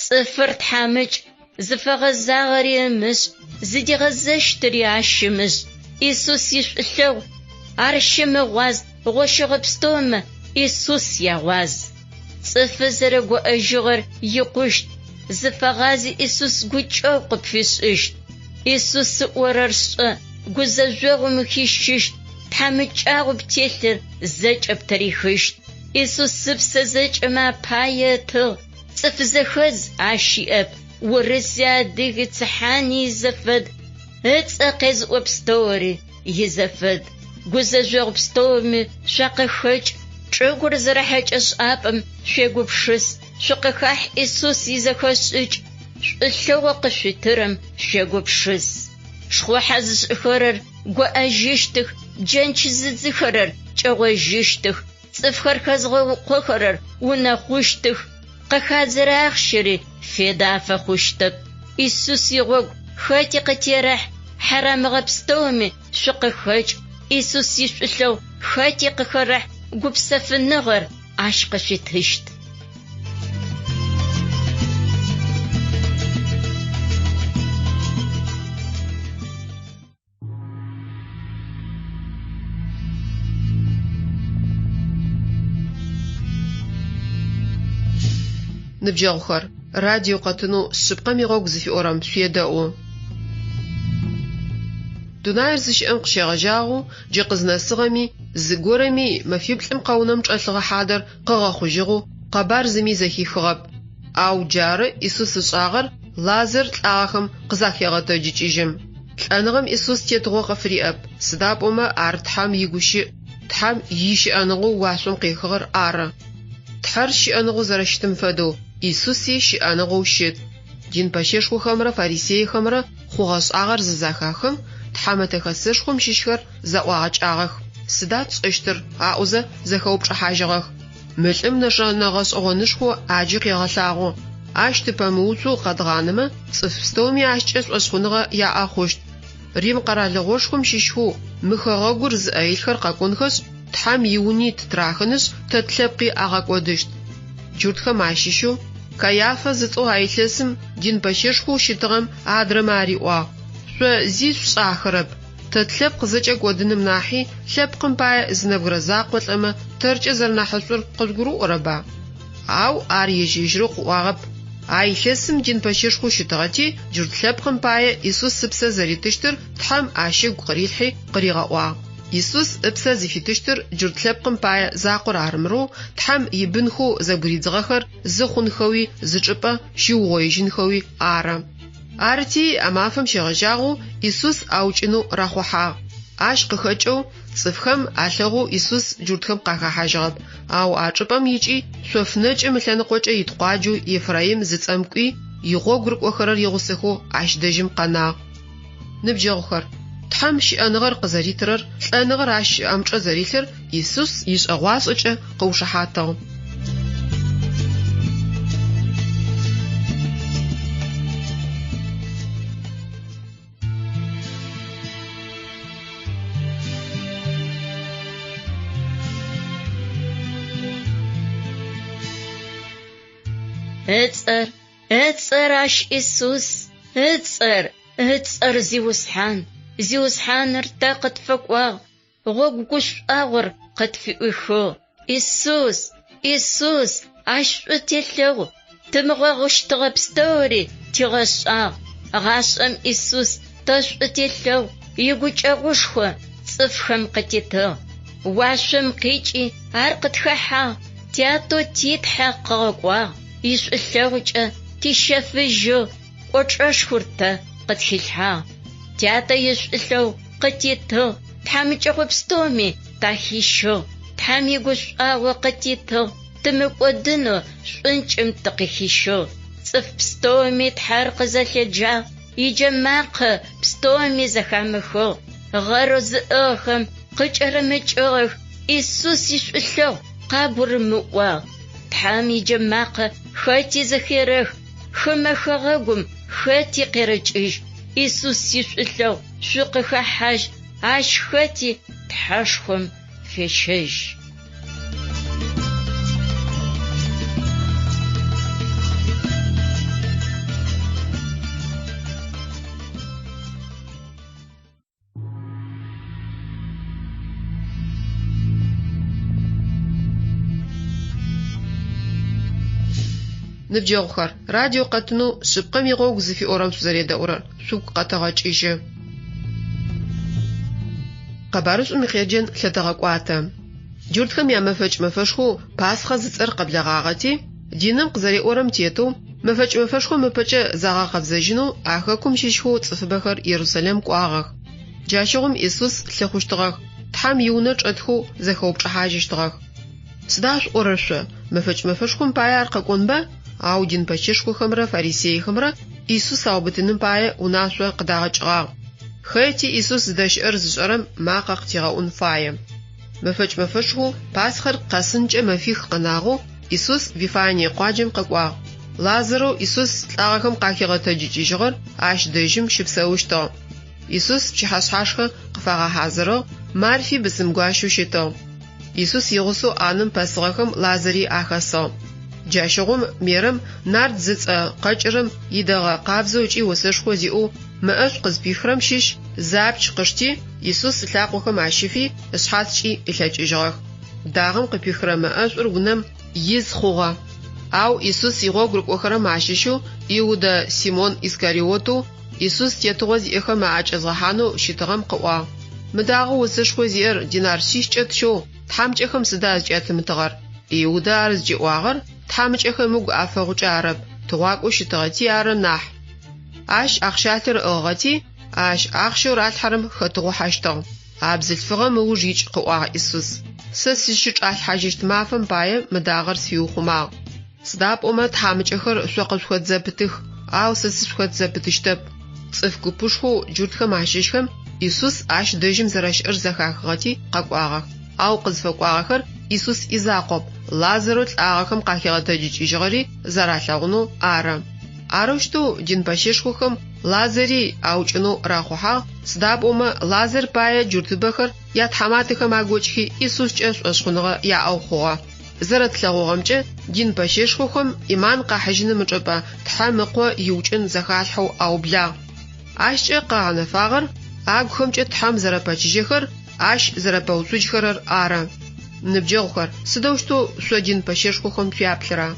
Цӏыфыр тхьамыкӏ, зыфэгъэзагъэри ымышӏ, зыдигъэзэщтыри ащ ымышӏ. Исус ишӏулъэгъу ар щымыгъуаз, гъощэгъэ пстэумэ Исус ягъуаз. Цӏыфы зэрэгоӏэжьыгъэр икъущт, зыфэгъази Исус гукӏэгъу къыпфишӏыщт. Исус ыӏорэр шӏэ, гузэжъогъум ухищыщт, тхьамыкӏагъоу птелъыр зэкӏэ птырихыщт. Исус ыпсэ зэкӏэмэ апае ытыгъ, цӏыф зэхэдз ащ иӏэп, урыси адыги цыхьани изэфэд, ыцӏэ къезыӏо пстэури изэфэд. Гузэжъогъу пстэуми шъуакъыхэкӏ, чӏыгур зэрэхьэкӏэшӏапӏэм шъуегупшыс, шъукъыхахь Исус изэхэшӏыкӏ, шӏулъэгъоу къышъуитырэм шъуегупшыс. Шхъухьэ зышӏыхэрэр гоӏэжьыщтых, джэнч зыдзыхэрэр кӏэгъожьыщтых, цӏыфхэр хэзгъэукъохэрэр унэхъущтых, къыхадзэрэ ахъщэри федэ афэхъущтэп. Исус игъогу хэти къытерэхь, хьарамыгъэ пстэуми шъукъыхэкӏ, Исус ишӏулъэгъу хэти къыхэрэхь, гупсэфыныгъэр ащ къышъуитыщт. Ныбджэгъухэр, радио къэтынэу Шъыпкъэм игъогу зыфиӏорэм шъуедэӏу. Дунаир зыщыӏэм къыщегъэжьагъэу джы къызнэсыгъэми зыгорэми мэфиплӏым къэунэм чӏэлъыгъэ хьадэр къыгъэхъужьыгъэу къэбар зыми зэхихыгъэп. Ау джары Исус ышӏагъэр Лазар лӏагъэхэм къызахегъэтэджыкӏыжьым. Лӏэныгъэм Исус тетыгъо къыфыриӏэп, сыда пӏомэ ар Тхьэм игущыӏ, Тхьэм ищыӏэныгъэу уашъом къехыгъэр ары. Тхьэр щыӏэныгъэу зэрэщытым фэдэу, Исуси щыӏэныгъэу щыт. Дин пэщэшхохэмрэ фарисейхэмрэ хъугъэ-шӏагъэр зызэхахым, Тхьэмэтэ Хэсэшхом щыщхэр зэӏуагъэкӏагъэх. Сыда тшӏэщтыр? аӏозэ зэхэупчӏыхьажьыгъэх. Мы лӏым нэшэнэ гъэшӏэгъонышхо ӏаджи къегъэлъагъо. Ащ тыпэмыуцоу къэдгъанэмэ, цӏыф пстэуми ащкӏэ шӏошъхъуныгъэ яӏэ хъущт. Рим къэралыгъошхом щыщхэу мы хэгъэгур зыӏэ илъхэр къэкӏонхэшъ, Тхьэм иуни ттырахынышъ, тэ тлъэпкъи агъэкӏодыщт. Джуртхэм ащыщэу Кайафэ зыцӏэу а илъэсым дин пэщэшхоу щытыгъэм адрэмэ ариӏуагъ, Шъо зи шъушӏахэрэп. Тэ тлъэпкъ зэкӏэ кӏодыным нахьи, лъэпкъым пае зы нэбгырэ закъо лӏэмэ, тэркӏэ зэрэнахьышӏур къыжъугурыӏорэба? Ау ар ежь-ежьырэу къыӏуагъэп. А илъэсым дин пэщэшхоу щытыгъэти, джурт лъэпкъым пае Исус ыпсэ зэритыщтыр Тхьэм ащ ыгу къырилъхьи къыригъэӏуагъ. Исус ыпсэ зыфитыщтыр джурт лъэпкъым пае закъор арымырэу, Тхьэм ибынхэу зэбгыридзыгъэхэр зы хъунхэуи зы чӏыпӏэ щиугъоижьынхэуи ары. Арыти, а мафэм щегъэжьагъэу Исус аукӏынэу рахъухьагъ. Ащ къыхэкӏэу цӏыфхэм алъэгъоу Исус джуртхэм къахэхьажьыгъэп, ау а чӏыпӏэм икӏи шъоф нэкӏым ылъэныкъокӏэ ит къуаджэу Ефраим зыцӏэм кӏуи, игъогу рыкӏохэрэр игъусэхэу ащ дэжьым къэнагъ. Ныбджэгъухэр, Тхьэм щыӏэныгъэр къызэритырэр, лӏэныгъэр ащ ыӏэмычӏэ зэрилъыр Исус ишӏэгъуашӏэкӏэ къыушыхьатыгъ. Ыцӏэр, ыцӏэр ащ Исус, ыцӏэр, ыцӏэр Зиусхьан. Зиусхьаныр тэ къытфэкӏуагъ, Гъогу гушӏуагъор къытфыӏуихыгъ. Исус, Исус, ащ шӏу телъэгъу, тымыгъэгъущтыгъэ пстэури тигъэшӏагъ. Гъашӏэм Исус тэ шӏу телъэгъу, игукӏэгъушхо цӏыфхэм къытитыгъ. Уашъом къикӏи ар къытхэхьагъ, Тятэу ти Тхьэ къыгъэкӏуагъ, ишӏулъэгъукӏэ тищэфыжьыгъ, кӏочӏэшхор тэ къытхилъхьагъ. Тятэ ишӏулъэгъу къытитыгъ, тхьамыкӏэгъо пстэуми тахищыгъ, Тхьэм игушӏуагъо къытитыгъ, тымыкӏодынэу шӏункӏым тыкъыхищыгъ. Цӏыф пстэуми Тхьэр къызэлъеджагъ, иджэмакъэ пстэуми зэхамыхыгъ. Гъэрэу зыӏыгъхэм къыкӏэрымыкӏыгъэх, Исус ишӏулъэгъу къагурымыӏуагъ. Тхьэм иджэмакъэ хэти зэхерэх, хымэ хэгъэгум хэти къерэкӏыжь. Исус ишӏулъэгъу шъукъыхэхьажь, ащ хэти Тхьэшхом фещэжь. Ныбджэгъухэр, радио къэтынэу Шъыпкъэм игъогу зыфиӏорэм шъузэредэӏурэр шъугу къэтэгъэкӏыжьы. Къэбарышӏум икъеджэн лъэтэгъэкӏуатэ. Джуртхэм ямэфэкӏ мэфэшхоу Пасхъэ зыцӏэр къэблэгъагъэти, диным къызэриӏорэм тетэу, мэфэкӏ мэфэшхом ыпэкӏэ загъэкъэбзэжьынэу а хэкум щыщхэу цӏыфыбэхэр Ерусэлэм кӏуагъэх. Джащыгъум Исус лъыхъущтыгъэх, Тхьэм иунэ чӏэтхэу зэхэупчӏыхьажьыщтыгъэх. Сыда шъуӏорэр шъо, мэфэкӏ мэфэшхом пае ар къэкӏонба? Ау дин пэщэшхохэмрэ фарисейхэмрэ Исус аубытыным пае унашъо къыдагъэкӏыгъагъ. Хэти Исус зыдэщыӏэр зышӏэрэм макъэ къытигъэӏун фае. Мэфэкӏ мэфэшхоу Пасхэр къэсынкӏэ мэфих къэнагъэу Исус Вифание къуаджэм къэкӏуагъ. Лазарэу Исус лӏагъэхэм къахигъэтэджыкӏыжьыгъэр ащ дэжьым щыпсэущтыгъ. Исус пчыхьэшъхьашхэ къыфагъэхьазырыгъ, Марфи бысымгуащэу щытыгъ. Исус игъусэу ӏанэм пэсыгъэхэм Лазари ахэсыгъ. Джащыгъум Мерэм нард зыцӏэ къэкӏырэм идэгъэ къабзэу ыкӏи осэшхо зиӏэу мэӏэшӏу къызпихырэм щыщ зы апч къышти, Исус ылъакъохэм ащифи, ышъхьацкӏи ылъэкӏыжьыгъэх. Дагъэм къыпихырэ мэӏэшӏур унэм из хъугъэ. Ау Исус игъогу рыкӏохэрэм ащыщэу Иудэ Симон Искариотэу Исус тетыгъо зиӏэхэм аӏэкӏэзгъэхьанэу щытыгъэм къыӏуагъ, Мы дагъэу осэшхо зиӏэр динар шъищкӏэ тщэу тхьамыкӏэхэм сыда зыкӏятымытыгъэр? Иудэ ар зыкӏиӏуагъэр тхьамыкӏэхэм ыгу афэгъукӏэ арэп, тыгъуакӏоу щытыгъэти ары нахь. Ащ ахъщалъэр ыӏыгъыгъэти, ащ ахъщэу ралъхьэрэм хэтыгъухьэщтыгъ. А бзылъфыгъэм ыуж икӏ, къыӏуагъ Исус. Сэ сызщычӏалъхьажьыщт мафэм пае мы дагъэр сфиухъумагъ. Сыда пӏомэ тхьамыкӏэхэр шъо къышъухэт зэпытых, ау сэ сышъухэт зэпытыщтэп. Цӏыф купышхоу джуртхэм ащыщхэм Исус ащ дэжьым зэрэщыӏэр зэхахыгъэти къэкӏуагъэх. Ау къызфэкӏуагъэхэр Исус изакъоп, Лазарэу лӏагъэхэм къахигъэтэджыкӏыжьыгъэри зэралъэгъунэу ары. Арэущтэу дин пэщэшхохэм Лазари аукӏынэу рахъухьагъ, сыда пӏомэ Лазар пае джуртыбэхэр ятхьаматэхэм агокӏхи Исускӏэ шӏошъхъуныгъэ яӏэу хъугъэ. Зэрэтлъэгъугъэмкӏэ, дин пэщэшхохэм ӏиман къахьыжьыным ычӏыпӏэ Тхьэм Ыкъо иукӏын зэхалъхьэу аублагъ. Ащкӏэ къагъэнэфагъэр агухэмкӏэ Тхьэм зэрэпэчыжьэхэр, Ащ зэрэпэуцужьхэрэр ары. Ныбджэгъухэр, сыдэущтэу шъо дин пэщэшхохэм шъуяплъыра?